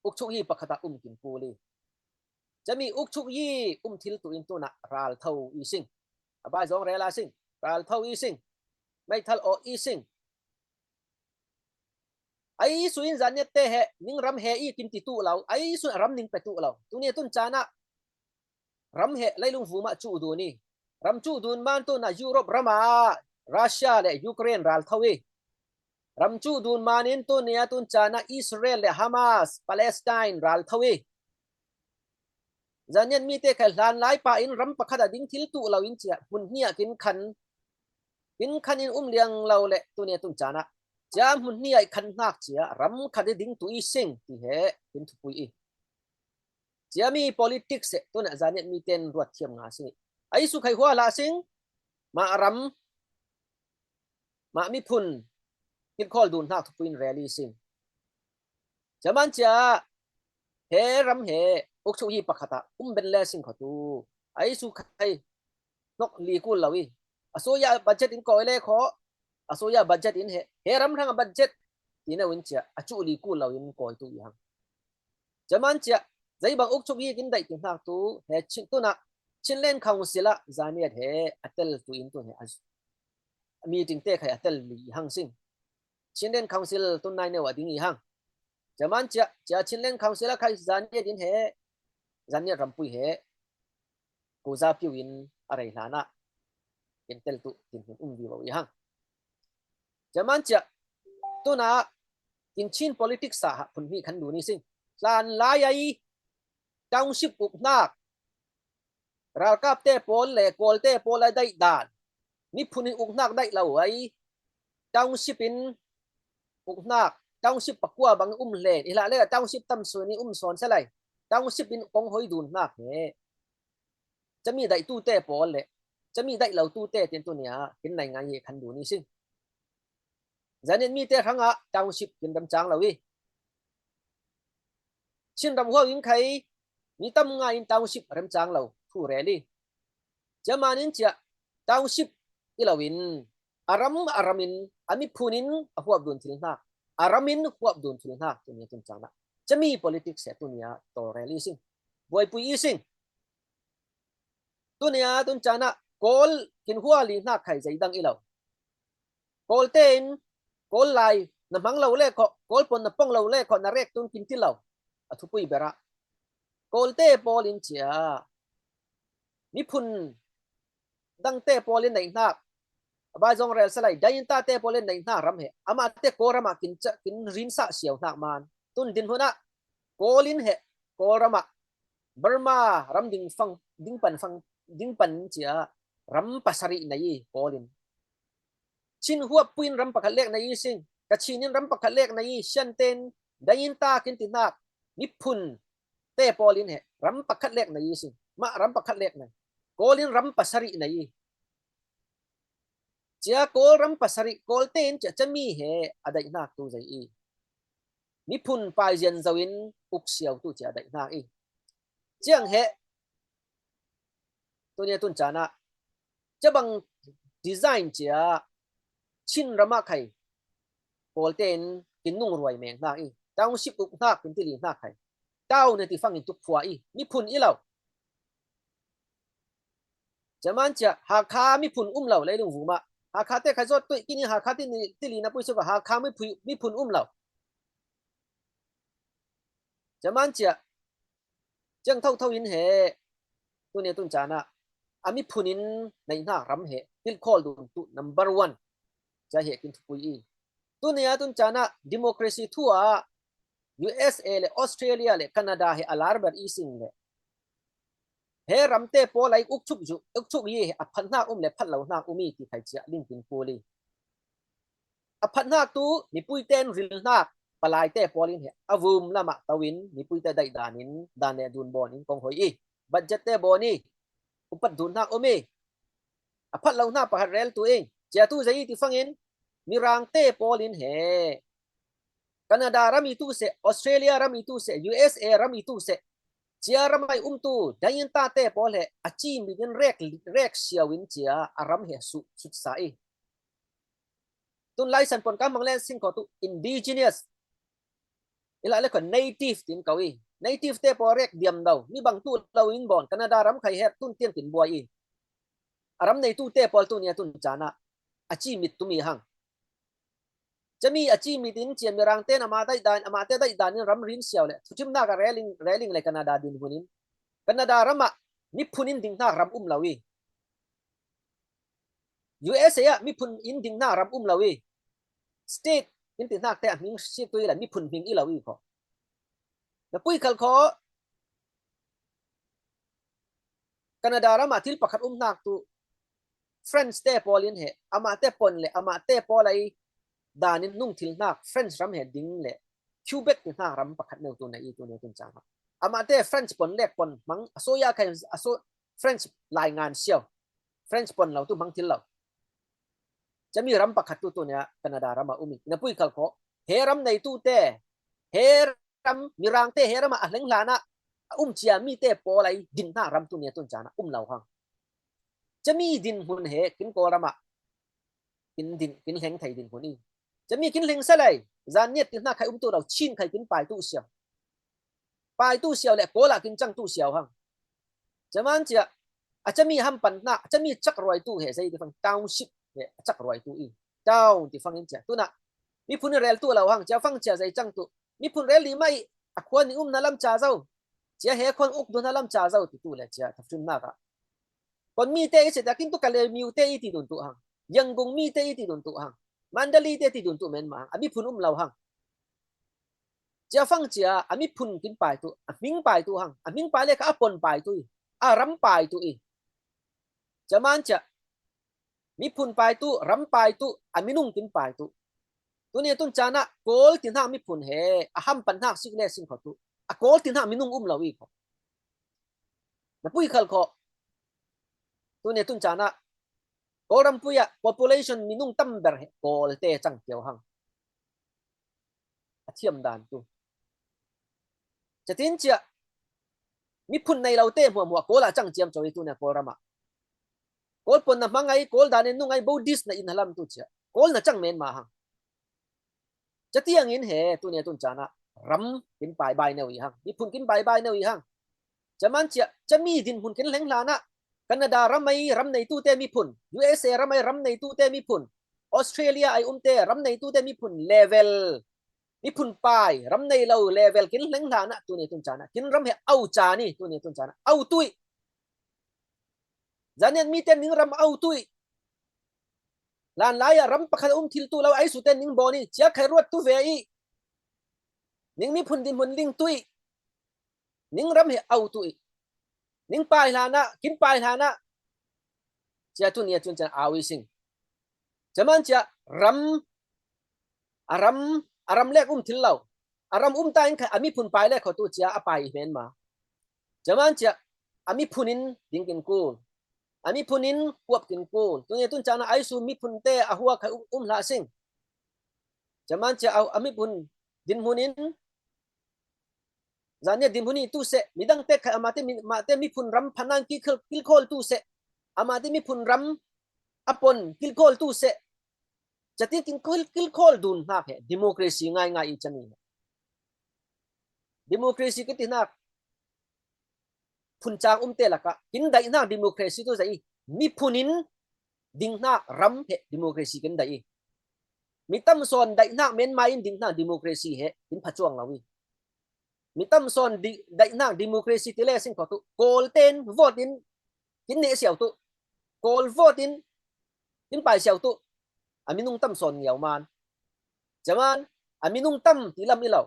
ukchuk hi pakhat ah um kin kul i. Cami ukchuk hi um thil tu in tuna ral tho i sing. A bai zong rel a sing. Ral tho i sing. Meithal aw i sing. Ai su in Zaniat te he ning ram he i kin ti tu lo. Ai su ram ning pe tu lo. Tuni tun cana ram he leilung vuma cu dun i. Ram cu dun man tuna Europe rama Russia le Ukraine ral tho i. Ram cu dun man in tuni a tun cana Israel le Hamas, Palestine ral tho i. Zaniat mi te khai hlan lai pa in ram pakhat a ding thil tu lo in cia hmun hnia kin khan, kin khan in um liang lo le tuni a tun cana cia hmun hnia i khan hnak cia ram khat i ding tu i sing ti he kin thupui i. Ciami politics he tuna Zaniat mi ten ruat thiam nga sing. Ai su khai hua la sing, mah ram, mah miphun kilkhawl dun hnak thupui in rel i sing. Cia man cia he ram he ukchuk hi pakhat ah um ben le sing kho tu. Ai su khai nok li kul lo i. A soya budget in kawi le kho. A soya budget in he, he ram hrang a budget ti na un cia a cu li kul lo in kawi tu i hang. Cia man cia zei bang ukchuk hi kin daih ti hnak tu he Chin tuna Chinland Council ah Zaniat he a tel tu in tu he a meeting te khai a tel li hang sing. Chinland Council tun nai neu a ding i hang. Cia man cia cia Chinland Council ah khai Zaniat in he Zaniat rampui he kuza piu in a rei hlan ah kin tel tu tin hun um vivo i hang. Cia man cia tuna kin Chin politics ah phun hnih khan dun i sing. Hlan lai ai township uk hnak, ralkap te pawl le Kawl te pawl a daih dan, miphun in uk hnak daih lo ai township in uk hnak, township pakua bang um len i hlah le township tam sun i um sawn sa lai, township in kong hoi dun hnak he cami daih tu te pawl le cami daih lo tu te tin tu nia kin nai ngai hi khan dun i sing. Zaniat mi te hrangah township kin rem cang lo i Chin ram huau in khai mi tam ngai in township rem cang lo thu rel i. Cia man in cia township i lo in a ram a ram in a miphun in a huap dun thil hnak, a ram in huap dun thil hnak tuni tun cana cami politics he tuni a tawlrel i sing. Buaipui i sing. Tuni a tun cana Kawl kin hua li hnak khai zei dang i lo. Kawl tein Kawl lai na hmang lo le kho, Kawl pon na pong lo le kho na rek tun kin ti lo. A thupui berah Kawl te pawl in cia miphun dang te pawl in neih hnak, a bai zong rel sa lai, Dainta te pawl in neih hnak ram he amah te Kawl ramah kin ca kin rin sah siau hnak man tun din hun ah Kawl in he Kawl ramah Burma ram ding fang ding pan fang ding pan cia ram pasarih nei i Kawl in Chin huap pui in ram pakhat lek nei i sing, Kachin in ram pakhat lek nei i, Shan ten Dainta kin ti hnak miphun te pawl in he ram pakhat lek nei i sing, mah ram pakhat lek nei, Kawl in ram pasarih nei i. Cia Kawl ram pasarih Kawl tein cia cami he a daih hnak tu zei i. Miphun paizian zo in uk siau tu cia a daih hnak i. Ciang he tuni a tun cana cia bang design cia Chin ramah khai Kawl tein kin nung ruai meng hnak i. Township uk hnak kin ti li hnak khai. Town na ti fangin tuk khua i. Miphun i lo. Cia man cia Hakha miphun um lo leilung vumah. Hakha te khai zawt tuih kini Hakha ti ni ti li na pui suka Hakha miphun um lo. Cia man cia ciang thotho in he tuni tun cana a miphun in neih hnak ram he kilkhawl dun tu number one cia he kin thupui i. Tuni a tun cana democracy thu ah U S A le Australia le Canada he a lar ber i sing le he ram te pawl ai ukchuk zu ukchuk i he a phat hnak um le phat lo hnak um i ti khai cia ling kin kul i. A phat hnak tu mipui ten ril hnak palaite pawl in he a vum lamah to in mipuite daih danin dan le dun bawnin kong hoi i, budget te bawn i, upat dun hnak um i, a phat lo hna pakhat rel tu i, cia tu zei i ti fangin Mirangte pawl in he Canada ram i tu seh, Australia ram i tu seh, U S A ram i tu seh, cia ram ai umtu Dayinta te pawl he a ci mit in rek, rek siau in cia a ram he su, sutsa i. Tun laisan pon ka mang le sing kho tu indigenous, i la le kho native tin kau i. Native te pawl rek diam do, mi bang tu lo in bawn Canada ram khai her tun tiang tin buai i. A ram nei tu te pawl tu nia tun cana a ci mit tu mi hang. Cami a ci mit in cia Mirang ten ama daih dan, ama te daih dan in ram rin siau le thuchim nak a reling, reling le Canada din hun in, Canada ram ah miphun in ding hnak ram um lo i, U S A ah miphun in ding hnak ram um lo i, state in ti hnak te a hming si tu i la miphun hming i lo i kho. Na pui khal kho Canada ram ah thil pakhat um hnak tu French te pawl in he, ama te pon le ama te pawl ai dan in nung thil hnak French ram he ding le Quebec ti hnak ram pakhat neu tu na i tu ne tun cang. Ama te French pon lek pon hmang a so ya khai a so French lai ngan siau. French pon lo tu hmang thil lo. Cami ram pakhat tu tu nia Canada ram a um i. Na pui khal kho. He ram nei tu te, he ram Mirang te he ram a hleng hlan ah a um cia mi te pawl ai din hna ram tu nia tun cana um lo hang. Cami din hun he kin kawl ram ah kin din, kin hleng thei din hun i. Cami kin hleng sa lai, zan niat ti hna khai um tu lo, Chin khai kin pai tu siau. Pai tu siau le kawl ah kin cang tu siau hang. Caman cia a cami hampan hna, a cami cak ruai tu he zei ti fang township he a cak ruai tu i. Town ti fang in cia. Tuna miphun i rel tu lo hang, cia fang cia zei cang tu. Miphun rel li mai a khuan i um na lam ca zo. Cia he khuan uk dun na lam ca zo ti tu le cia thafrim hna ka. Kon mi te i si ta kin tu ka le miu te i ti dun tu hang. Yangon mi te i ti dun tu hang. Mandalay te ti dun tu men ma hang. A miphun um lo hang. Cia fang cia a miphun kin pai tu, a hming pai tu hang. A hming pai le ka a pon pai tu i. A ram pai tu i. Caman cia miphun pai tu, ram pai tu, a minung kin pai tu. Tuni tun cana kawl ti hnak miphun he a hampan hnak sik le sin kho tu. A kawl ti hnak minung um lo i kho. Na pui khal kho. Tuni tun cana kawl ram pui ah population minung tam ber he kawl te cang kiau hang. A thiam dan tu. Catin cia miphun nei lo te hmuahhmuah kawl a cang ciam co i tu na kawl ram ah. Kawl pon na hmang ai, kawl dan in nung ai, Buddhist na in halam tu cia. Kawl na cang men ma hang. Catiang in he tuni tun cana ram kin pai bai neu i hang. Miphun kin pai bai neu i hang. Caman cia, cami din hun kin hleng hlan ah Canada ram ai ram nei tu te miphun, U S A ram ai ram nei tu te miphun, Australia ai um te ram nei tu te miphun level, miphun pai ram nei lo level kin hleng hlan ah tuni tun cana kin ram he au ca ni, tuni tun cana au tui. Zanian mi te ning ram au tui. Lan lai ah ram pakhat um thil tu lo ai su te ning bawn i, cia khai ruat tu ve i. Ning miphun din hmun ling tui. Ning ram he au tui. Ning pai hlan ah, kin pai hlan ah. Cia tuni a tun cana au i sing. Caman cia ram, a ram, a ram lek um thil lo. A ram um ta in kha a miphun pai lek kho tu cia a pai i men ma. Caman cia a miphun in ding kin kul. A miphun in kuap kin kul. Tuni tun cana ai su miphun te a hua kha um, um hla sing. Caman cia a, a miphun din hmun in zania din hmun i tu seh, midang te kha amate mi, mate miphun ram phanan kilkhol, kilkhol tu seh. Amate miphun ram a pon kilkhol tu seh. Catin kin kil, kilkhol dun hnak he democracy ngai ngai i cami he. Democracy kiti hnak phuncang um te lakah kin daih hnak democracy tu zei i, miphun in ding hnak ram he democracy kin daih i. Mi tam sawn daih hnak men mai in ding hnak democracy he kin phacuang lo i. Mi tam sawn di, daih hnak democracy ti le sing kho tu, kawl ten vote in kin neh siau tu. Kawl vote in kin pai siau tu. A minung tam sawn ngiau man. Caman, a minung tam ti lam i lo.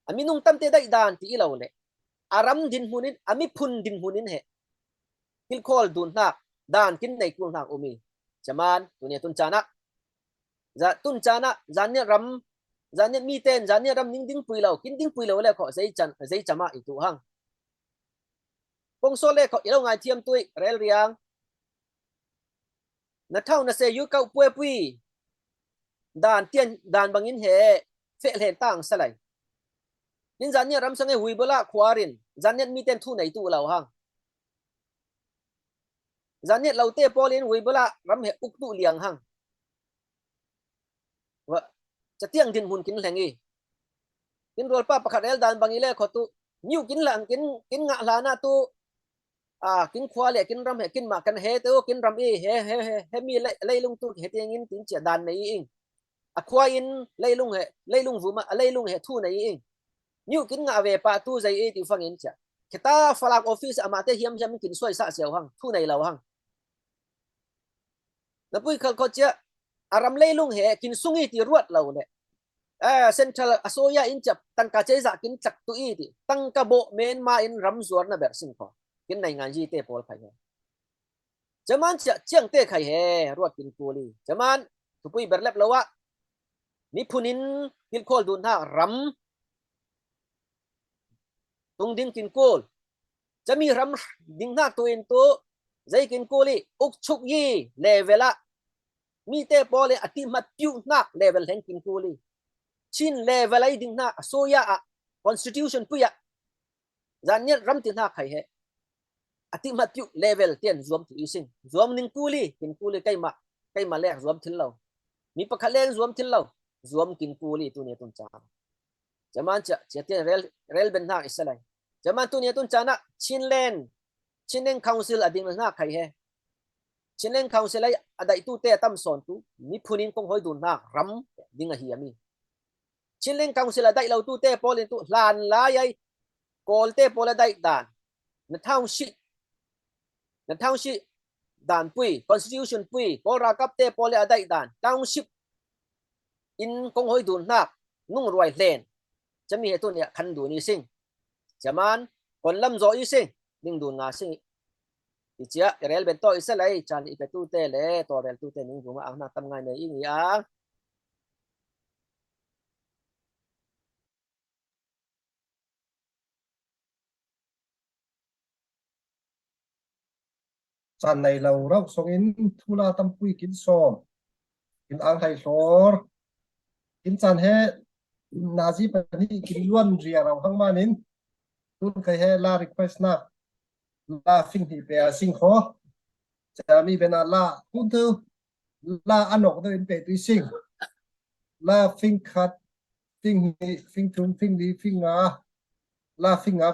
A minung tam te daih dan ti i lo le. A ram din hmun in, a miphun din hmun in he. Kilkhol dun hnak, dan kin nei kul hnak um i. Caman, tuni tun cana. Za, tun cana, zan nia ram Zanniat miten zanniat ram ning dingpui lo, kin dingpui lo le kho zei chan, zei chama i tu hang. Pongso le kho i lo ngai thiam tui rel riang. Na thau na se yu kau pue pui. Dan tian dan bangin he fe hlen tang salai. Nin zanniat ram sange hui bula khuarin zanniat miten thu nei tu lo hang. Zanniat lo te polin hui bula ram he uk tu liang hang. Wa, chatiang din hun kin hleng i. Kin rualpa pakhat rel dan bang i le kho tu. Niu kin lang kin, kin ngah hlana tu. A, kin khua le kin ram he kin ma kan he tu kin ram i he, he, he, he mi le, leilung tu he tiang in tin chia dan nei i ing. A khua in leilung he, leilung vuma, a leilung he thu nei i ing. Niu kin ngah ve pa tu zei i ti fang in chia. Kheta falak office ama te hiam hiam kin suai sa siau hang, thu nei lo hang. Na pui khal kho chia, a ram leilung he kin sung i ti ruat lo le. A, central a soya in chia tangka chei za kin chak tu i ti. Tangka bo men ma in ram zuar na ber sing kho. Kin nei ngan ji te pol khai he. Chaman chia chiang te khai he, ruat kin kuli. Chaman, tupui ber lep lo a. Ni phunin hil khol dun ha ram. Tung ding kin kul. Chami ram ding hnak tu in tu, zei kin kuli, uk chuk yi level a. Mi te pole a ti mat piu hnak level heng kin kuli. Chin level ai ding hnak, a soya a, constitution pui a. Zanniat ram ti hnak khai he. A ti mat piu level tian zuam ti i sing. Zuam ning kuli, kin kuli keima, keima lek zuam thil lo. Mi pakhat leng zuam thil lo. Zuam kin kuli tu ni tun cha. Chaman chia, chia tian rel, rel ben hnak i salai. Chaman tu ni tun chana, Chinland, Chinland Council a ding hnak khai he. Chinland Council ai a dai tu te tam son tu, mi phunin kong hoi dun hnak ram ding a hi a mi. Chinland Council a dai lo tu te polin tu, hlan lai ai, kol te pol a dai dan. Na township, na township dan pui, constitution pui, kol rakap te pol a dai dan. Township in kong hoi dun hnak, nung ruai hlen. Chami he tu ni a khan dun i sing. Chaman, kon lam zo i sing, ding dun nga sing. I chia, i rel ben to i salai, chan i pe tu te le, to rel tu te ning dun nga ang hnak tam ngai nei i ngi ang. Chan nei lo rau song in thula tampui kin som. Kin ang hai hlor. Kin chan he nazi pani kin luan ria rau hang manin. Tun kai he la request na. La fing hi pe a sing kho. Chami bena la tun tu. La anok deuh in pe tu i sing. La fing khat, fing hnih, fing thum, fing li, fing nga. La fing nga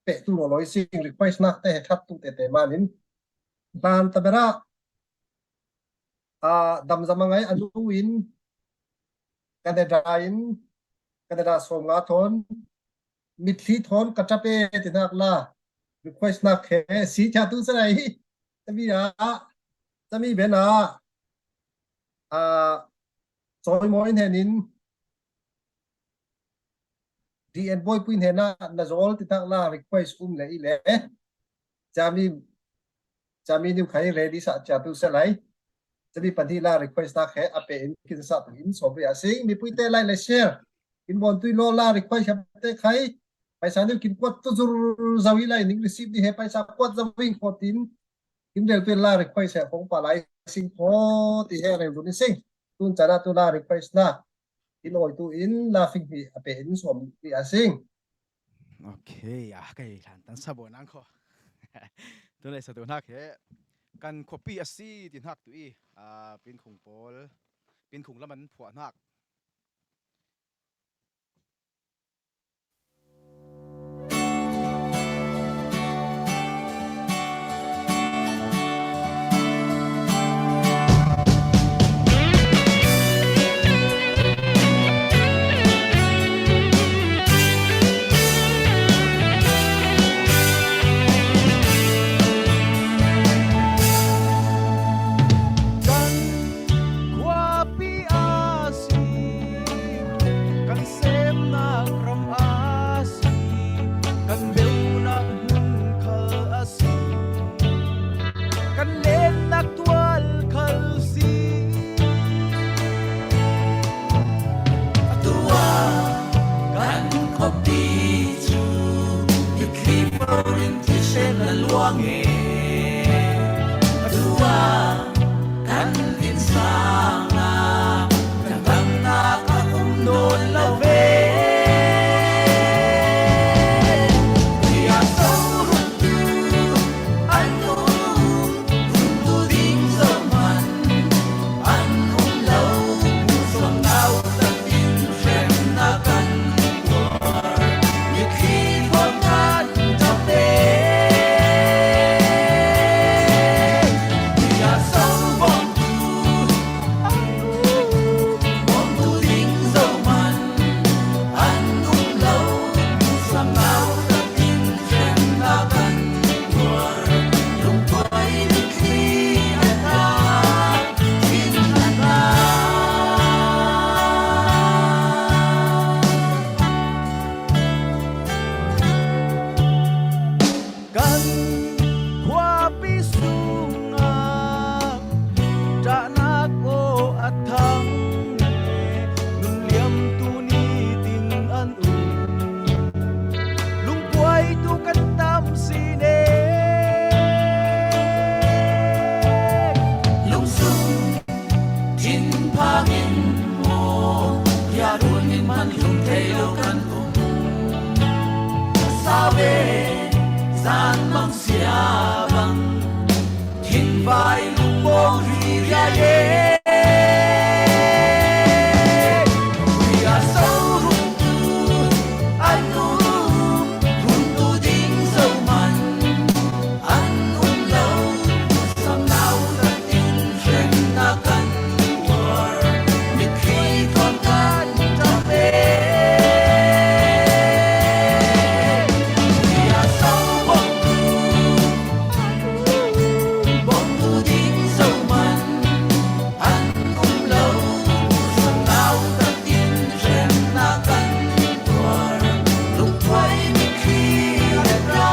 pe tu lo lo i sing. Request nak te he that tu te te manin. Hlan ta bera, a, dam zama ngai a nu in, Canada in, Canada som nga thon, mitthli thon ka tap e ti nak la request nak he si cha tu sa nai. Tami a, tami ben a, a, soi mo in hen in, di en boy pui hen a, na zol ti tak la request um le i le. Chami, chami niu khai ready sa cha tu sa lai. Chami pani la request tak he a pe in kin sa tu in so be a sing mi pui te lai le share. In bon tui lo la request he te khai. Paisa niu kin kuat tu zur zawi lai ning receive di he paisa kuat zawi in kuat in. In rel tu la request he kong pa lai sing kho ti he rel tu ni sing. Tun chana tu la request na. In oi tu in la fing hi a pe in som hi a sing. Ok, a kai hlan tan sa bo nang kho. Tu le sa tu hnak he. Kan khopi a si ti hnak tu i. A, pin khung pol. Pin khung laman phuah hnak. Kan khuapi a si Bang e, a tua kan innsang a, kan damna ka um nawn lo ve. Ui a so run tu, an um, run tu ding zo man, an um lo, suang nau takin hremna kan tuar. Mitthli khawm kan ṭap e. Ui a so bawngtu, bawngtu ding zo man, an um lo, suang nau takin hremna kan tuar. Lungpuai mitthli a tla, thin a tla. Kan khuapi sungah ṭahnak aw a thang e, nun liamtu nitin an um. Lungpuaitu kan tam si ne. Lungsung thinphang in maw, bia run in man lung thei lo kan um. Sa ve, zan mang sia bang, thinvai lungbawl ririai e. Ui a so run tu, an um, run tu ding zo man, an um lo, suang nau takin hremna kan tuar. Mitthli khawm kan ṭap e. Ui a so bawngtu, bawngtu ding zo man, an um lo, suang nau takin hremna kan tuar. Lungpuai mitthli a tla,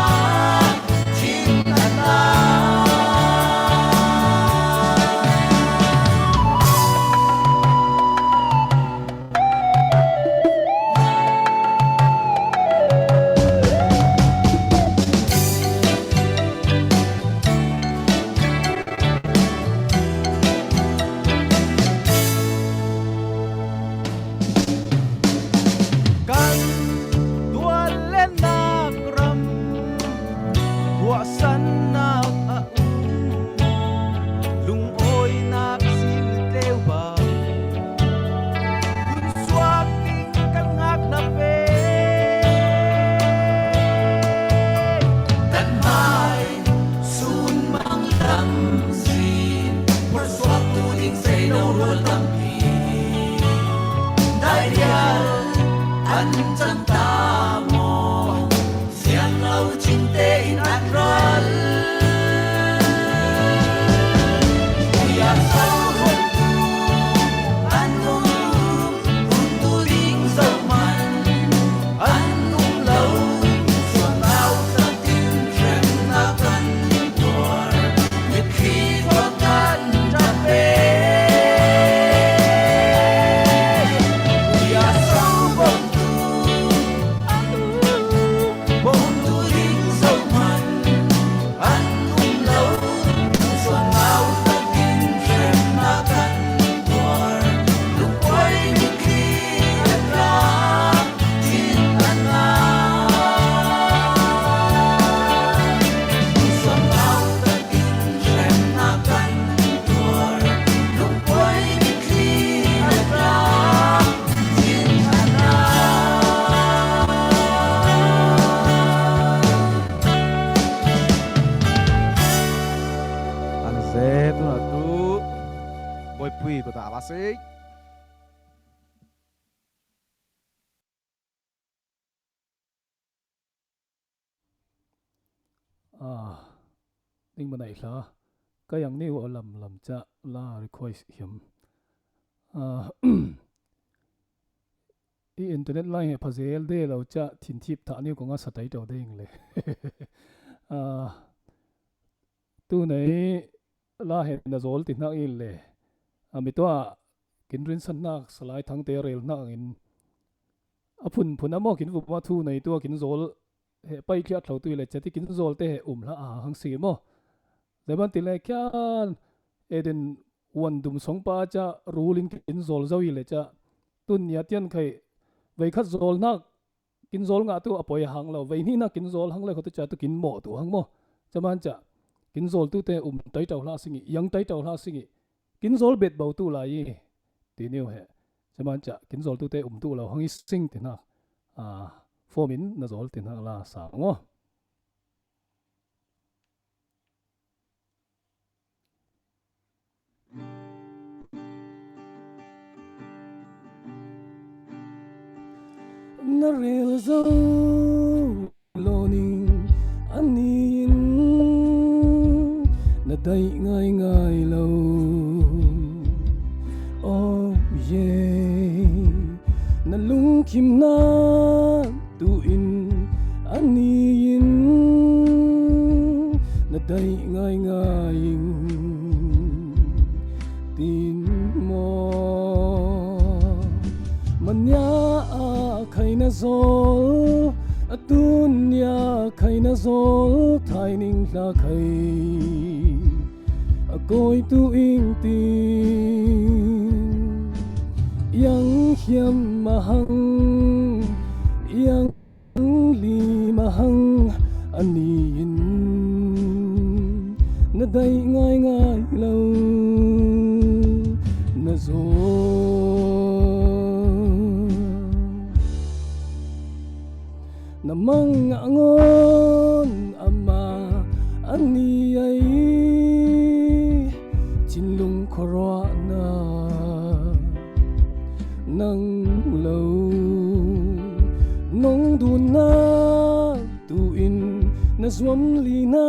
thin a tla. Kan tuallennak ram, tuahsannak a um, lungawinak zing tleu bang, hun suak ding kan ngakna pe. Kan mai sun mang lam sin, porsuaktu ding sei lo rual tampi. Dairial an cang ta maw? Siang lo cingte in an ral. Ui a so run tu, an um, run tu ding zo man, an um lo, suang nau takin hremna kan tuar. Mitthli khawm kan ṭap e. Ui a so bawngtu, bawngtu ding zo man, an um lo, suang nau takin hremna kan tuar. Lungpuai mitthli a tla, thin a tla. Suang nau takin hremna kan tuar. Lungpuai mitthli a tla, thin a tla. An ze tuna tu Bawipa ta va sei. Ah, ning manai hla. Ka yang ni wa lam lam cha la request hiam. Ah, i internet line he phazel de lo cha thin thip tha ni ko nga sa tai to de ing le. Ah, tu nei la he na zol ti hnak in le. Ah, mi tua kin rin san nak Salai Thangte rel hnak in. A phun phun a maw kin vup a thu nei tua kin zol he paithliat lo tu i le ciat i kin zawlte he um hlah a hang si maw. Zeman ti le khian Eden huan dum sawng pa ciah rulin kin zawl zo i le ciah tun nia tian khai vei khat zawl nak kin zawl ngah tu a poi a hang lo, vei hnihna kin zawl hang le khawte ciah tu kin mawh tu hang maw. Zeman ciah kin zawl tute um tai tau hlah sing i, iang tai tau hlah sing i, kin zawl bet bo tu lai i ti niu he. Zeman ciah kin zawl tute um tu lo hang i sing ti hnak, a, form in na zawl ti hnak la sang maw. Na rel zo lawning a ni in na daih ngaingai lo. Oh, yeah. Na lungkim na tu in a ni in na daih ngaingai in tin maw. Mania a khai na zawl, a tun nia khai na zawl thai ning hla khai a kawi tu ing tin. Iang hiam a hang, iang lim a hang a ni in na daih ngaingai lo na zaw. Na mang a ngawn ama a ni ei thinlung khuaruahna nang lo nong dunna tu in na zuam lina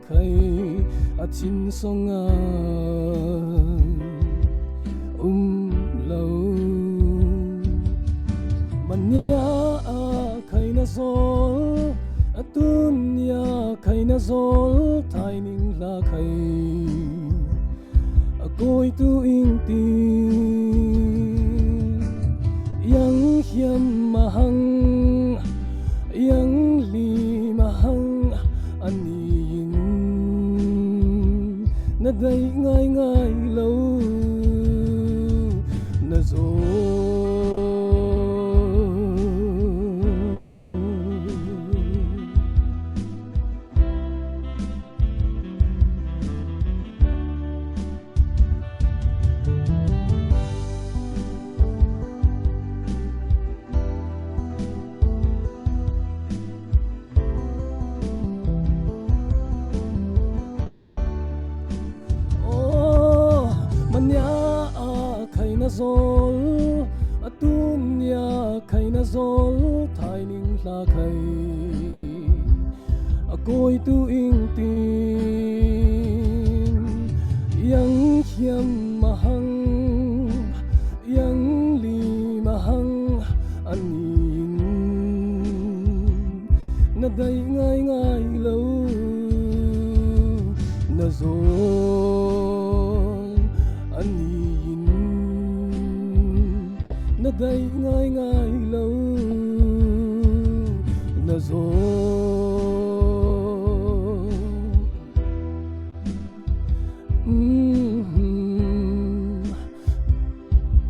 khai a thin song a um lo. Mania a khai na zawl, a tun nia khai na zawl thai ning hla khai a kawi tu ing tin. Iang hiam a hang, iang lim a hang a ni in na daih ngaingai lo na zaw. Oh, mania a khai na zawl, a tun nia khai na zawl thai ning hla khai a kawi tu ing tin. Iang hiam a hang, iang lim a hang a ni in na daih ngaingai lo na zaw a ni in na daih ngaingai lo na zaw.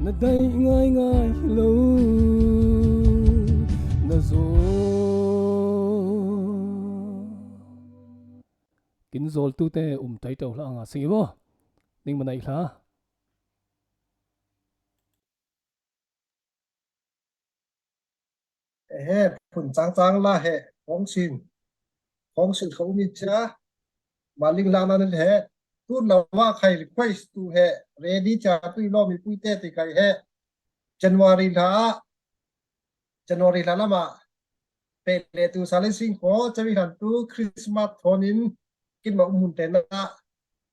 Na daih ngaingai lo na zaw. Kin zawl tute um tai tau hla anga sing i maw. Ning manai hla. He phun cangcang la he khawngsin khawngsin kha um i cia. Maling la nan he tun lo a khai request tu he ready cia tu i lawm i puite ti khai he January hla ah January hla lamah peh le tu salin sing khaw cami hlan tu Christmas thawn in kin ma um hun te na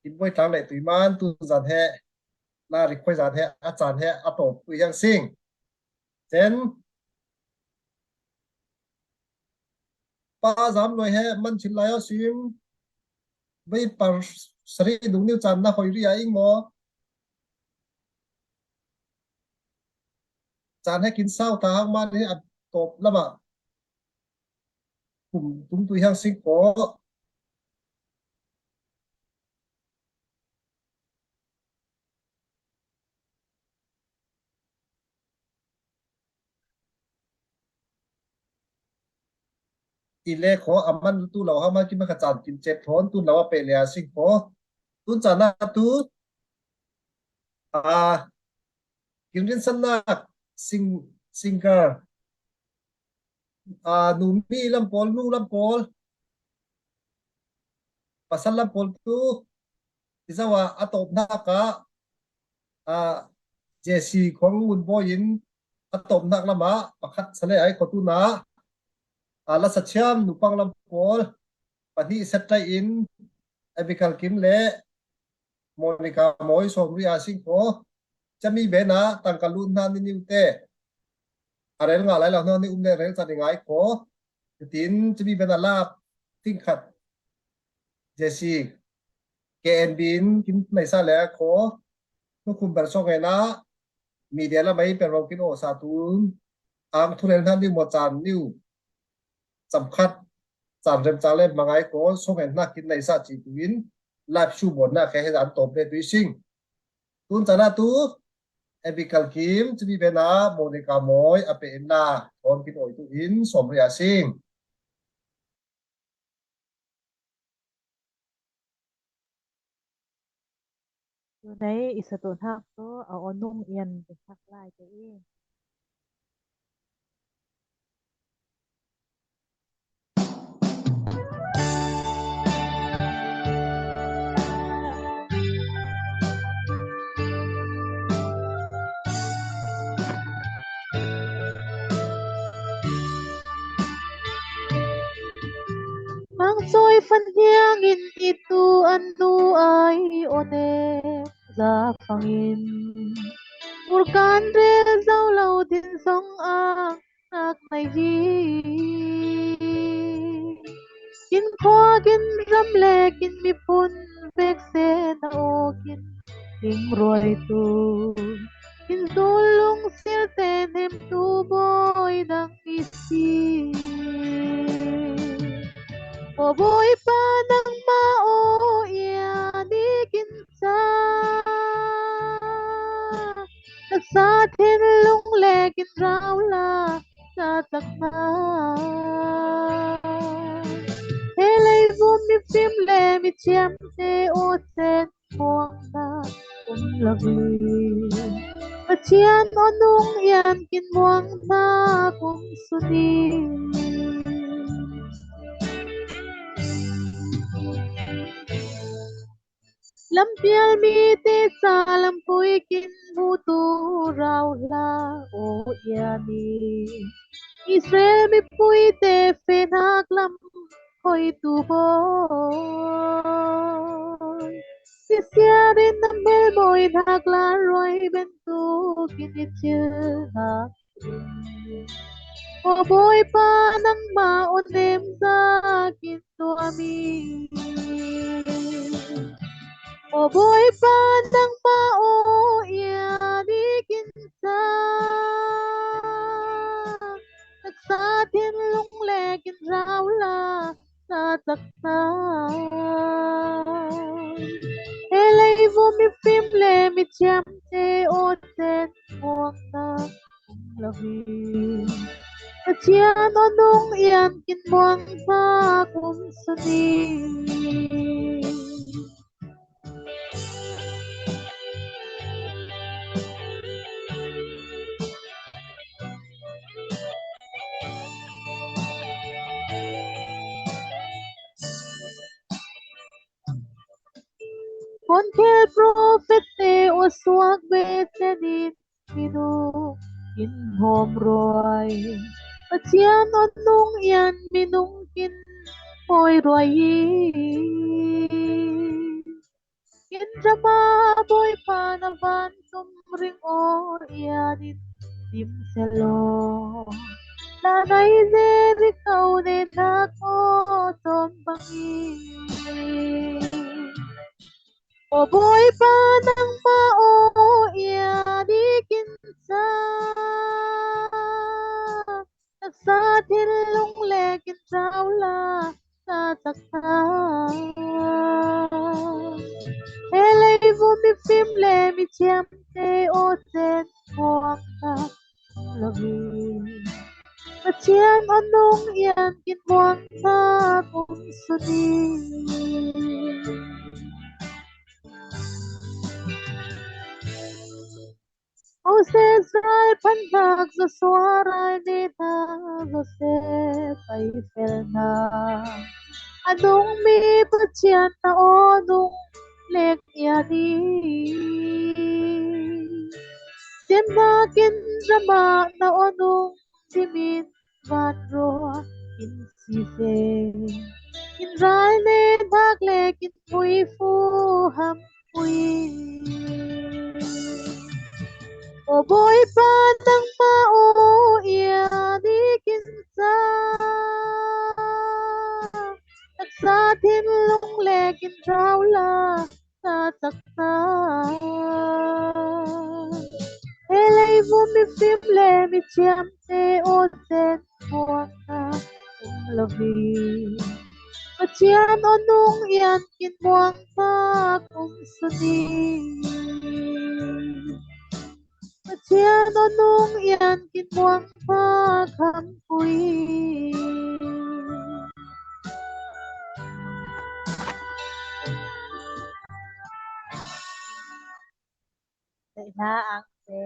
kin buai tlang le tui man tu zan he la request zan he a can he a tawp tu hiang sing. Cen pa zam nuai he man chin lai aw sim vei par sari dung niu can na hoi ri a ing maw? Can he kin sau ta hang man he a tawp lamah kum tung tu hiang sing ko. I le ko aman tu lo ha ma ki ma ka chan kin chet thon tun lo a pe le a sing ko. Tun chan a tu a kin rin san nak sing, singer a nu mi lam pol, nu lam pol, pasal lam pol tu i zawa a top nak a a Jesse khong mun boy in a top nak lama pakhat sa le ai ko tu na a la sa chiam nu pang lam pol pani set tai in Abigail Kim le Monica Moi som ri a sing ko. Chami bena tangka lut na ni niu te a rel nga lai lo na ni um le rel sa ni ngai ko. Tin chami bena lap ting khat Jesse K N B in kin nei sa le ko. Nu kum ber song ena media la mai per kin o sa tun ang thu rel na niu mo chan niu cham khat chan rem chan le mangai ko song en na kin nei sa chi tuin live show bon na ke he an top le tu sing. Tun chan a tu Abigail Kim chami bena Monica Moi a pe en na thon kin oi tu in som ri a sing. Tunai i satu hnak tu a onung ian hnak lai te i. Ang soi fan hiang in itu anu ai one za fangin. Urkan rel zau lo din song ang nak mai hi. Kin khua kin ram le kin miphun vek se na o kin king ruai tu. Kin zulung sil te nem tu boy dang i si. O boy pa nang ma o ia ni kin sa. Taksa thinlung le kin rau la sa takna. He lei vum mi fim le mi chiam te o sen muang na kum la vi. Pathian o nung ian kin muang na kum suni. Lampial mi te sa lampui kin mu tu rau hla o ia ni. Israel mipui te fe nak lam hoi tu hoi. Sisia rin na mel moi nak la roi ben tu kin i chil nak. O boy pa nang ma o nem za kin tua mi. O boy pa nang ma o ia ni kin sa. Taksa thinlung le kin rau la sa taksa. He lei vum mi fim le mi chiam te o sen muang na. Lavi. Pathian o nung ian kin muang sa kum suni. Kon khel prophet te o suak ve tenin minung kin hawm ruai. Pathian o nung ian minung kin hoi ruai hi. Kin rama boy pa na van tum ring o ian in tim selo. Na nai ze ri kau ne na ko tom bangi. O boy pa nang ma o ia di kin sa. Taksa thinlung le kin sau la, sa tak ta. He leivum mifim le mithiamte aw, Cen muangta lo hi. Pathian aw nung ian kin muangta kum suni. Moses rai phannak, Joshua rai nena, Joseph pai felna, a nung mi Pathian na aw nung lek ia ni. Siamna kin rama na aw nung dimin van rua kin sise. Kin rai ne nak le kin pui fu ham pui. O Bawipa nangmah aw ia ni kin sa. Taksa thinlung le kin rau la, sa taksa. He leivum mifim le mithiamte aw, Cen muangta kum lo hi. Pathian aw nung ian kin muangta kum suni. Pathian aw nung ian kin muangta khampui. Daihna angte.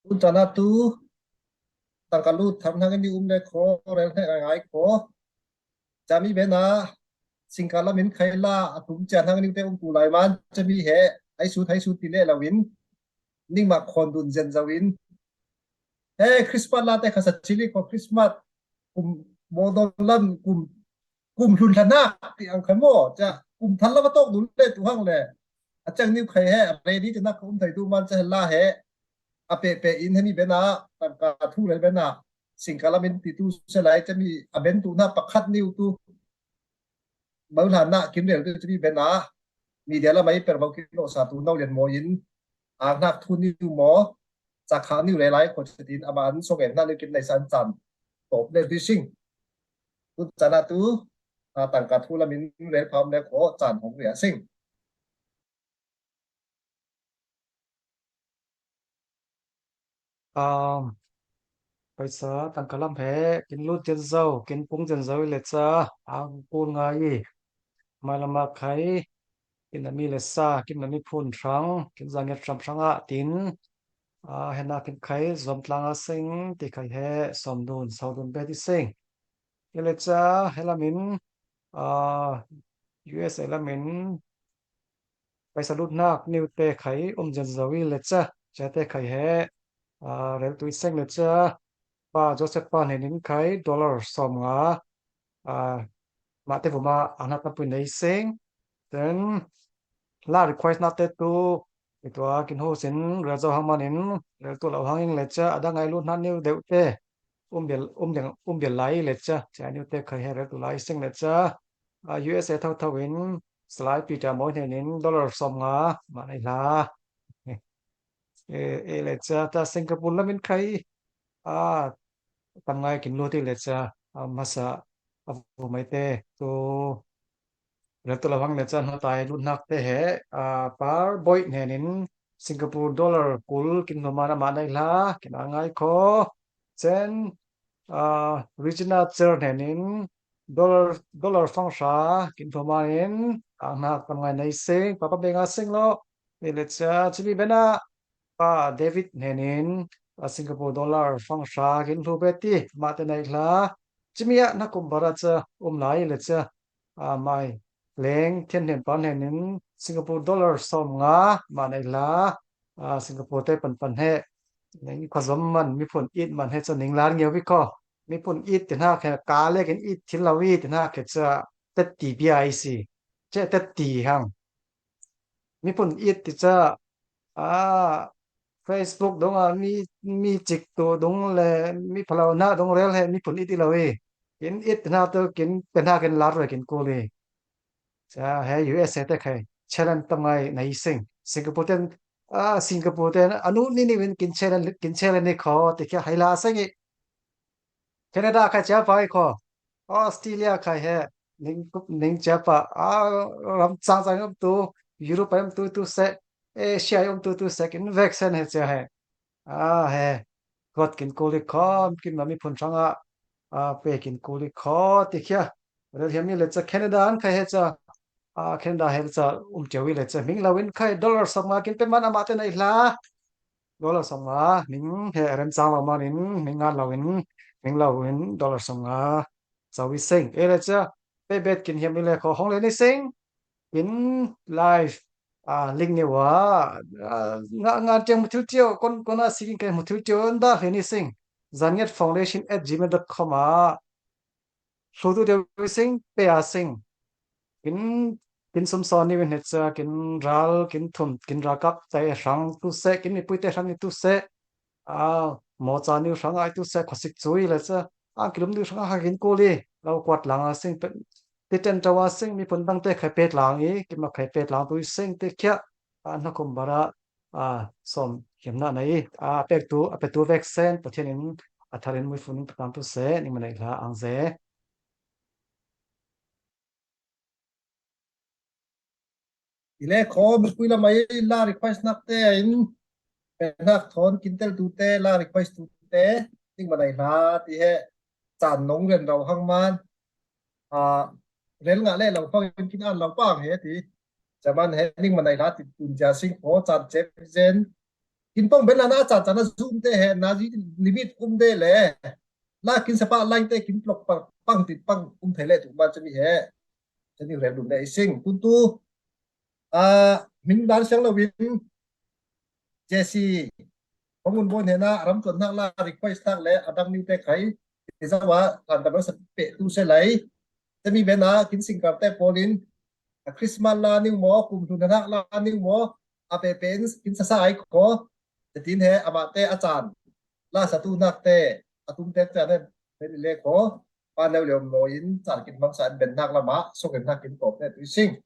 Tun cana tu tangka lut tham hang in i um le kho, rel hneh ngai ngai kho. Cami bena singka lamin khaila a tum cian hang in i te um tu lai man cami he ai sut hai sut ti le lo in ning mak khon dun zen zo in. He Christmas la te khasa chili kho Christmas kum modol lam kum kum hlun hlanak ti ang khan maw, ca kum thal lama tawk dun le tu hang le a ceng niu khai he a ready te nak um thei tu man ca la he a pe pe in hemi bena tangka thu le bena singka lamin ti tu se lai cami a ben tu na pakhat niu tu bau hlan na kim rel tu cami bena media lamai per bau kim lo sa tu no lian maw in ang nak thu niu maw, ca kha niu le lai kho tin ama an song en na niu kim nai san chan top le tu sing. Tu cana tu a tangka thu lamin rel pham le kho chan hong ria sing. A, paisa tangka lam he kin lut zen zo, kin pung zen zo i le ca ang kul ngai i. Mai lama khai kin a mi le sa, kin a mi phun hrang, kin zanget hram hrang ah tin, a, hena kin khai zom tlang a sing ti khai he som dun sau dun be ti sing. I le ca he lamin, a, U S A lamin paisa lut nak niu te khai um zen zo i le ca, ca te khai he, a, rel tu i seng le ca, pa Joseph pa hnenin khai dollar som nga, a, mah te vuma a hnak tampi nei seng. Then la request nak te tu i tua kin ho sin rel zo hang manin rel tu lo hang in le ca a dang ngai lut hnak niu deuh te um bial, um bial, um bial lai le ca, ca niu te khai he rel tu lai seng le ca, a, U S A tho tho in Salai Peter Mawi hnenin dollar som nga mah nei hla. E, e le ca ta Singapore lamin khai a tam ngai kin lut i le ca a masa a vu mai te tu rel tu lo hang le ca hna tai lut nak te he a par Boih hnenin Singapore dollar kul kin hnu man a mah nei hla kin a ngai kho. Cen, a, Regina Cher hnenin dollar, dollar fang hra kin hnu man in a hnak tam ngai nei sing, papa benga sing lo. I le ca cimi bena pa David hnenin a Singapore dollar fang hra kin hlu be ti mah te nei hla. Cimi ah na kum bara ca um lai le ca, a, mai leng thian hnen pan hnenin Singapore dollar som nga mah nei hla. A, Singapore te pan pan he ning kho zom man miphun it man he ca ning lar ngeu vi kho. Miphun it ti hnak he ka le kin it thil lo i ti hnak he ca tet ti bia i si. Ce tet ti hang. Miphun it ti ca, a, Facebook dong a mi, mi cik tu dong le mi phalo na dong rel he miphun it i lo i. Kin it hna tu kin pe hna kin lar ve kin kul i. Ca he U S A te khai challenge tam ngai nei sing. Singapore ten A, Singapore te a nu ni ni win kin challenge, kin challenge ni kho, ti kia hai la seng i. Canada khai chia pai kho. Australia khai he. Ning kup, ning chia pa. A, ram chang chang um tu. Europe um tu tu se. Asia um tu tu se. Kin vek sen he chia he. A, he. Kot kin kuli kho. Kin ma mi phun chang a. A, pe kin kuli kho. Ti kia. Rel hiam ni le cha Canada an khai he cha. A, Canada he cha um tiu i le cha. Ming la win khai dollar som nga kin pe man ama te na i la. Dollar som nga, ning he rem chang lo manin, ning ngan lo in, ning lo in, dollar som nga. Chawi seng. E le cha, pe bet kin hiam i le kho hong le ni seng. In live, a, link ni wa. A, nga, nga tiang mu thil tio, kon, kon a si kin kai mu thil tio, nda he ni seng. Zan nget foundation at gmail dot com a. Hlu tu deu sing, pe a sing. Kin, kin sum son ni win het cha, kin ral, kin thum, kin ra kap, chai hrang tu se, kin mi pui te hrang ni tu se. A, mo cha ni hrang ai tu se, khosik chui le cha. A, kilum ni hrang ha kin kuli. Lo kuat lang a sing, pe, ti ten chawa sing, mi pun dang te khai pet lang i, kin ma khai pet lang tu sing te kia. A, na kum bara, a, som hiam na na i, a, pek tu, a pek tu vek sen, Pathian in, a thar in mui fun in patan tu se, ning ma nei la ang ze. I le kho, mi pui la mai la request nak te in, pe nak thon kin tel tu te, la request tu te, ning ma nei la ti he, chan nong ren rau hang man. A, rel nga le lo pang kin an lo pang he ti. Chaman he ning ma nei la ti tun ja sing kho chan chep zen. Kin pong ben la na chan chan na zoom te he na zi limit um de le. La kin sapa line te kin plok pang, pang ti pang um thei le tu man chami he. Chani rel dum de sing. Tun tu. A, min dan siang lo win. Jesse, kong un bon hena, ram tuan nak la request tak le, adang niu te khai, ti zawa, kan ta sa pe tu se lai, te mi bena, kin sing kar te polin, a Christmas la niu mo, kum tu nak la niu mo, a pe pen, kin sa sa ai ko, te tin he, ama te a chan, la sa tu nak te, a tum te te ne, te ni le ko, pa neu leo mo in, chan kin mang sa ben nak la ma, so kin nak kin kop ne tu sing.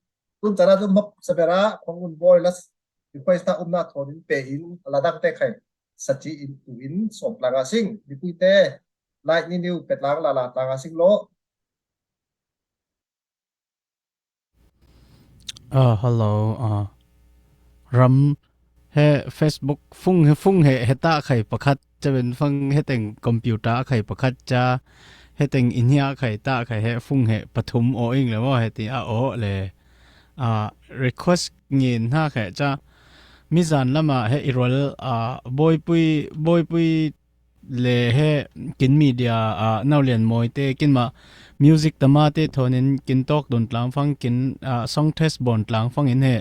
Tun chana tu map sabera, kong un boi las, request ta um na thon in pe in, a la dang te khai, sa chi in tu in, som tlang a sing, di pui te, lai ni niu pet lang la la tlang a sing lo. A, hello, a, ram he Facebook fung he, fung he, he ta khai pakhat, chaben fang he teng computer khai pakhat cha, he teng in hia khai ta khai he fung he pathum o ing le mo he ti a o le. A, request ngin ha khai cha, mi zan lama he i rol, a, boipui, boipui le he kin media, a, nau lian moi te, kin ma music tama te thonin kin tok dun tlang fang kin, a, song test bon tlang fang in he,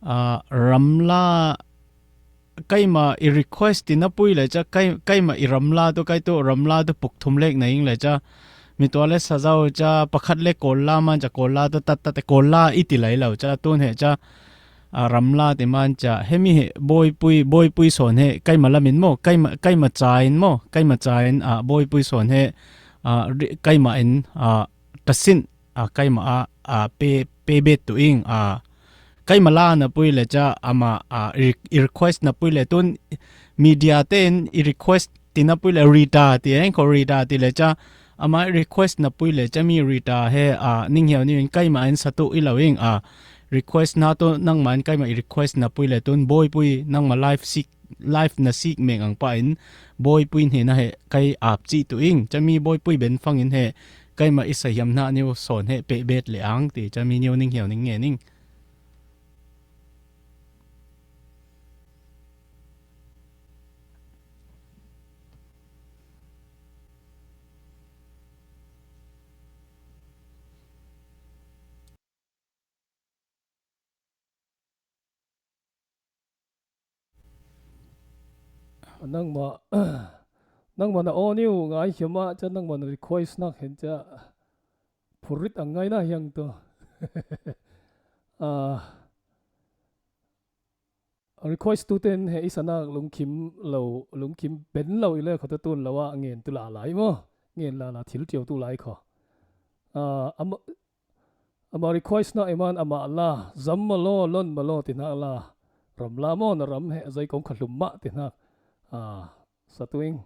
a, ram la, kai ma i request ti na pui le cha, kai, kai ma i ram la tu, kai tu ram la tu puk thum lek na ing le cha, mi tua le sa zau cha, pakhat le kol la man cha, kol la tu tat tat kol la i ti lai lo cha, tun he cha, a, ram la ti man cha, he mi he boipui, boipui son he, kai ma lamin mo, kai ma, kai ma cha in mo, kai ma cha in, a, boipui son he, a, ri-, kai ma in, a, ta sin, a, kai ma a, a, pe, pe bet tu ing, a, kai ma la na pui le cha, ama, a, i, i request na pui le tun, media te in i request ti na pui le Rita ti eng ko Rita ti le cha, ama request na pui le cha mi Rita he, a, ning hiau ni in kai ma in sa tu i lo ing, a, request na tu nang man kai ma i request na pui le tun boipui nang ma live sik, live na sik meng ang pa in boipui ni na he kai ap chi tu ing, cha mi boipui ben fang in he kai ma i sa hiam na niu son he pe bet le ang ti cha mi niu ning hiau ning nge ning. Nangma, nangma na o niu ngai hiam a cha nangma na request nak hen cha phurit ang ngai na hiang tu. A, request tu ten he i sa nak lungkim lo, lungkim ben lo i le kho tu tun lo a ngen tu la lai mo. Ngen la la thil tiu tu lai kho. A, ama, ama request na i man ama la, zam ma lo, lon ma lo ti na la. Ram la maw, na ram he zai kong kha hlum mah ti hna. A, sa tuing.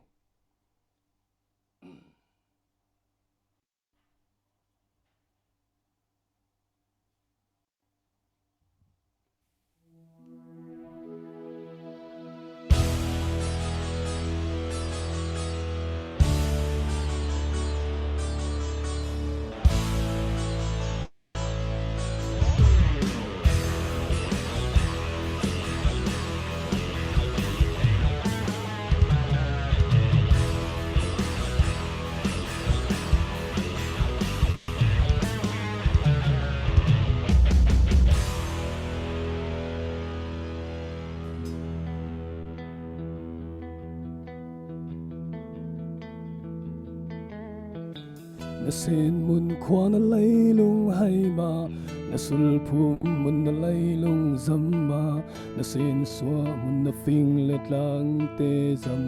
Na sin mun khua na leilung hai mah, na sulphum mun na leilung zam mah, na sin suah mun na fing le tlang te zam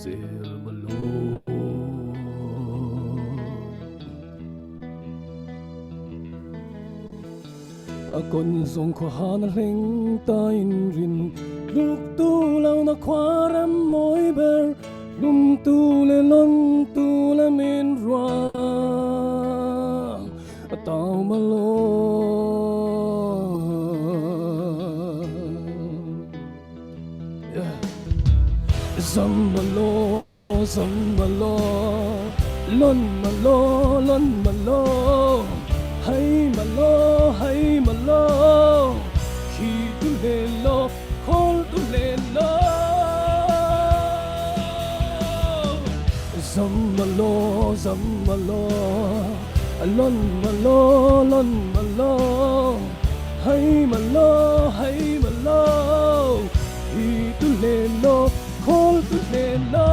zel ma lo. A kon zong khuaha na hleng ta in rin, tluk tu lo na khua ram mawi ber, hlum tu le lon tu le min ruang a tau ma lo. Zam ma lo. Zam ma lo, lon ma lo, lon ma lo, hai ma lo, hai ma lo, khi tu le lo, khol tu le lo. Zam ma lo, zam ma lo, lon ma lo, lon ma lo, hai ma lo, hai ma lo, khi tu le lo, khol tu le lo.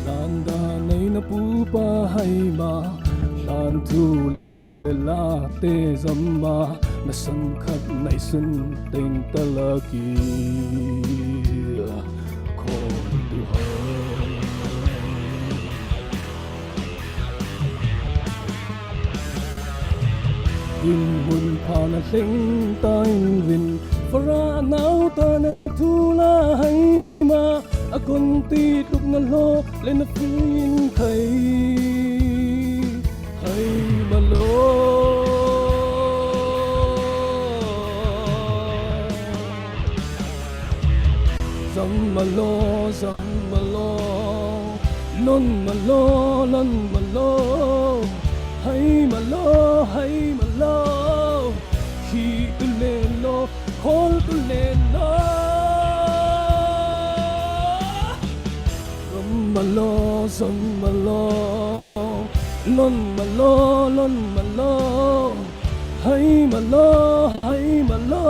Hlan dan ei na pupa hai mah, hlan tu le la te zam mah, na san khat na i sun teng ta lak i khol tu hai. Dinhmun pha na hleng ta in rin, Farah nau ta na thu la hai mah, a kon ti tluk na hlaw le na fing khai hai ma lo. Zam ma lo, zam ma lo, lon ma lo, lon ma lo, hai ma lo, hai ma lo, khi tu le lo, khol tu le lo. Zam ma lo, zam ma lo, lon ma lo, lon ma lo, hai ma lo, hai ma lo,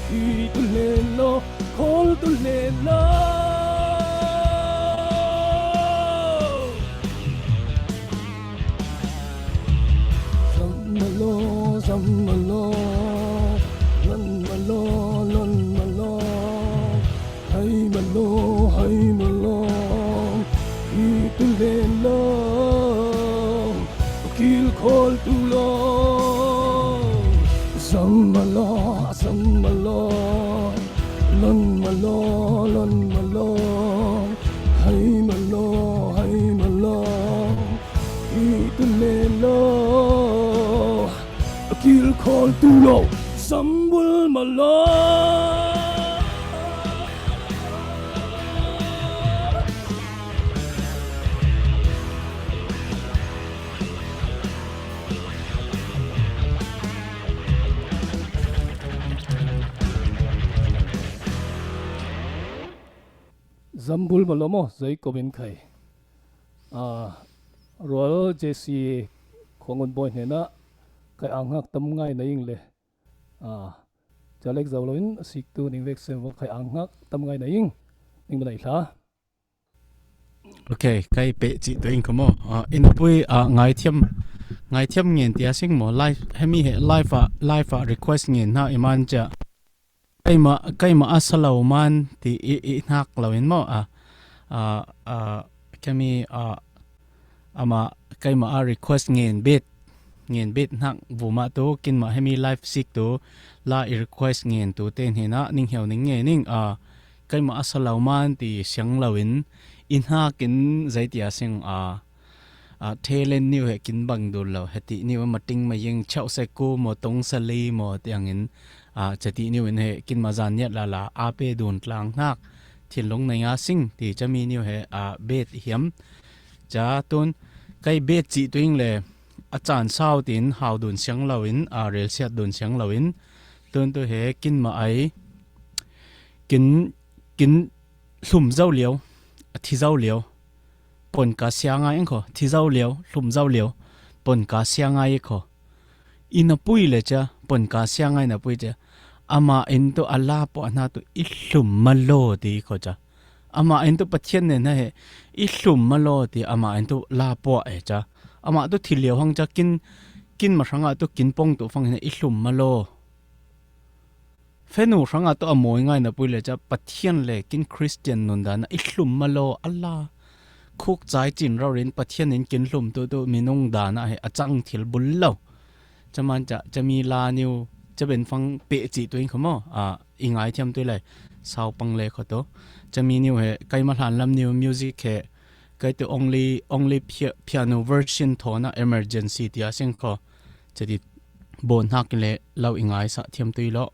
khi tu le lo, khol tu le lo. Zam ma lo, zam ma lo, lon ma lo, lon ma lo, hai ma lo, hai ma lo, khi tu le lo, kil khol tu lo. Zam ma lo, zam ma lo, lon ma lo, lon ma lo, hai ma lo, hai ma lo, khi tu le lo, kil khol tu lo, zam bul ma lo. Zambul maw lo maw, Jacob in khai. Ah, Rual J C Khuangun Bawi hnenah khai anghak tam ngai na ing le. Ah, Jalek zo loin a siktu ning vek sem vawk khai anghak tam ngai na ing. Ning banai hla. Ok, kai peh cih tu ing kho maw. Ah, inn a pui, ah, ngaithiam, ngaithiam ngen tia sing maw. Live, hemi he live ah, live ah request ngen hna i man cia. Keimah, keimah a sa lo man ti i, i hnak loin maw. Ah, ah, ah, kemi, ah, amah keimah a request ngen bet, ngen bet hnak vumah tu, kinmah hemi live sik tu, la i request ngen tu te hnenah, ning heu ning nge ning, ah, keimah a sa lo man ti siang loin, i hnakin zeitia sing, ah, ah, thelen niu he kin bang dul lo, heti niu mating maying chau se ku maw tong sali maw tiangin, ah, chati niu in he kinmah zan niat lala, a pe dun tlang hnak, thinlung nei nga sing, ti chami niu he, ah, bet hiam. Ca tun, kai bet cih tuing le, a caan sau tin hau dun siang loin, a rel siat dun siang loin, tun tu he kinmah ai, kin, kin hlum zo lio, a thi zo lio, pon ka sia ngai ing kho, thi zo lio, hlum zo lio, pon ka sia ngai i kho. I na pui le ca, pon ka sia ngai na pui ca, amah in tu a la puah hna tu i hlum ma law ti i kho ca. Amah in tu Pathian nen he i hlum ma law ti amah in tu la puah e ca. Amah tu thi lio hang ca kin, kin ma hrangah tu kin pong tu fang hin i hlum ma law. Fenu hrangah tu a mawi ngai na pui le ca Pathian le kin Christian nun dan i hlum ma law a la. Khuk cai cin rau rin Pathian in kin hlum tu tu minung dan ah he a cang thil bul lo. Caman ca, cami la niu, ca ben fang peh cih tuing kho maw? Ah, i ngai thiam tui lai. Sau pang le kho to. Cami niu he, kai ma hlan lam niu music he, kai tu only, only pia-, piano version thaw na emergency tia sing kho. Cati bon hnak le lo i ngai sa thiam tui lo.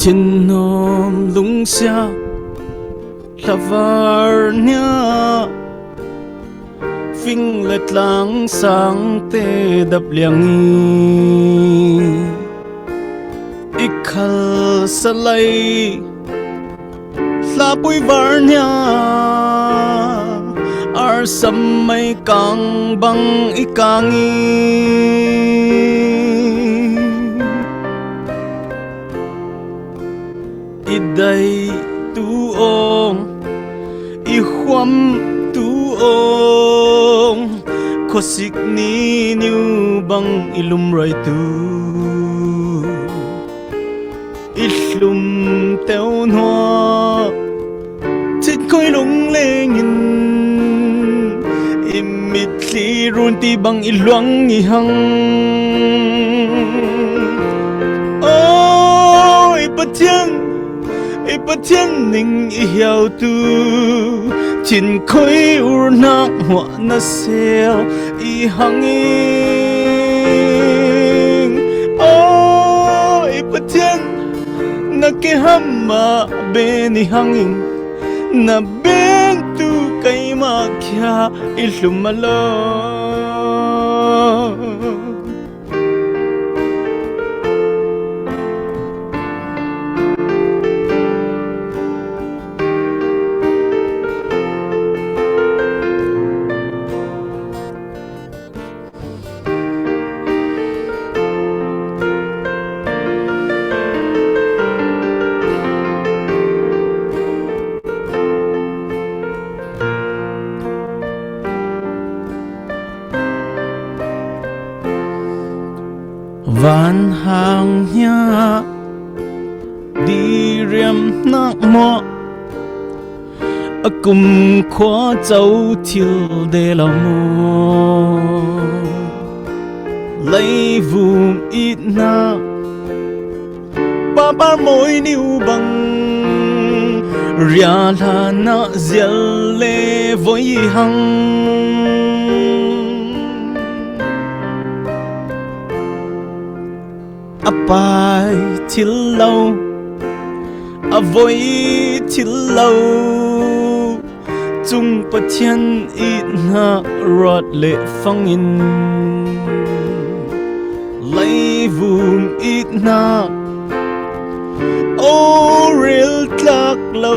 Thinhawm lungsia hlavar nia fing le tlang sangte dap liang i, i khal salai hlapui var nia arsam mai kang bang i kang i, i dai tu ong, i huam tu ong, khosik ni niu bang i lumroi tu, i hlum teu hnua. Cit khoi lung lengin i mitthli run ti bang i luang i hang. Oh, i Pathian, i Pathian ning i hiau tu, thin khoi urnak hmuah na sel i hanging. Oh, i Pathian, na keham ah ben i hanging, na ben tu keimah khia i hlum a lo. Van hang hnia diriam nak maw? A kumkhua co thil de lo maw? Leivum itna papar mawi niu bang ria hlan ah zial le voi hang. a pai thil lo, a voi thil lo, chung Pathian itna ruat le fangin, leivum itna o rel tlak lo,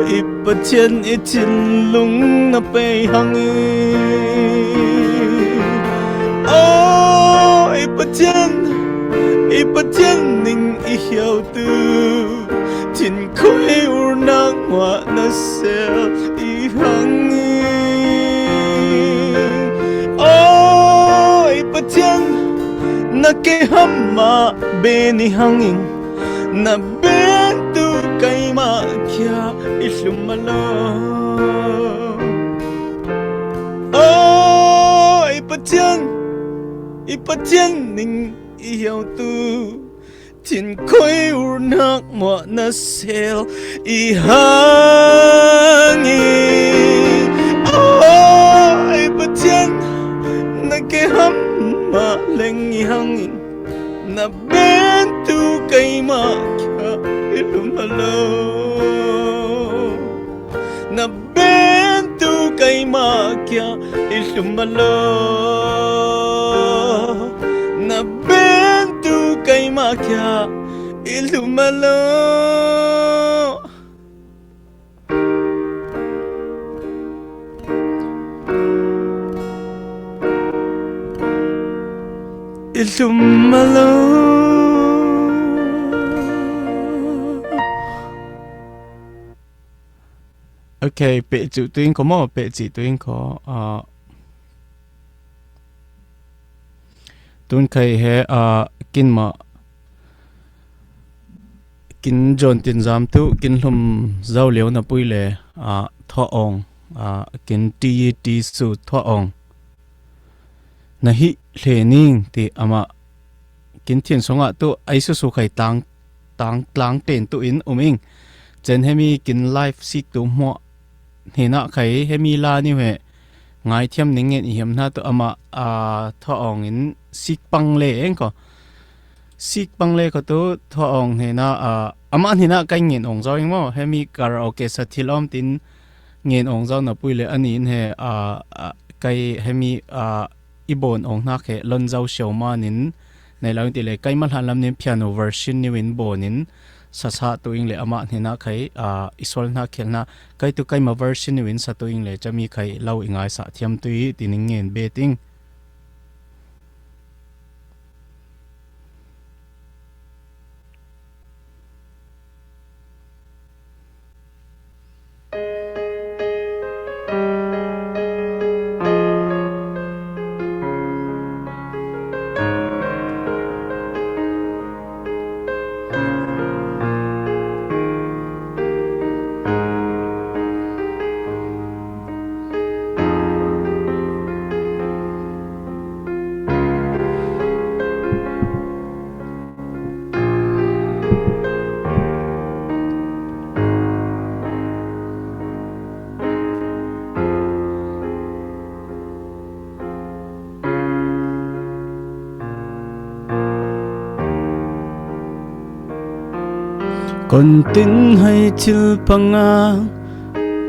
i Pathian i thinlung na pei hangin. O i Pathian, i Pathian ning i hiautu, thinkhoi urnak muah na sel i hangin. O i Pathian, na keham mah ben i hangin, na bentu keimah kia i hlum a lo. O i Pathian, i Pathian ning i hiautu, thinkhoi urnak muah na sel i hangin. O i Pathian, na keham mah leng i hangin, na bentu keimah kia i hlum a lo. Na bentu keimah kia i hlum a lo. Na bentu keimah kia i hlum a lo. I hlum a lo. Ok, peh cih tu in ko maw, peh cih tu in ko. Ah, tun khai he, ah, kin mah, kin John Tin Zam tu, kin hlum zau lio na pui le, ah, Thuah Aung, ah, kin Ti Ti Su Thuah Aung. Na hih hle ning ti amah kin thin sungah tu ai susu khai tang, tang tlang ten tu in um ing. Cen hemi kin live sik tu hmuah hnenah khai hemi la niu he ngaithiam ning ngen i hiam hna tu amah, ah, Thuah Aung in sik pang le eng ko. Sik pang le ko tu Thuah Aung hnenah, ah, amah hnenah kai ngen ong zau ing maw. Hemi karaoke sa thil om tin ngen ong zau na pui le ani in he, ah, ah, kai hemi, ah, i bon ong hnak he lon zau siau man in nei lo in ti le kai ma hlan lam nin piano version niu in bon in sasa tu ing le amah hnenah khai, ah, i sual hna khial hna kai tu kai ma version niu in sa tu ing le cami khai lo i ngai sa thiam tu i ti ning ngen be ting. Kon tin hei thil panga,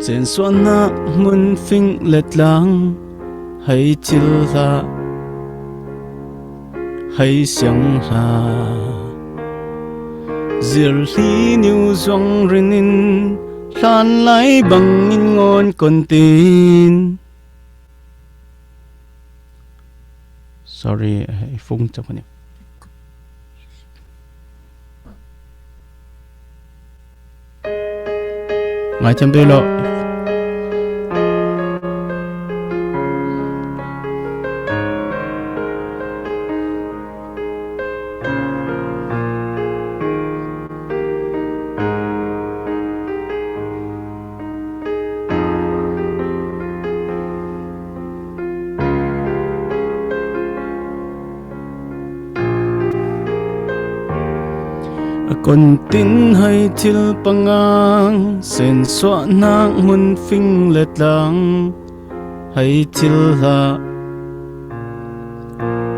sensuahnak hmun fing le tlang, hei thil hlah, hei siang hlah. Zirhli niu zuang rin in hlan lai bang in ngawn kon tin. Sorry, eh, i fung cang ni. Ngai cem tu lo. A kon tin hei thil pangang, sensuahnak hmun fing le tlang, hei thil hlah,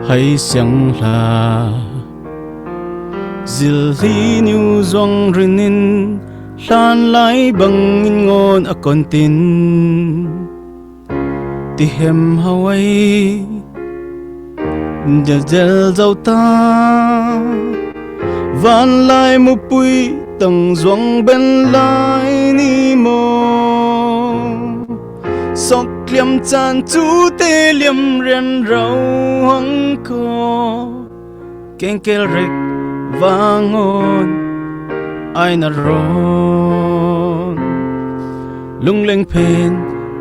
hei siang hlah. Zilhli niu zuang rinin hlan lai bangin ngawn a kontin, tihem hawai dialdial zo ta. Vanlai mupui tang zuang ben lai ni maw? Sokliam caan cute liam rian ro hang ko. Kengkel rek vangon ai na ron. Lungleng phen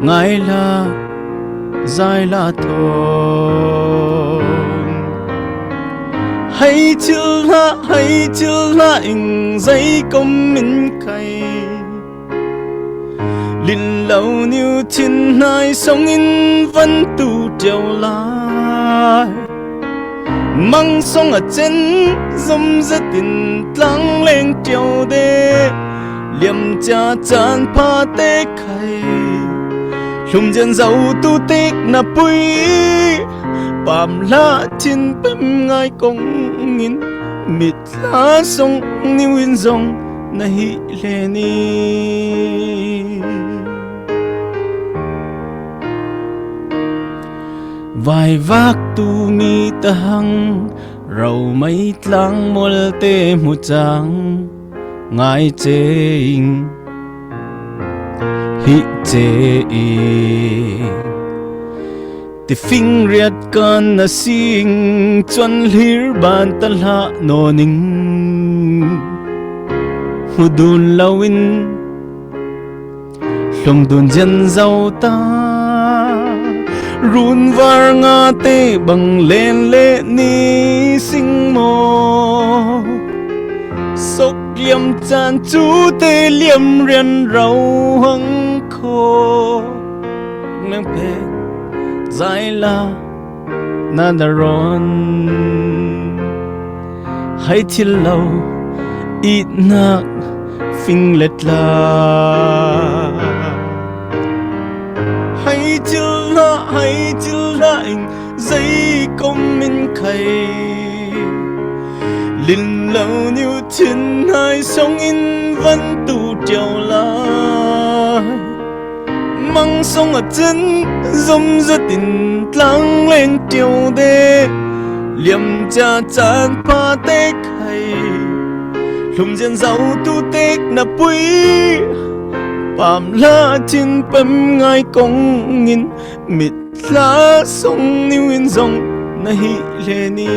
ngaila zaila thon. Hei thil hla, hei thil hla ing zei kom min kai. Linlo niu thin hnai songin van tu tiu lai. Mang song a cen zom zetin tlang leng tiu de. Liam cia caan phate khai. Hlum zian zo tu tek na pui. Pam hla thin pem ngai kongin mit hla song niu in zong na hi hle ni. Vaivak tu mi tahang ro mai tlang molte hmu cang ngai ceng hi ceng. Tifing riat kan a sing cuan hlir ban ta hlah nawning hmu dun loin hlum dun zian zo ta. Runvar ngate bang len le ni sing maw? Sok liam caan cute liam rian ro hang kho. Nang pek zaila na daron. Hai thil lo itnak fing let la. Hai thil la, hai thil la in zei kom min khai. Linlo niu thin hai song in van tu tiau lai. Mang song a cen zom zetin tlang leng tiau de. Liam cia caan phate khai. Hlum zian zo tu tek na pui. Pam hla thin pem ngai kongin mit hla song niu in zong na hi hle ni.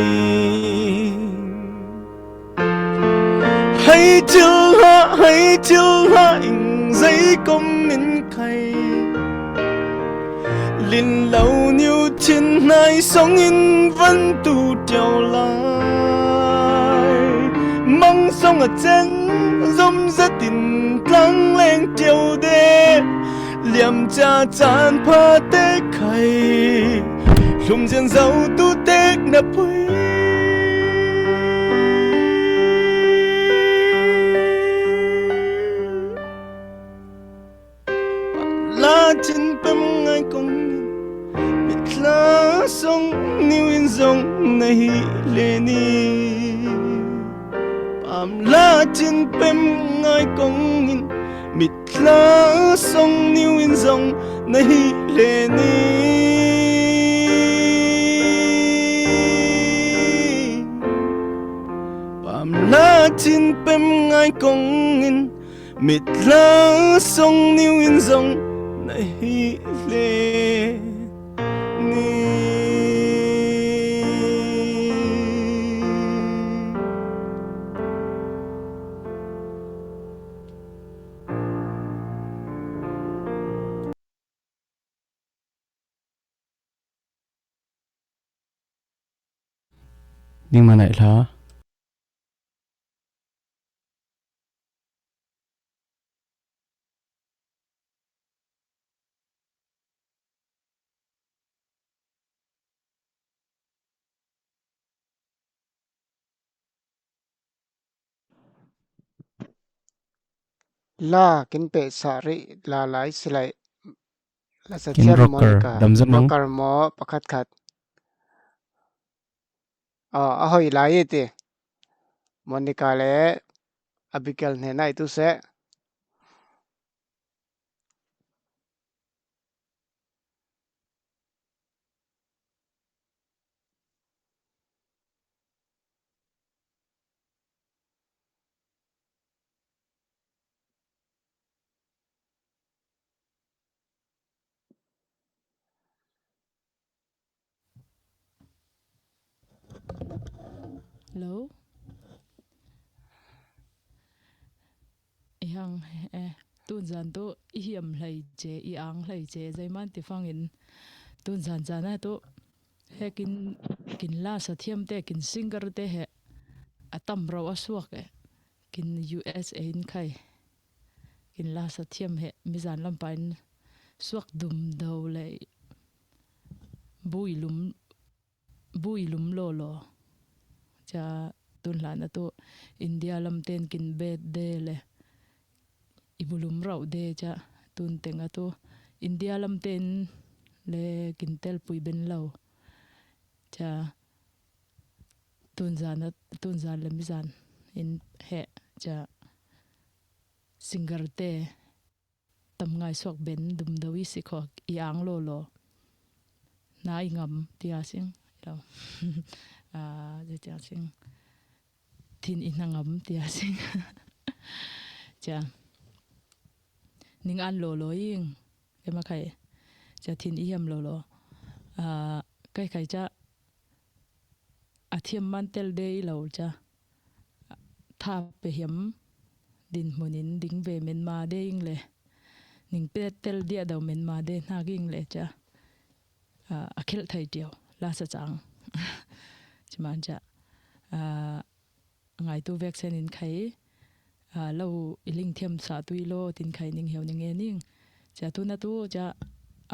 Hai thil hla, hai thil hla in zei kom min khai. Linlo niu thin hai song in van tu tiau lai. Mang song a cen zom zetin tlang leng tiau de. Liam cia caan phate khai. Hlum zian zo tu tek na pui. La thin pem ngai kong mit hla song niu in zong na hi le ni. Pam la thin pem ngai kongin mit hla song niu in zong na hi le ni. Pam hla thin pem ngai kongin mit hla song niu in zong na hi le ni. Ningmah naih hla. La kin pehsah rih la lai si lai. La sa kin thiar maw rocker, ka damzamang. Rocker maw pakhat khat. Aw, a hoih lai i ti. Monica le Abigail hnenah i tu seh. Hello. I hang, eh, tunzan tu i hiam hlei che, i ang hlei che, zeiman ti fangin tunzan zan a tu he kin, kin la sa thiam te, kin singer te he a tam ro a suak e, kin U S A in khai. Kin la sa thiam he, mizan lam pain suak dum do le bui lum, bui lum lo lo. Ca tun hlan a tu India lam ten kin bet de le i bu lum rau de ca tun teng a tu India lam ten le kin tel pui ben lo. Ca tunzan a, tunzan le mizan in he ca singer te tam ngai suak ben dum do i si kho i ang lo lo. Na i ngam tia sing, lo. A, ze tia sing. Thin i na ngam tia sing. Ca. Ning an lo lo ing. Ema khai. Ca thin i hiam lo lo. A, kai khai ca. A thiam man tel de i lo ca. Tha pe hiam din hmunin ding ve menma de ing le. Ning pe tel dia do menma de hnak ing le ca. A, a khelh thei tiu. La sa cang. Ci man ca. A, ngaitu vek sen in khai. A, lo i ling thiam sa tu i lo tin khai ning hiau ning e ning. Ca tu na tu ca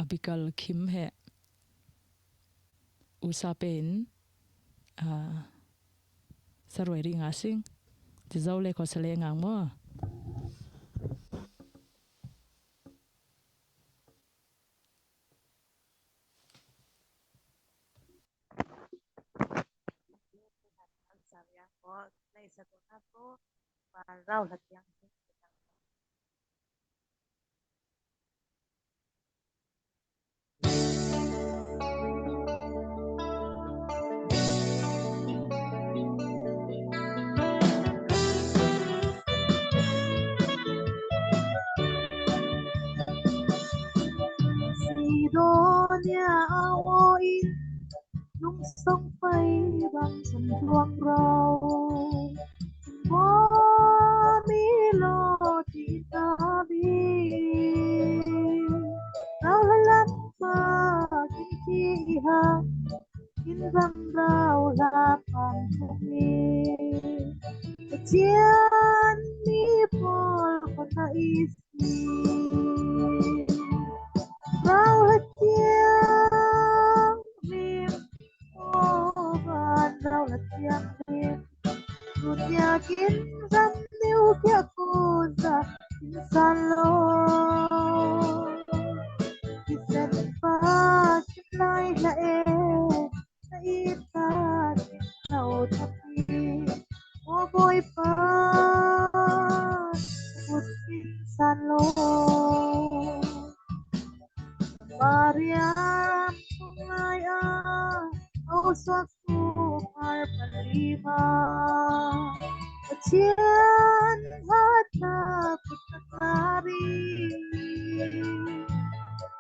Abigail Kim he. U sa pen, a, sa ruai ri nga sing. Ci zo le kho sa le ngang mo. Sidonia aw in lungsong pai bang sun ruang rau. Mami lo ti tabi. Rau halam ma kin ki ha. Kin bang rau la pang kami. Cian mi pol kota isi. Rau hatiang rim. Oban rau hatiang rim. Dunia kin ram niu kia kuza kin salo. Kisan pa kin lai la e. Sa ita kin lau tapi. O boy pa kut kin salo. Mariam tungai a. O suak Kumar palima. Acian hata kutakari.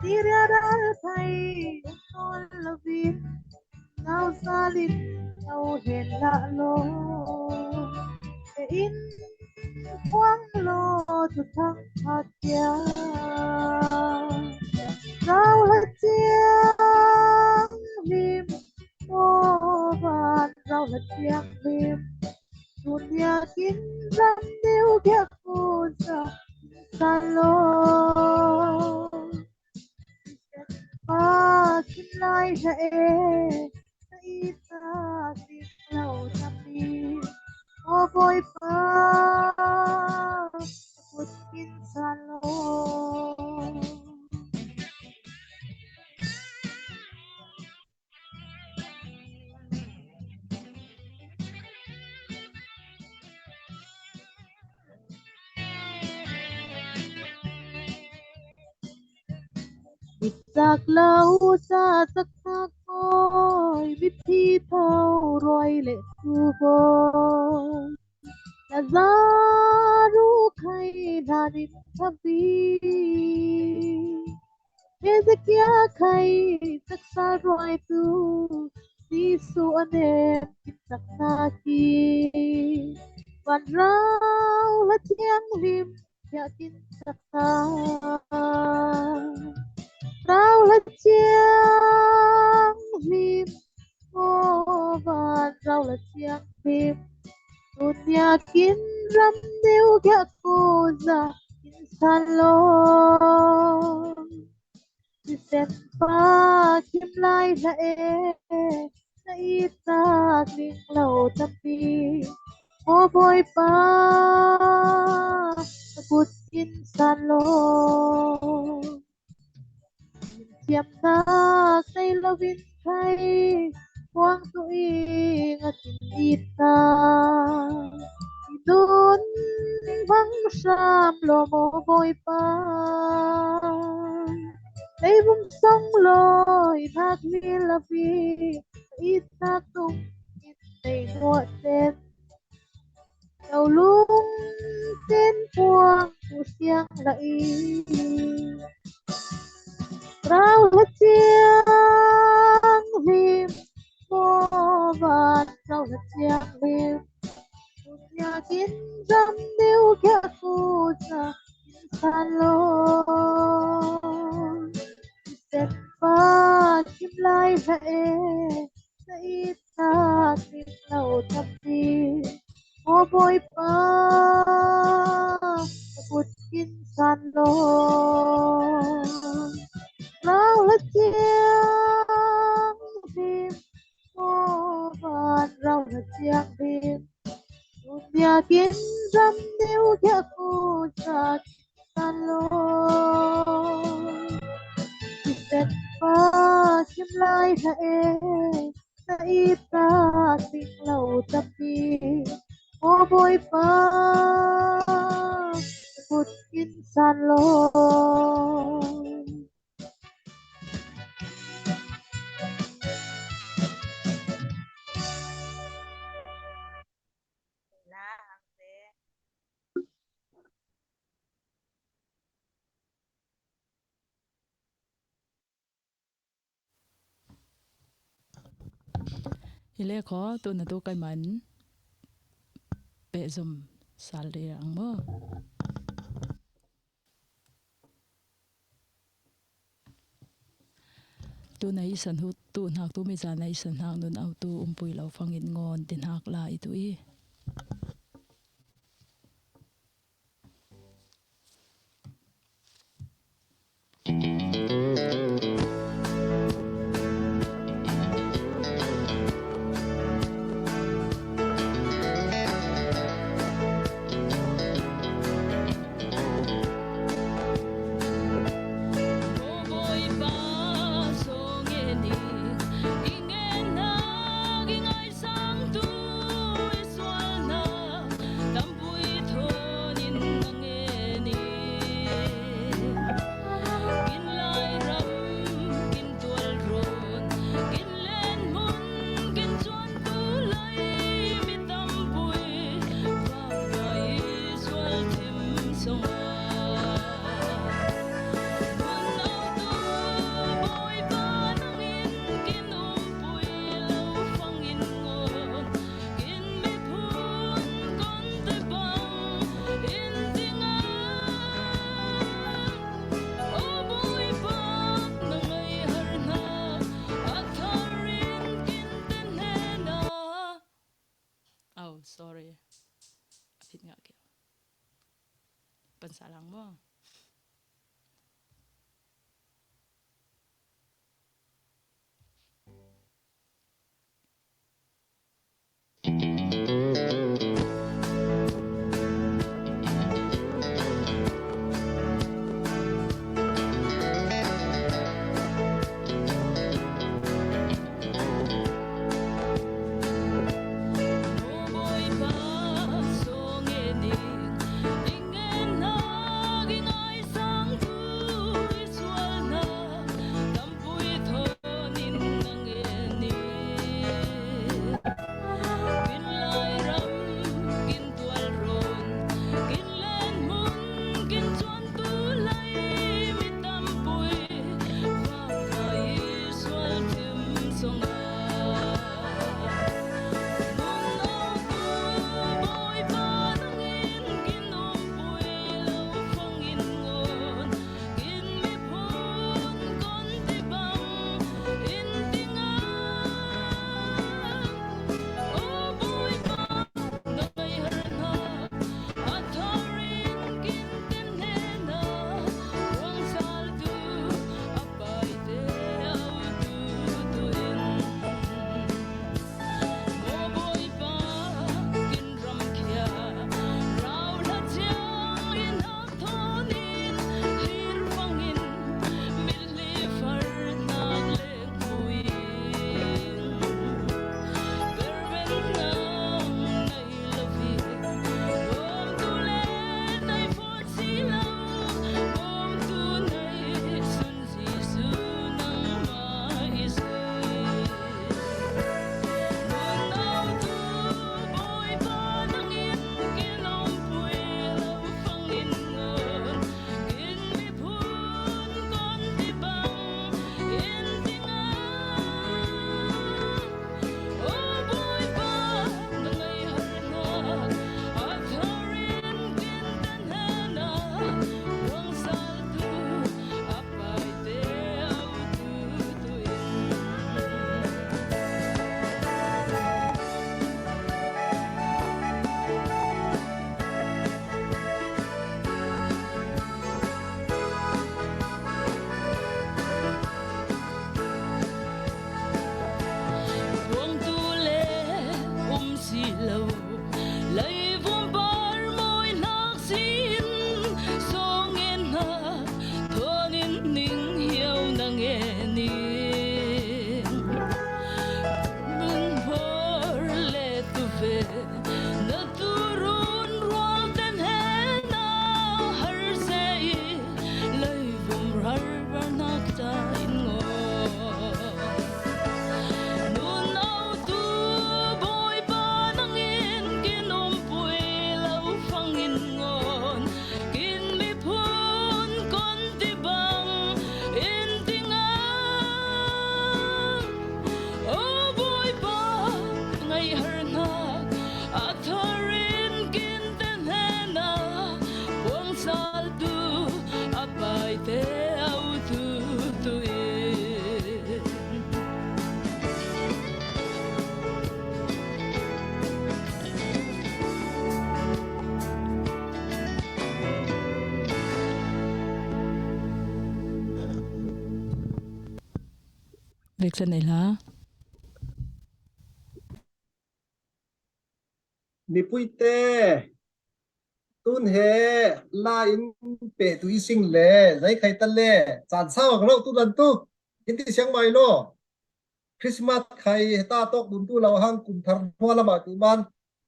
Tira dal thai tol lavin. Nau salin nau hen la lo. Te in kuang lo tu thang hatia. Nau hatiang lim. Oban rau hatiang lim. Dunia kin ram niu kia kuza salo. Pa kin lai ha e. Sa ita kin lau tapi. O boy pa kut kin salo. Itsak lo sa saknak ngawi, mithi tho ruai le tu bawi, Lazaru khai hlan in thavi. Hezekia khai taksa ruaitu, Jesu a nem in sakna ki, vanrau la thianghlim ya kin sakna. Rau la thianghlim, o vanrau la thianghlim, tunia kin ram neu gya ko za kin san lo. Thisen pa kim lai hla e, na itsak ning lo tampi, o Bawipa, na kut in san lo. Thiamnak nei lo in khai, kuang tu ing a kin itsak, i nun hmang hram lo, o Bawipa. Leivum song lawi nak ni lavi, itsak tung in nei nuah ten, lo lung ten puang tu siang la i. Rau la thianghlim, o vanrau la thianghlim, tunia kin ram neu gya ko za kin san lo. Thisen pa kim lai hla e, na itsak ning lo tampi, o Bawipa, na kut in san lo. Rau la thianghlim, o vanrau la thianghlim, tunia kin ram neu gya ko za kin san lo. Thisen pa kim lai hla e, na itsak ning lo tampi, o Bawipa, na kut in san lo. Hi le kho, tu na tu kai man pe zom sal ri ang mo. Tu na i san hu, tu hnak tu mi za na i san hnak nun au tu umpui lo fangin ngon ti hnak la i tu i. Oh, sorry. A phit ngah kei. Pansa lang mo. Vek sa nei hla. Mipuite, tun he la in pe tu i sing le, zai khai ta le, chan sa ang lo tu dan tu, in ti siang mai lo. Christmas khai heta tok dun tu lo hang kum thar hmua lama tu man,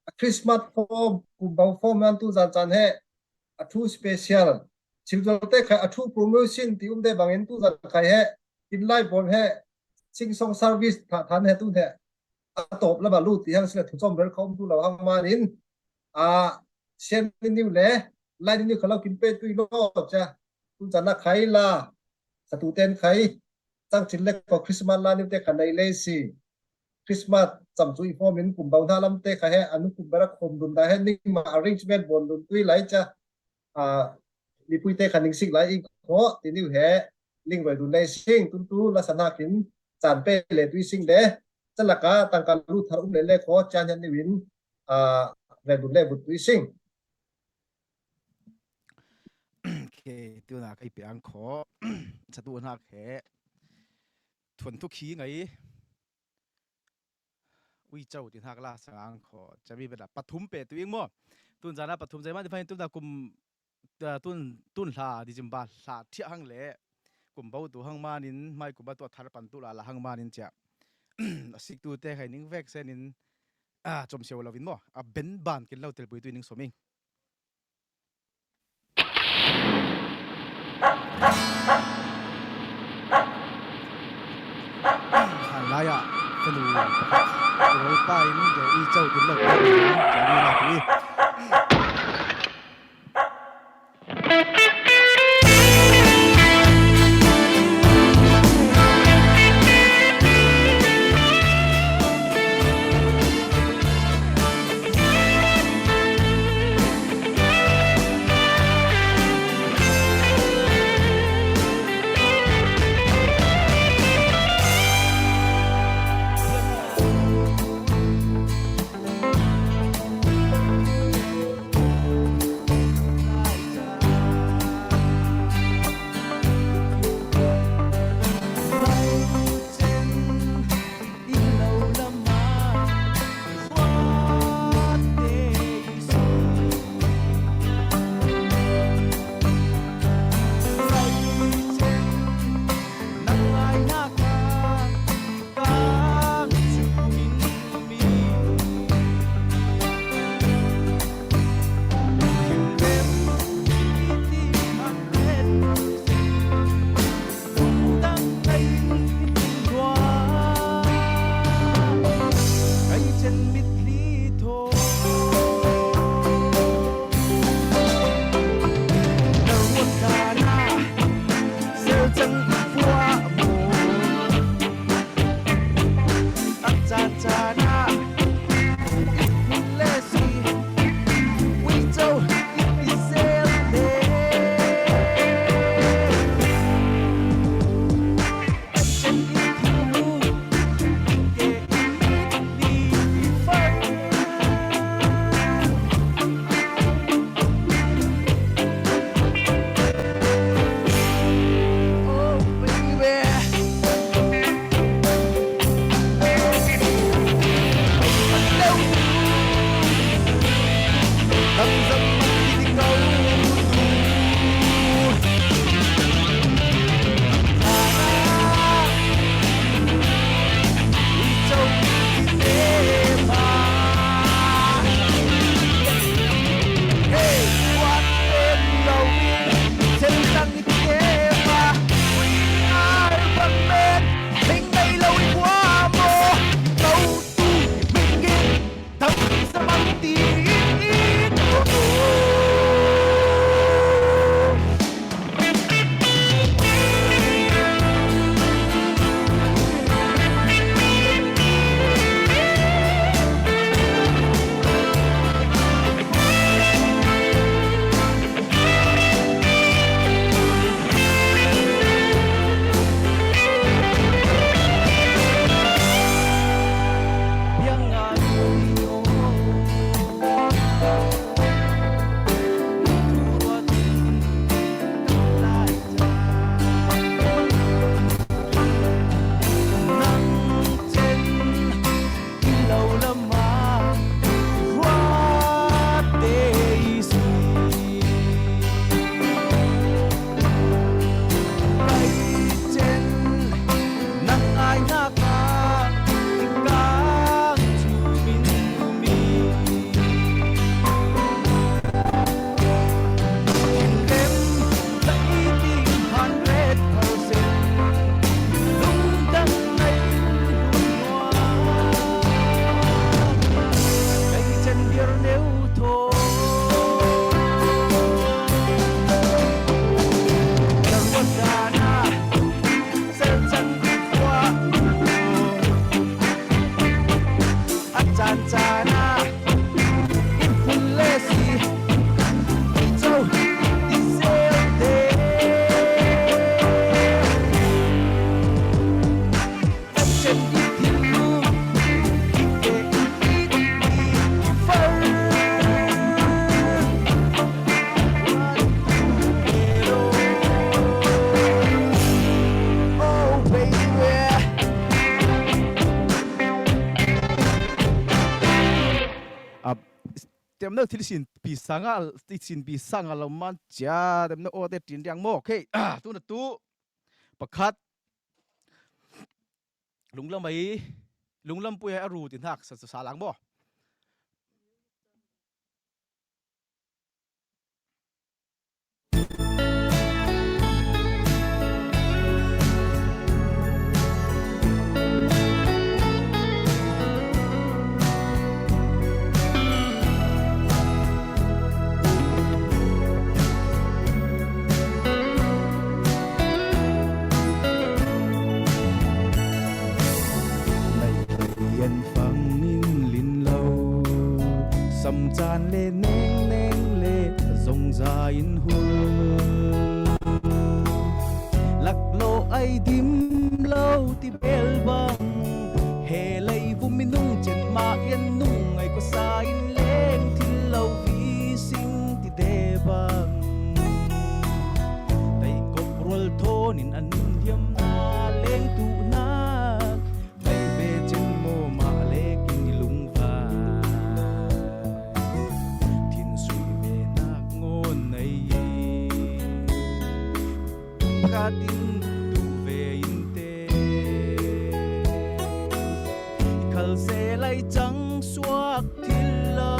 a Christmas form, kum bau form nan tu zan chan he, a thu special. Children te khai a thu promotion ti um de bangin tu zan khai he, in lai bom he, sing song service tha than he tu he. A top lama lu ti hang sila thu chom ber khom tu lo hang man in. A sian ni niu le, lai ni niu kha lo kin pe tu i lo cha. Tun chan a khai la, sa tu ten khai, chang chin le ko Christmas la niu te kha nei le si. Christmas cham chu i form in kum bau hna lam te kha he, anu kum ber a khom dun da he, ning ma arrangement bon dun tu i lai cha. A, mipuite kha ning sik lai i ko, ti niu he, ling vai dun le sing, tun tu la sa na kin, chan pe le tu i sing le, chan la ka, tang ka lu thar um le le ko, chan he niu in, a, ve dun le but tu i sing. Okay, tu na kai piang ko. Sa tu na ke. Thuan tu khi ngai. Ui chau ti hnak la sang ang ko. Chami bela pathum pe tu ing mo. Tun zana pathum zai ma ti fain tu na kum, ah, tun, tun hla December hla thiah hang le. Kum bau tu hang manin, mai kum ba tu thar pan tu la la hang manin cha. A sik tu te khai ning vek senin, ah, chom siau lo vin mo. A ben ban kin lo tel pui tu ning soming. Lai ah, ka nu, ka nu pa in, i chau tin lo, ka nu, ka nu na tu i. Temno thil sinpi sanga, thil sinpi sanga lo man cia, temno aw te tin riang maw. Okay, tuna tu pakhat Lunglam ai, Lunglam pui ai a ru tin hak sa, sa lang maw. Nai pai en fang in lin lo, sam can le neng neng le zong za in hul. Lak lo ai dim lo ti bel bang, he lei vum i nung cen ma ian nung ai ko sa in leng thil lo vi sing ti de bang. Tei kop rual thon in an hiam na leng tu na, tei ve cen mo ma le king i lung va. Thin sui ve nak ngon nei. Ka tin tu ve in te. Khal se lai chang suak thil lo.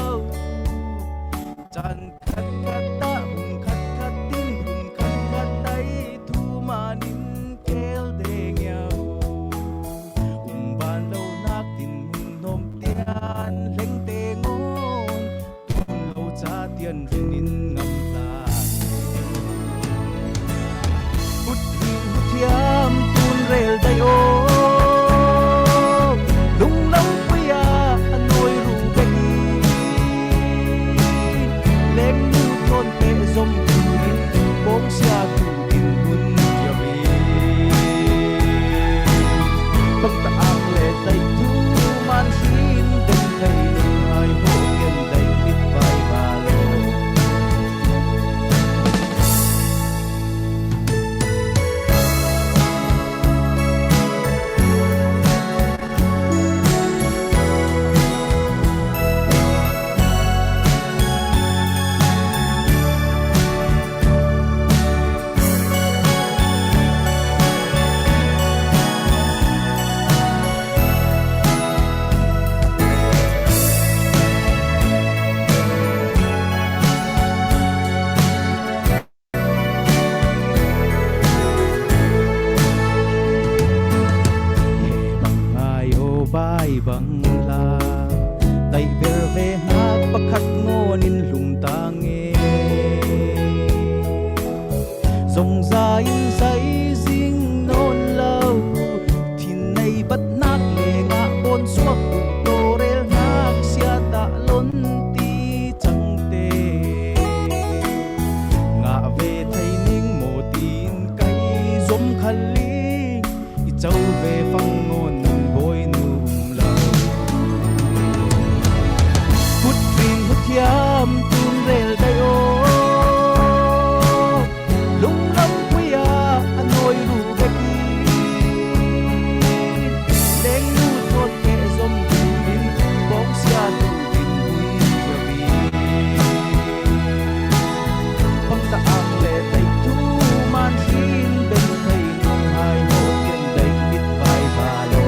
Chan khat khat ta, hun khat khat tin, hun khat khat tai, thu man in kel de ngiau. Um ban lo nak tin, mun nom tian, leng te ngon. Tun lo ca tian rin in ngam ta. Kut ring thiam tun rel dai o. Lunglam pui a a noi ru bek i. Leng nu thon te zom tu in bong sia tu in hun ya vi. Bang ta ang le dai tu man sin den thei nung hai ho ken dai kit vai ba lo. He bang ngai o bai bang la, tai ber ve nak pakhat ngon in lung ta nge. Zong za in zai zing non lo, thin nei bat nak le ngah bon suak tu to rel nak sia ta lon ti chang te. Ngah ve thei ning mo tin kai zom khal ling, i chau ve fang ngon nun boi nu um lo. Kut ring huthiam tun rel dai o. Lunglam pui a a noi ru bek i. Leng nu thon te zom tu in bong sia tu in hui tua bi. Bang ta ang le tai tu man hin ben thei nung hai ho ken dai bit bai ba lo.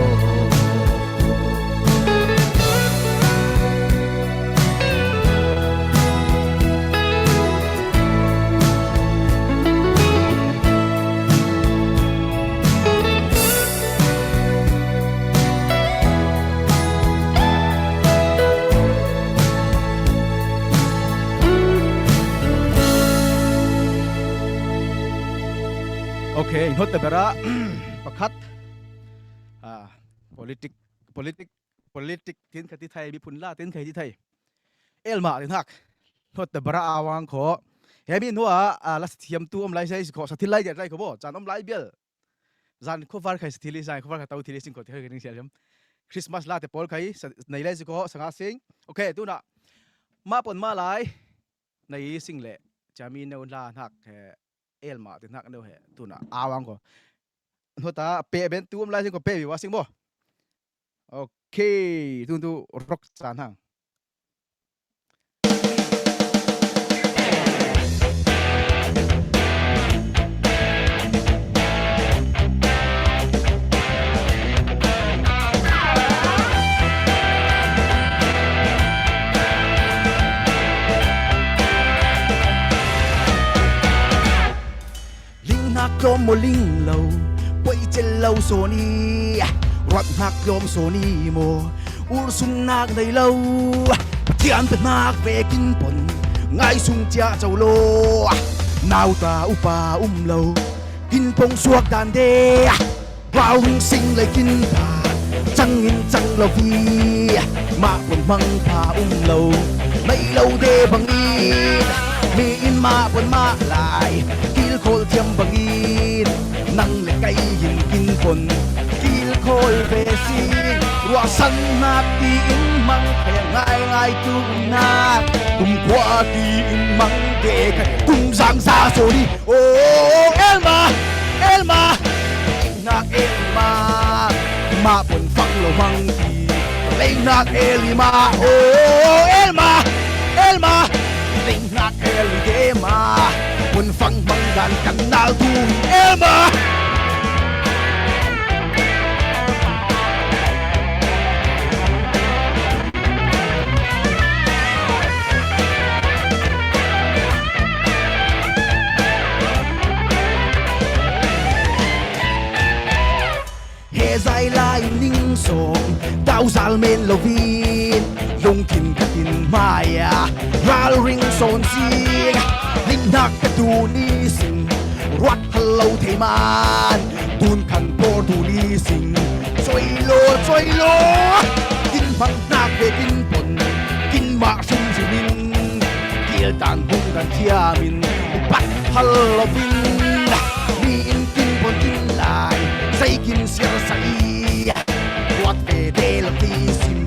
Okay, hnawt ta bera pakhat. Ah, politic, politic, politic tin kha ti thei, mi phun la tin kha ti thei. Elma tin hak. Hnawt ta bera awang kho. He mi hnua, ah, la sa thiam tu om lai sai kho, sa thil lai dia lai kho bo. Chan om lai bial. Zan kho var khai sa thil, zan kho var khai tau thil sing kho ti khai ning sial jam. Christmas la te pol khai sa nei lai si kho, sa nga sing. Okay, tuna. Ma pon ma lai. Nei sing le. Chami neu la hak, eh, elma te hak neu he. Tuna awang kho. Hnawt ta pe ben tu om lai sing kho pe bi wa sing bo. Okay, tun tu rock san hang. Kuai cel lo sawn i, ruat hnak tlawm sawn i maw? Ursun nak nei lo, Pathian pe hnak vekin pon, ngaisung cia co law. Nauta upa um lo, kin pong suak dan de, rau ring sing lei kin pha, cangin cang lo hi, mah pon hmang pha um lo, mei lo de bangin, mi in mah pon mah lai, kilkhawl thiam bangin, nang le kei hin kin pon kilkhawl ve si. Ruahsan hnak tiin mang phe ngaingai tu nak, kumkhua tiin mang ke khat kum zangza saw ni. Oh, Elma, Elma, hnak Elma, mah pon fang lo mang ti. Lei hnak Elma, oh, Elma, Elma, lei hnak Eli de ma, pon fang mang dan kan nal tu Elma. He zai lai ning sawm, tau zal men lo vin, lungkin ka tin mai a, ral ring sawn sing, ling hnak ka tu ni sing, ruat hal lo thei man, tun khan por tu ni sing, soi lo, soi lo, kin hmang hnak ve kin pon, kin mah hrim hrim in, kil dan hung dan thiam in, bat hal lo vin, mi in kin pon kin lai, zei kin siar sa i, ruat ve de lo ti sin,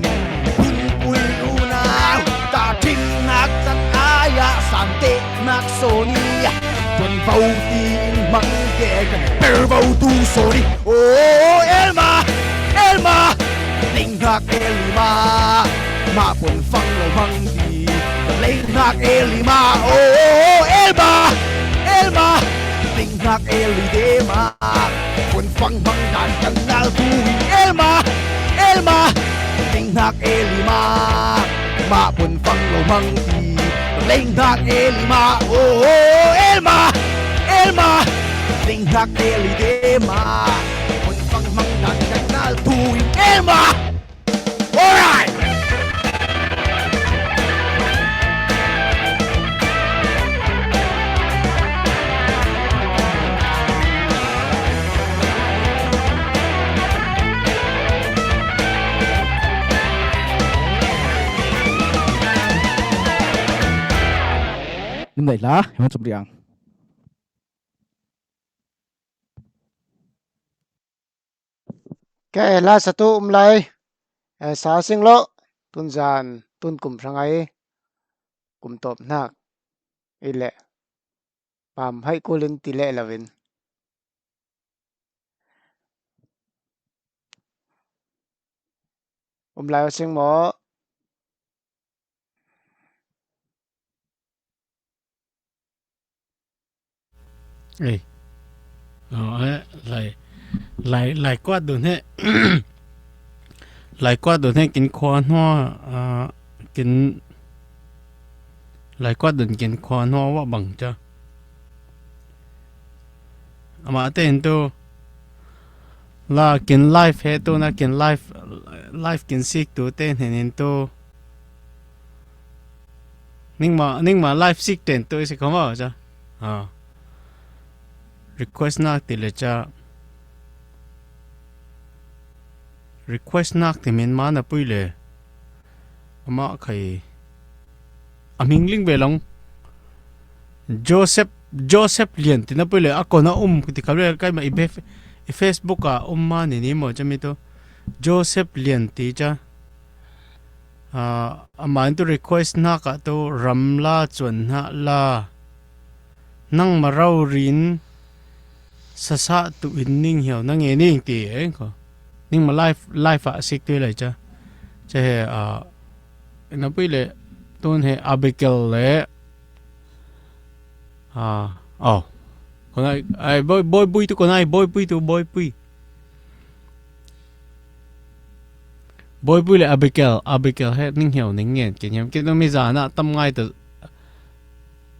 hun pui unau, ta thim nak cang ai a, san te nak sawn i, tuan vo tiin mang ke kan per vo tu sawn i. Oh, Elma, Elma, ling hnak Elma, mah pon fang lo mang ti. Ling hnak Elma, oh, Elma, Elma, ling hnak Eli de ma, pon fang mang dan kan nal tu i. Elma, Elma, ling hnak Elma, mah pon fang lo mang ti. Lei hnak Elma, oh, Elma, Elma, lei hnak Eli de ma, pon fang mang dan kan nal tu in Elma. Alright. Nim dai la, hema chop riang. Ke la sa tu um lai. Eh, sa sing lo, tun zan, tun kum hrangai, kum tawp hnak. I le, pam hai kulin ti le lovin. Um lai sing maw? Ei. Oh, eh, lai, lai, lai kuat dun he. Lai kuat dun he kin khua hnua, ah, kin, lai kuat dun kin khua hnua wah bang cha. Amah te hin tu, la kin live he tu na kin live, live kin sik tu te hin hin tu. Ningma, ningma live sik ten tu isi khama cha. Ha. Request nak ti le cha. Request nak ti min ma na pui le. Ama khai. A hming ling ve long. Joseph, Joseph Lian ti na pui le. A kona um ti kha le kai ma i be, i Facebook a um ma ni ni mo cha mi tu. Joseph Lian ti cha. Ah, amah in tu request hnak ah tu ram la cuan hna la. Nangmah rori in sasah tu in ning hiau na nge ning ti e ko. Ningmah live, live ah sik tu lai cha. Cha he, ah, na pui le tun he Abigail le. Ah, oh. Ko nai, ai, boy, boy pui tu ko nai, boy pui tu, boy pui. Boy pui le Abigail, Abigail he ning hiau ning ngen, kin hiam, kin mi zana tam ngai ta.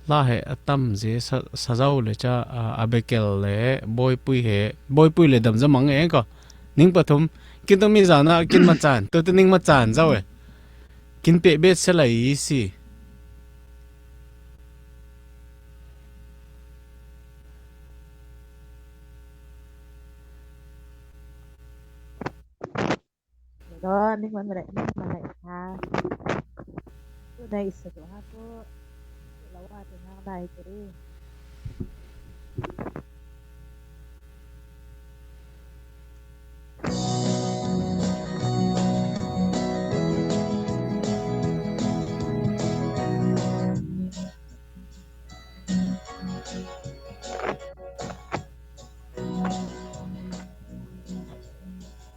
Hla he a tam zi sa, sa zau le ca, a, a bekel le bawipui he, bawipui le dam za mang e ko. Ning pathum, kin tong mi zana, kin ma can, tu tu ning ma can zau e. Kin pe bet se lai i si. Lo, ning man malai, ning man malai ha. Tu nai isa tu ha tu. Lawa tu nang nai tu ri.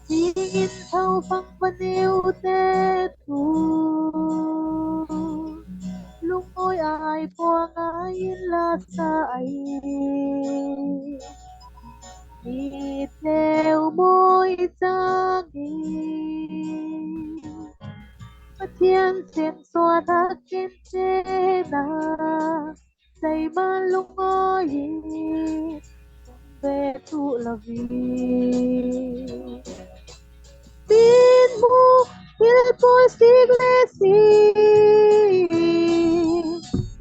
Tiin tho fang vaneu te tu. Lungawi ai pua ngai in la sa ai. Ni teu moi changi. Pathian sen sua thakin chena. Sei man lungawi. Ve tu lavi. Tin mu, pil poi sik le si.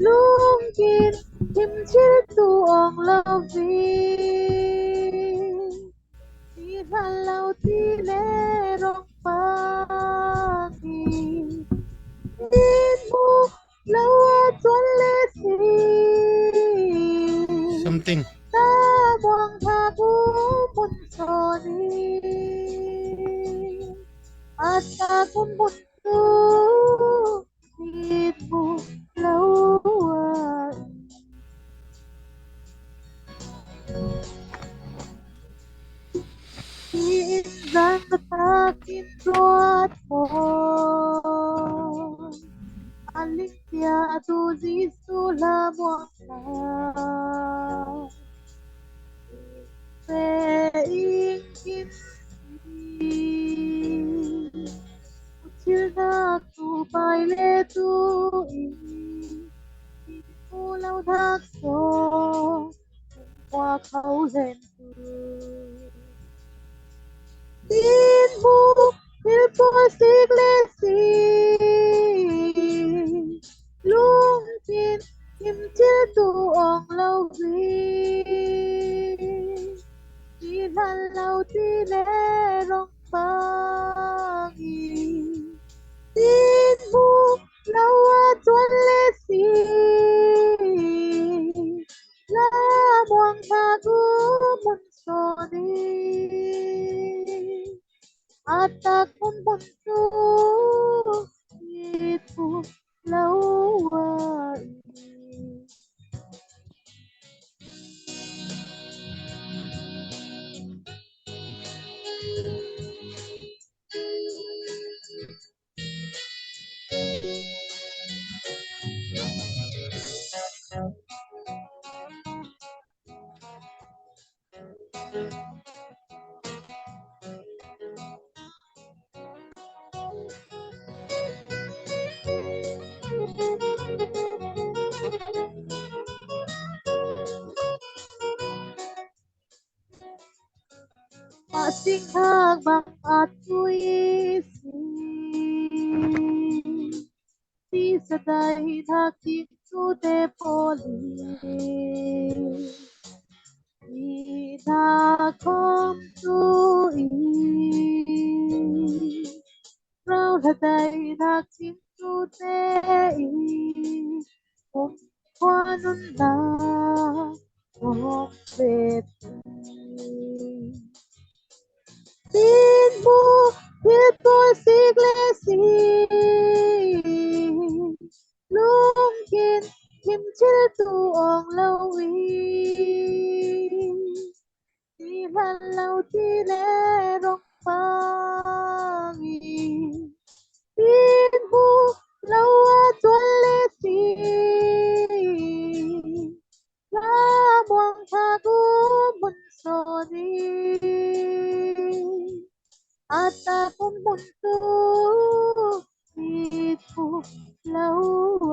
Lungkin, him chil tu ong lavi. Ti hlan lo ti le rong pangi. Tin mu, lo a tuan le si. Something. Ta buang tha gu mun soni. Ata gu mun tu. It bu lo a. Tiin zan takin ruat mo. Aling tia tu Jisu la muak la. Pe ing kin si. Chil nak tu pai le tu i. Ku lo nak so. Qua khâu len tu. Tin bu, pil poi sik le si. Lungkin, him chil tu ong lavi. Ti hlan lo ti le rong pangi. Tin bu, lo a tuan le si. La muang tha gu mun soni. Atak mun mun tu. It bu lo a i. Pasing hak bang atui si. Si sadai hak king tu te poli. I na kom tu i. Rau la dai nak chim tu te i. Kum khua nun na. Kum pet i. Tin bu, hit poi sik le si. Lungkin, him chil tu ong lo i. Ti hlan lo ti le rong pangi. Tin bu, lo a tuan le si. La muang tha gu mun soni. Ata kum mun tu. It bu, lo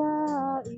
a i.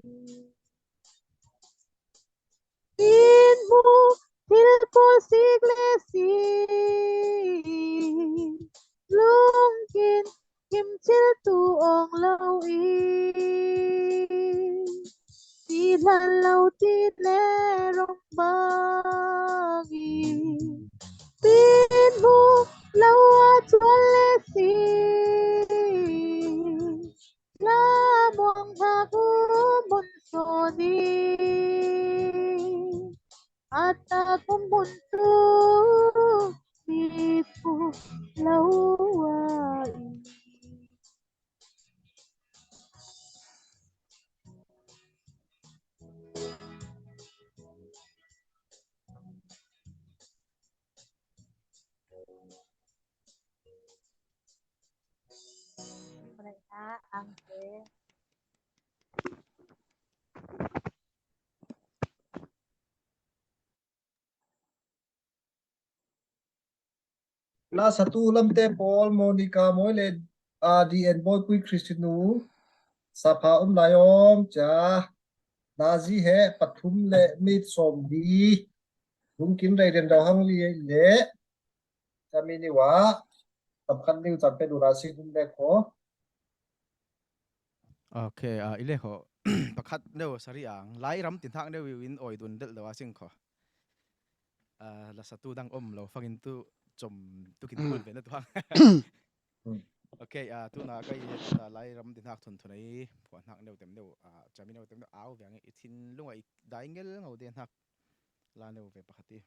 Lasatu Lamte Paul, Monica Moile, a, D N Boipui Christian nu, sapha um lai om cia, nazi he pathum le mit som di, lungkim rei den dau hang li le, cami niwa, tam khat niu cam pe du la sing um le ko. Ok, a, ile ko, pakhat neu sari ang, lai ram tin hak neu in oi dun del dau a sing ko. A, lasatu dang om lo, fangin tu com tu kin kul ve na tuang. Ok, a, tuna kai, a, lai ram din hak thun thun ai, puan hak neu tem neu, a, cami neu tem neu, au viang i thin lung ai dai ngel ngau den hak la neu ve pakhat i.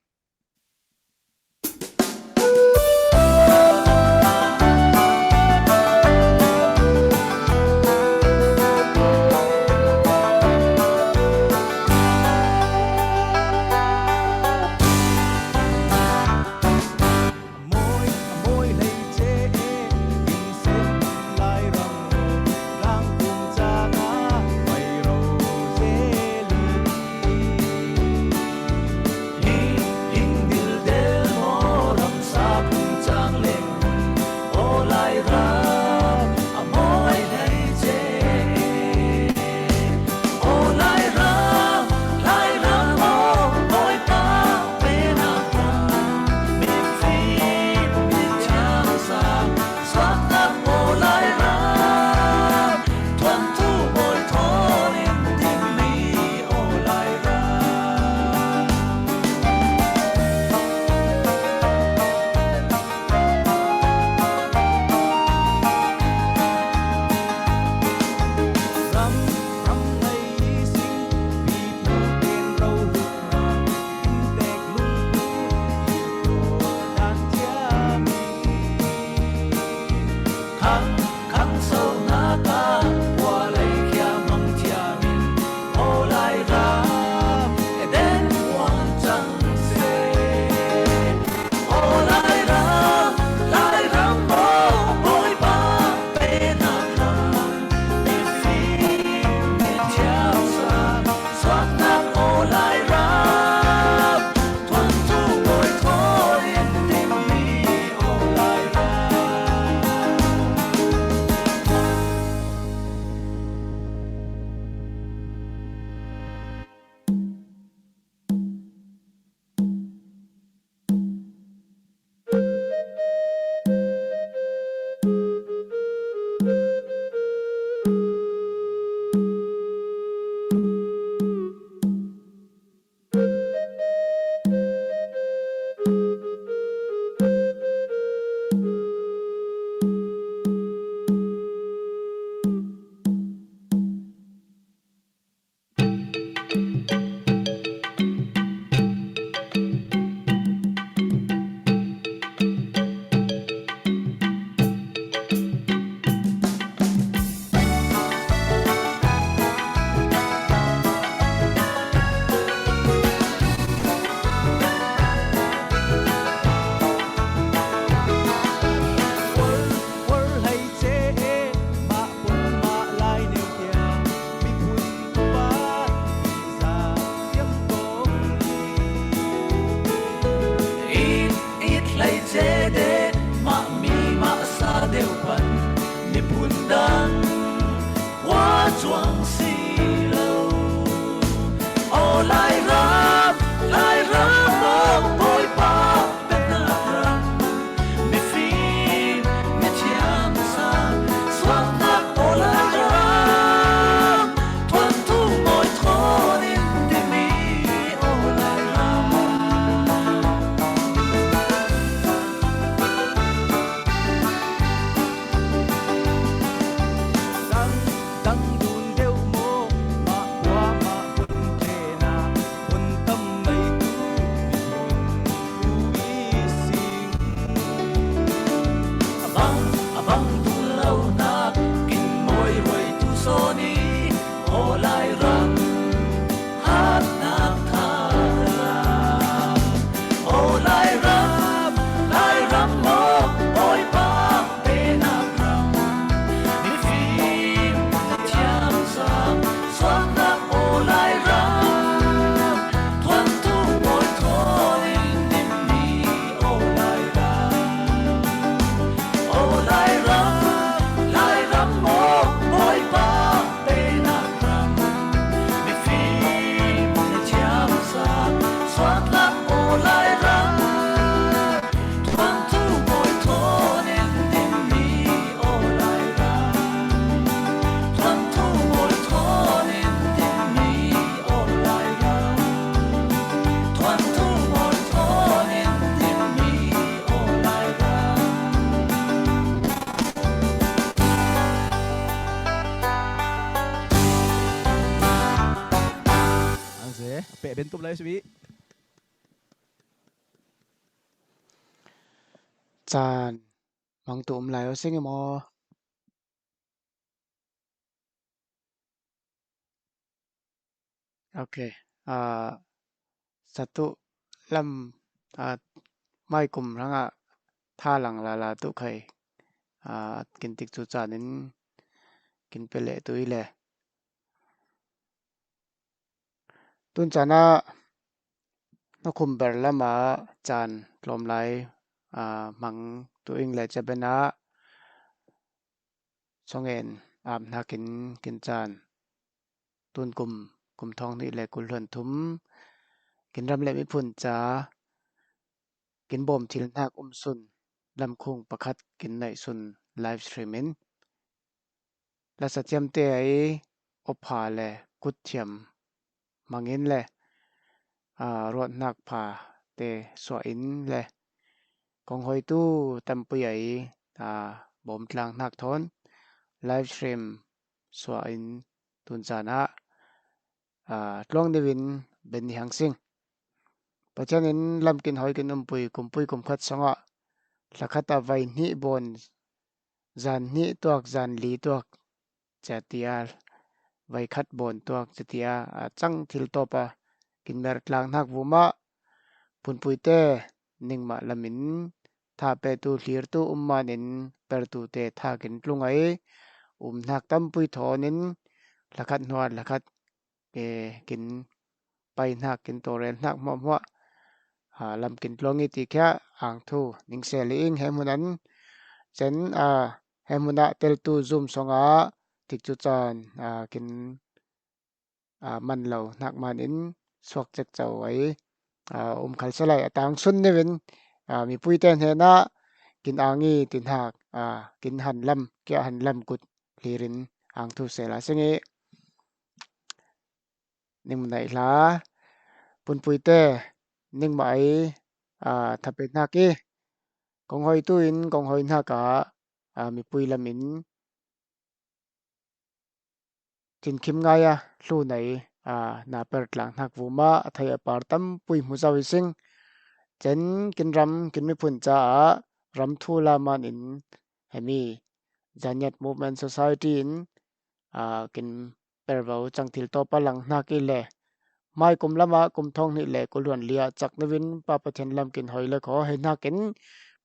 Tum lai simi. Caan mang tu um lai o sing i maw? Ok. Ah, satu lam, ah, mai kum rangah tha lang lala tu khai, ah, kin tik cu caan in kin pe leh tu i le. Tun caan ah na khum ber lam ah caan tlawm lai, ah, hmang tu ing le caben ah songen ap hnakin kin caan. Tun kum, kum thawng hnih le kul hluan thum, kin ram le miphun ca kin bawm thil hnak um sun, lamkhung pakhat kin naih sun live stream in. Lasa thiamte ai opha le kut thiam hmangin le, aa, ruat hnak pha te suah in le, kong hoitu tampui ai, aa, bawm tlang hnak thawn live stream suah in tun caan ah, aa, tluang deuh in ben ni hang sing. Pathian in lam kin hoi kin umpui kumpui kum khat sawngah thla khat ah vai hnih bawn, zan hnih tuak, zan li tuak, cia tia, vai khat bawn tuak cia tia, a cang thil tawp a kin mer tlang hnak vumah, phunpuite ningmah lamin tha petu, thlirtu um manin pertute tha kin tlung ai, um hnak tampui thawn in thla khat hnuah thla khat, e, kin pai hnak, kin tawrel hnak hmuahhmuah, aa, lam kin tluang i ti khia ang thu ning sel i ing. He hmun an cen, aa, he hmun ah teltu Zoom sawngah tikcu caan, aa, kin, aa, man lo hnak manin suak cek co ai, aa, um khal salai a tang sun neuin, aa, mipuite hnenah kin ang i ti hnak, aa, kin han lam, kia han lam kut hlirin ang thu sel a sing i. Ning mah naih hla, phunpuite ningmah ai, aa, tha pe hnak i, kong hoitu in kong hoi hnak ah, aa, mipui lamin thinkhim ngai a hlu nei, aa, na per tlang hnak vumah a thei a par tampui hmu zo i sing. Cen kin ram, kin miphun caah ram thu la manin hemi Zaniat Movement Society in, aa, kin pervo cang thil tawp a lang hnak i le, mai kum lamah kum thawng hnih le kul hluan li ah cak neuin Pa Pathian lam kin hoi le khaw hei hnakin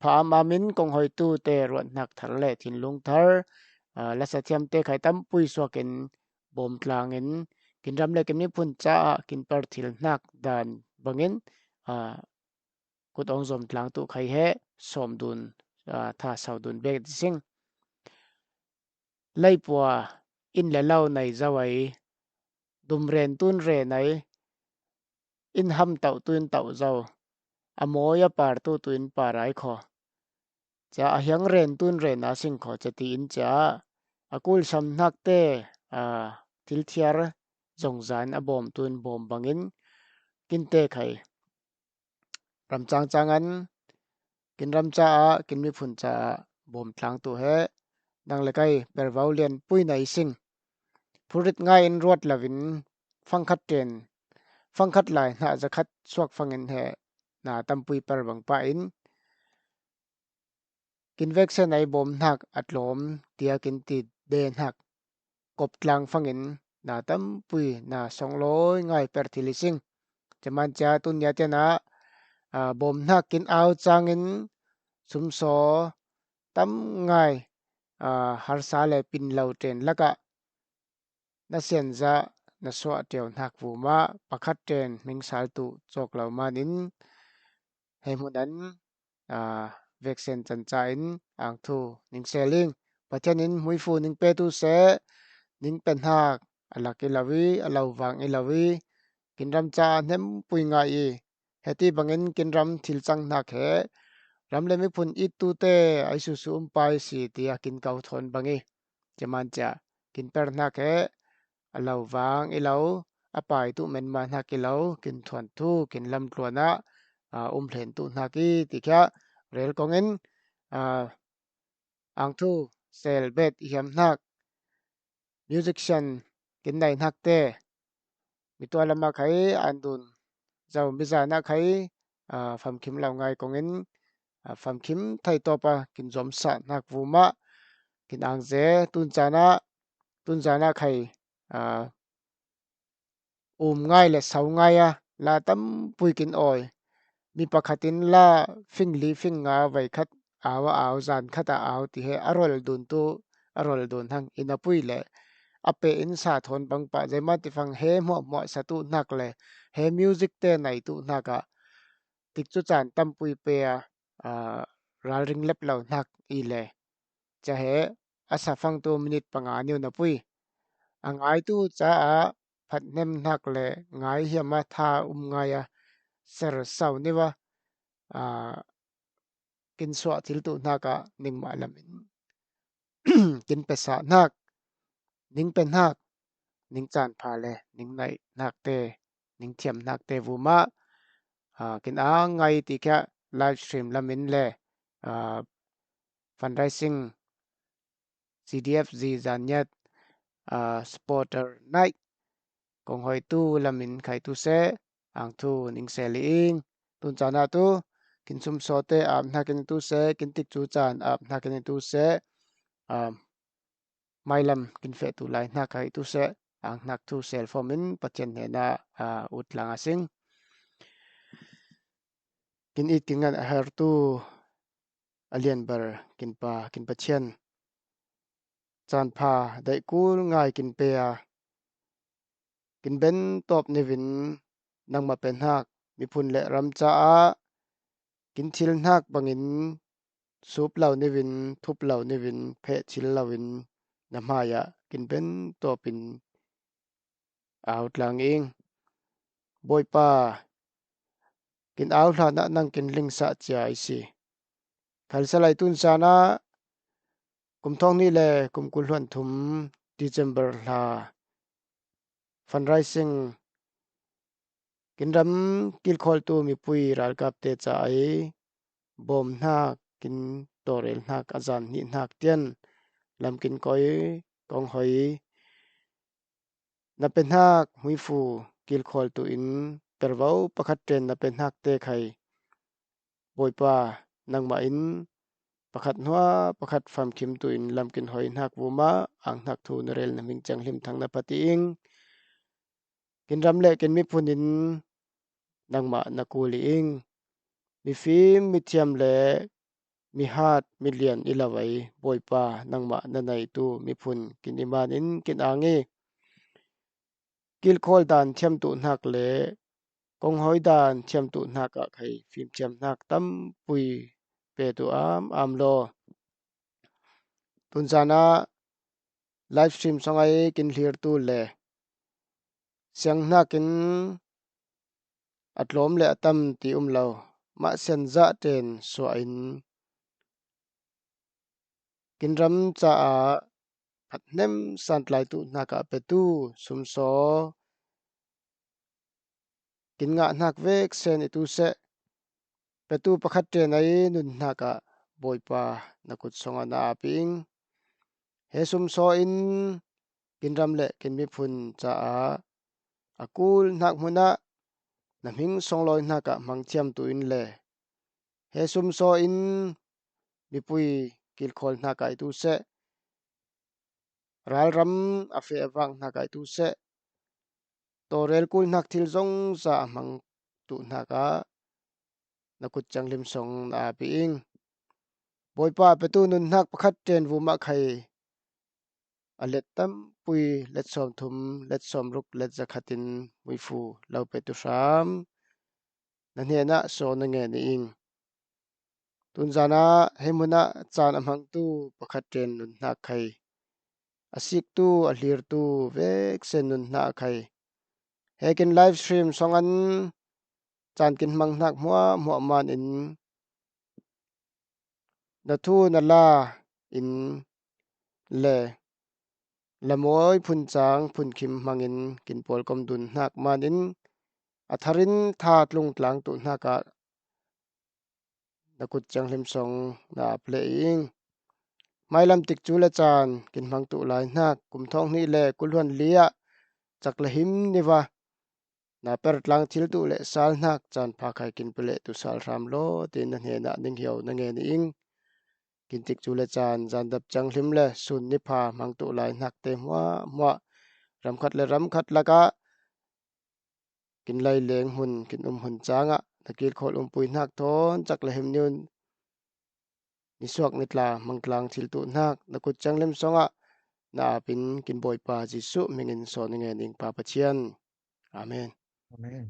pha am am in kong hoitu te ruat hnak thar le thinlung thar, aa, lasa thiamte khai tampui suak in bawm tlang in kin ram le kin miphun caah kin per thil hnak dan bangin, aa, kut awng zawm tlang tu khai he sawm dun, aa, tha sau dun bek sing. Leipua in le lo nei zo ai, dum ren tun ren ai, in ham tauh tu in tauh zo, a mawi a par tu tu in par ai khaw. Cia a hiang ren tun ren a sing khaw cia ti in cia a kulsam hnak te, aa, thil thiar zongzan a bawm tu in bawm bangin kin te khai. Ram cangcang an kin ram caah, kin miphun caah bawm tlang tu he nang le kai pervo lian pui nei sing. Phurrit ngai in ruat loin fangkhat ṭen, fangkhat lai hnah zakhat suak fangin he na tampui per bang pah in kin veksen ai bawm hnak a tlawm tia kin ti de hnak kop tlang fangin na tampui na songlawi ngai per thil i sing. Ceman cia tun nia tianah, aa, bawm hnak kin au cangin sumsaw tam ngai, aa, harsa le pin lo ṭen lakah na sianzah na suah ṭio hnak vumah pakhat ṭen hming sal tu cawk lo manin he hmun an, aa, veksen canca in ang thu ning sel ing. Pathian in hmuifu ning petu seh, ning pe hnak a lak i lo i, a lo vang i lo i, kin ram caah hnempui ngai i, heti bangin kin ram thil cang hnak he ram le miphun ittute ai susu um pai si, tiah kin ko thawn bang i, ceman cia kin per hnak he a lo vang i lo, a pai tu menma hnak i lo, kin thuan thu, kin lamtluan ah, aa, um hlen tu hnak i ti khia rel kong in, aa, ang thu sel bet i hiam hnak, musician kin nei hnak te, mi tuah lamah khai an dun Zomi zana khai, aa, famkim lo ngai kongin, aa, famkim thei tawpa kin zomsa hnak vumah kin angze. Tunzana, tunzana khai, aa, um ngai le sau ngai a la tampui kin awi. Mi pakhatin la fing li fing nga veikhat au a au, zan khat a au ti he a rol dun tu, a rol dun hang in a pui le a pe in sa thawn bang pah zeiman tifang he hmuahhmuah sa tu hnak le he music te nei tu hnak ah tikcu caan tampui pe a, aa, ralring lep lo hnak i le cia he a safang tu minit panga niu na pui. A ngaitu caah phathnem hnak le ngai hiam a tha um ngai a ser sau niva, aa, kin suah thil tu hnak ah ningmah lam in kin pesa hnak, ning pe hnak, ning caan pha le ning naih hnak te, ning thiam hnak te vumah, aa, kin ang ngai ti kha live stream lam in le, aa, fundraising C D F Z zaniat, aa, supporter night kong hoi tu lam in khai tu seh, ang thu ning seh li ing. Tunzana tu kin sumsaw te ap hnak in tu seh, kin tikcu caan ap hnak in tu seh, aa, mailam kin feh tu lai hnak khai tu seh, ang hnak thu sel form in Pathian hnenah, aa, ut lang a sing. Kin it kin ngan a hertu a lianbar kin Pa, kin Pathian, caan pha daih kul ngai kin pe a, kin ben tawp nivin nangmah pe hnak miphun le ram caah kin thil hnak bangin sup lo nivin, thup lo nivin, pheh thil loin na hmaiah kin ben tawpin au tlang ing. Bawipa, kin au hlanah nang kin lingsah cia i si. Khalsalai tunzana kum thawng hnih le kum kul hluan thum December hla fundraising kin ram kilkhawltu mipui ralkapte caah i bawm hnak, kin tawrel hnak, a zan hnih hnak tian lam kin koi kong hoi. Na pe hnak hmuifu kilkhawltu in pervo pakhat ṭen na pe hnak te khai Bawipa, nangmah in pakhat hnuah pakhat famkim tu in lam kin hoi hnak vumah ang hnak thu na rel na hming ciang hlim thang na pati ing. Kin ram le kin miphun in nangmah na kul i ing. Mifim, mithiam le mihat, milian i lo ei Bawipa, nangmah na neitu miphun kin i man in kin ang i. Kilkhawl dan thiamtu hnak le konghawi dan thiamtu hnak ah khai fimthiam hnak tampui petu am am law. Tunzan ah live stream song ai kin hlirtu le siang hnakin a tlawm le a tam ti um lo, mah sian zah ṭen suah in kin ram caah phathnem santlaitu hnak ah petu sumsaw kin ngah hnak vek sen i tu seh. Petu pakhat ṭen ai nun hnak ah Bawipa na kut song ah na ap ing. He sumsaw in kin ram le kin miphun caah a kul hnak hmun ah na hming songlawi hnak ah hmang thiamtu in le he sumsaw in mipui kilkhawl hnak ah i tu seh. Ralram a feh a vang hnak ah i tu seh. Tawrel kul hnak thil zongza a hmang tu hnak ah na kut ciang hlim song na ap ing. Bawipa petu nun hnak pakhat ṭen vumah khai a let tampui, let sawm thum, let sawm ruk, let zakhat in muifu lo petu hram na hnenah saw na ngen i ing. Tunzan ah he hmun ah caan a hmangtu pakhat ṭen nun hnak khai a siktu, a hlirtu vek sen nun hnak khai he kin live stream song an caan kin hmang hnak hmuahhmuah man in na thu na la in le lamawi phun cang phun khim hmangin kin pawlkom dun hnak man in a thar in tha tlung tlang tu hnak ah na kut ciang hlim song na ap leh i ing. Hmailam tikcu le caan kin hmang tu lai hnak kum thawng hnih le kul hluan li ah cak le him niva na per tlang thil tuh le sal hnak caan pha khai kin pe le tu sal hram law, tiin na hnenah ning hiau na ngen ing. Kin tik cu le caan, zan dap ciang hlim le sun ni pha hmang tuh lai hnak te hmuahhmuah, ram khat le ram khat lakah kin lai leng hmun, kin um hmun cangah na kilkhawl umpui hnak thawn cak le him niun nisuak nitla hmang tlang thil tuh hnak na kut ciang lim songah na apin kin Bawipa Jesuh hmingin sawn ngen ing Pa Pathian. Amen. Amen.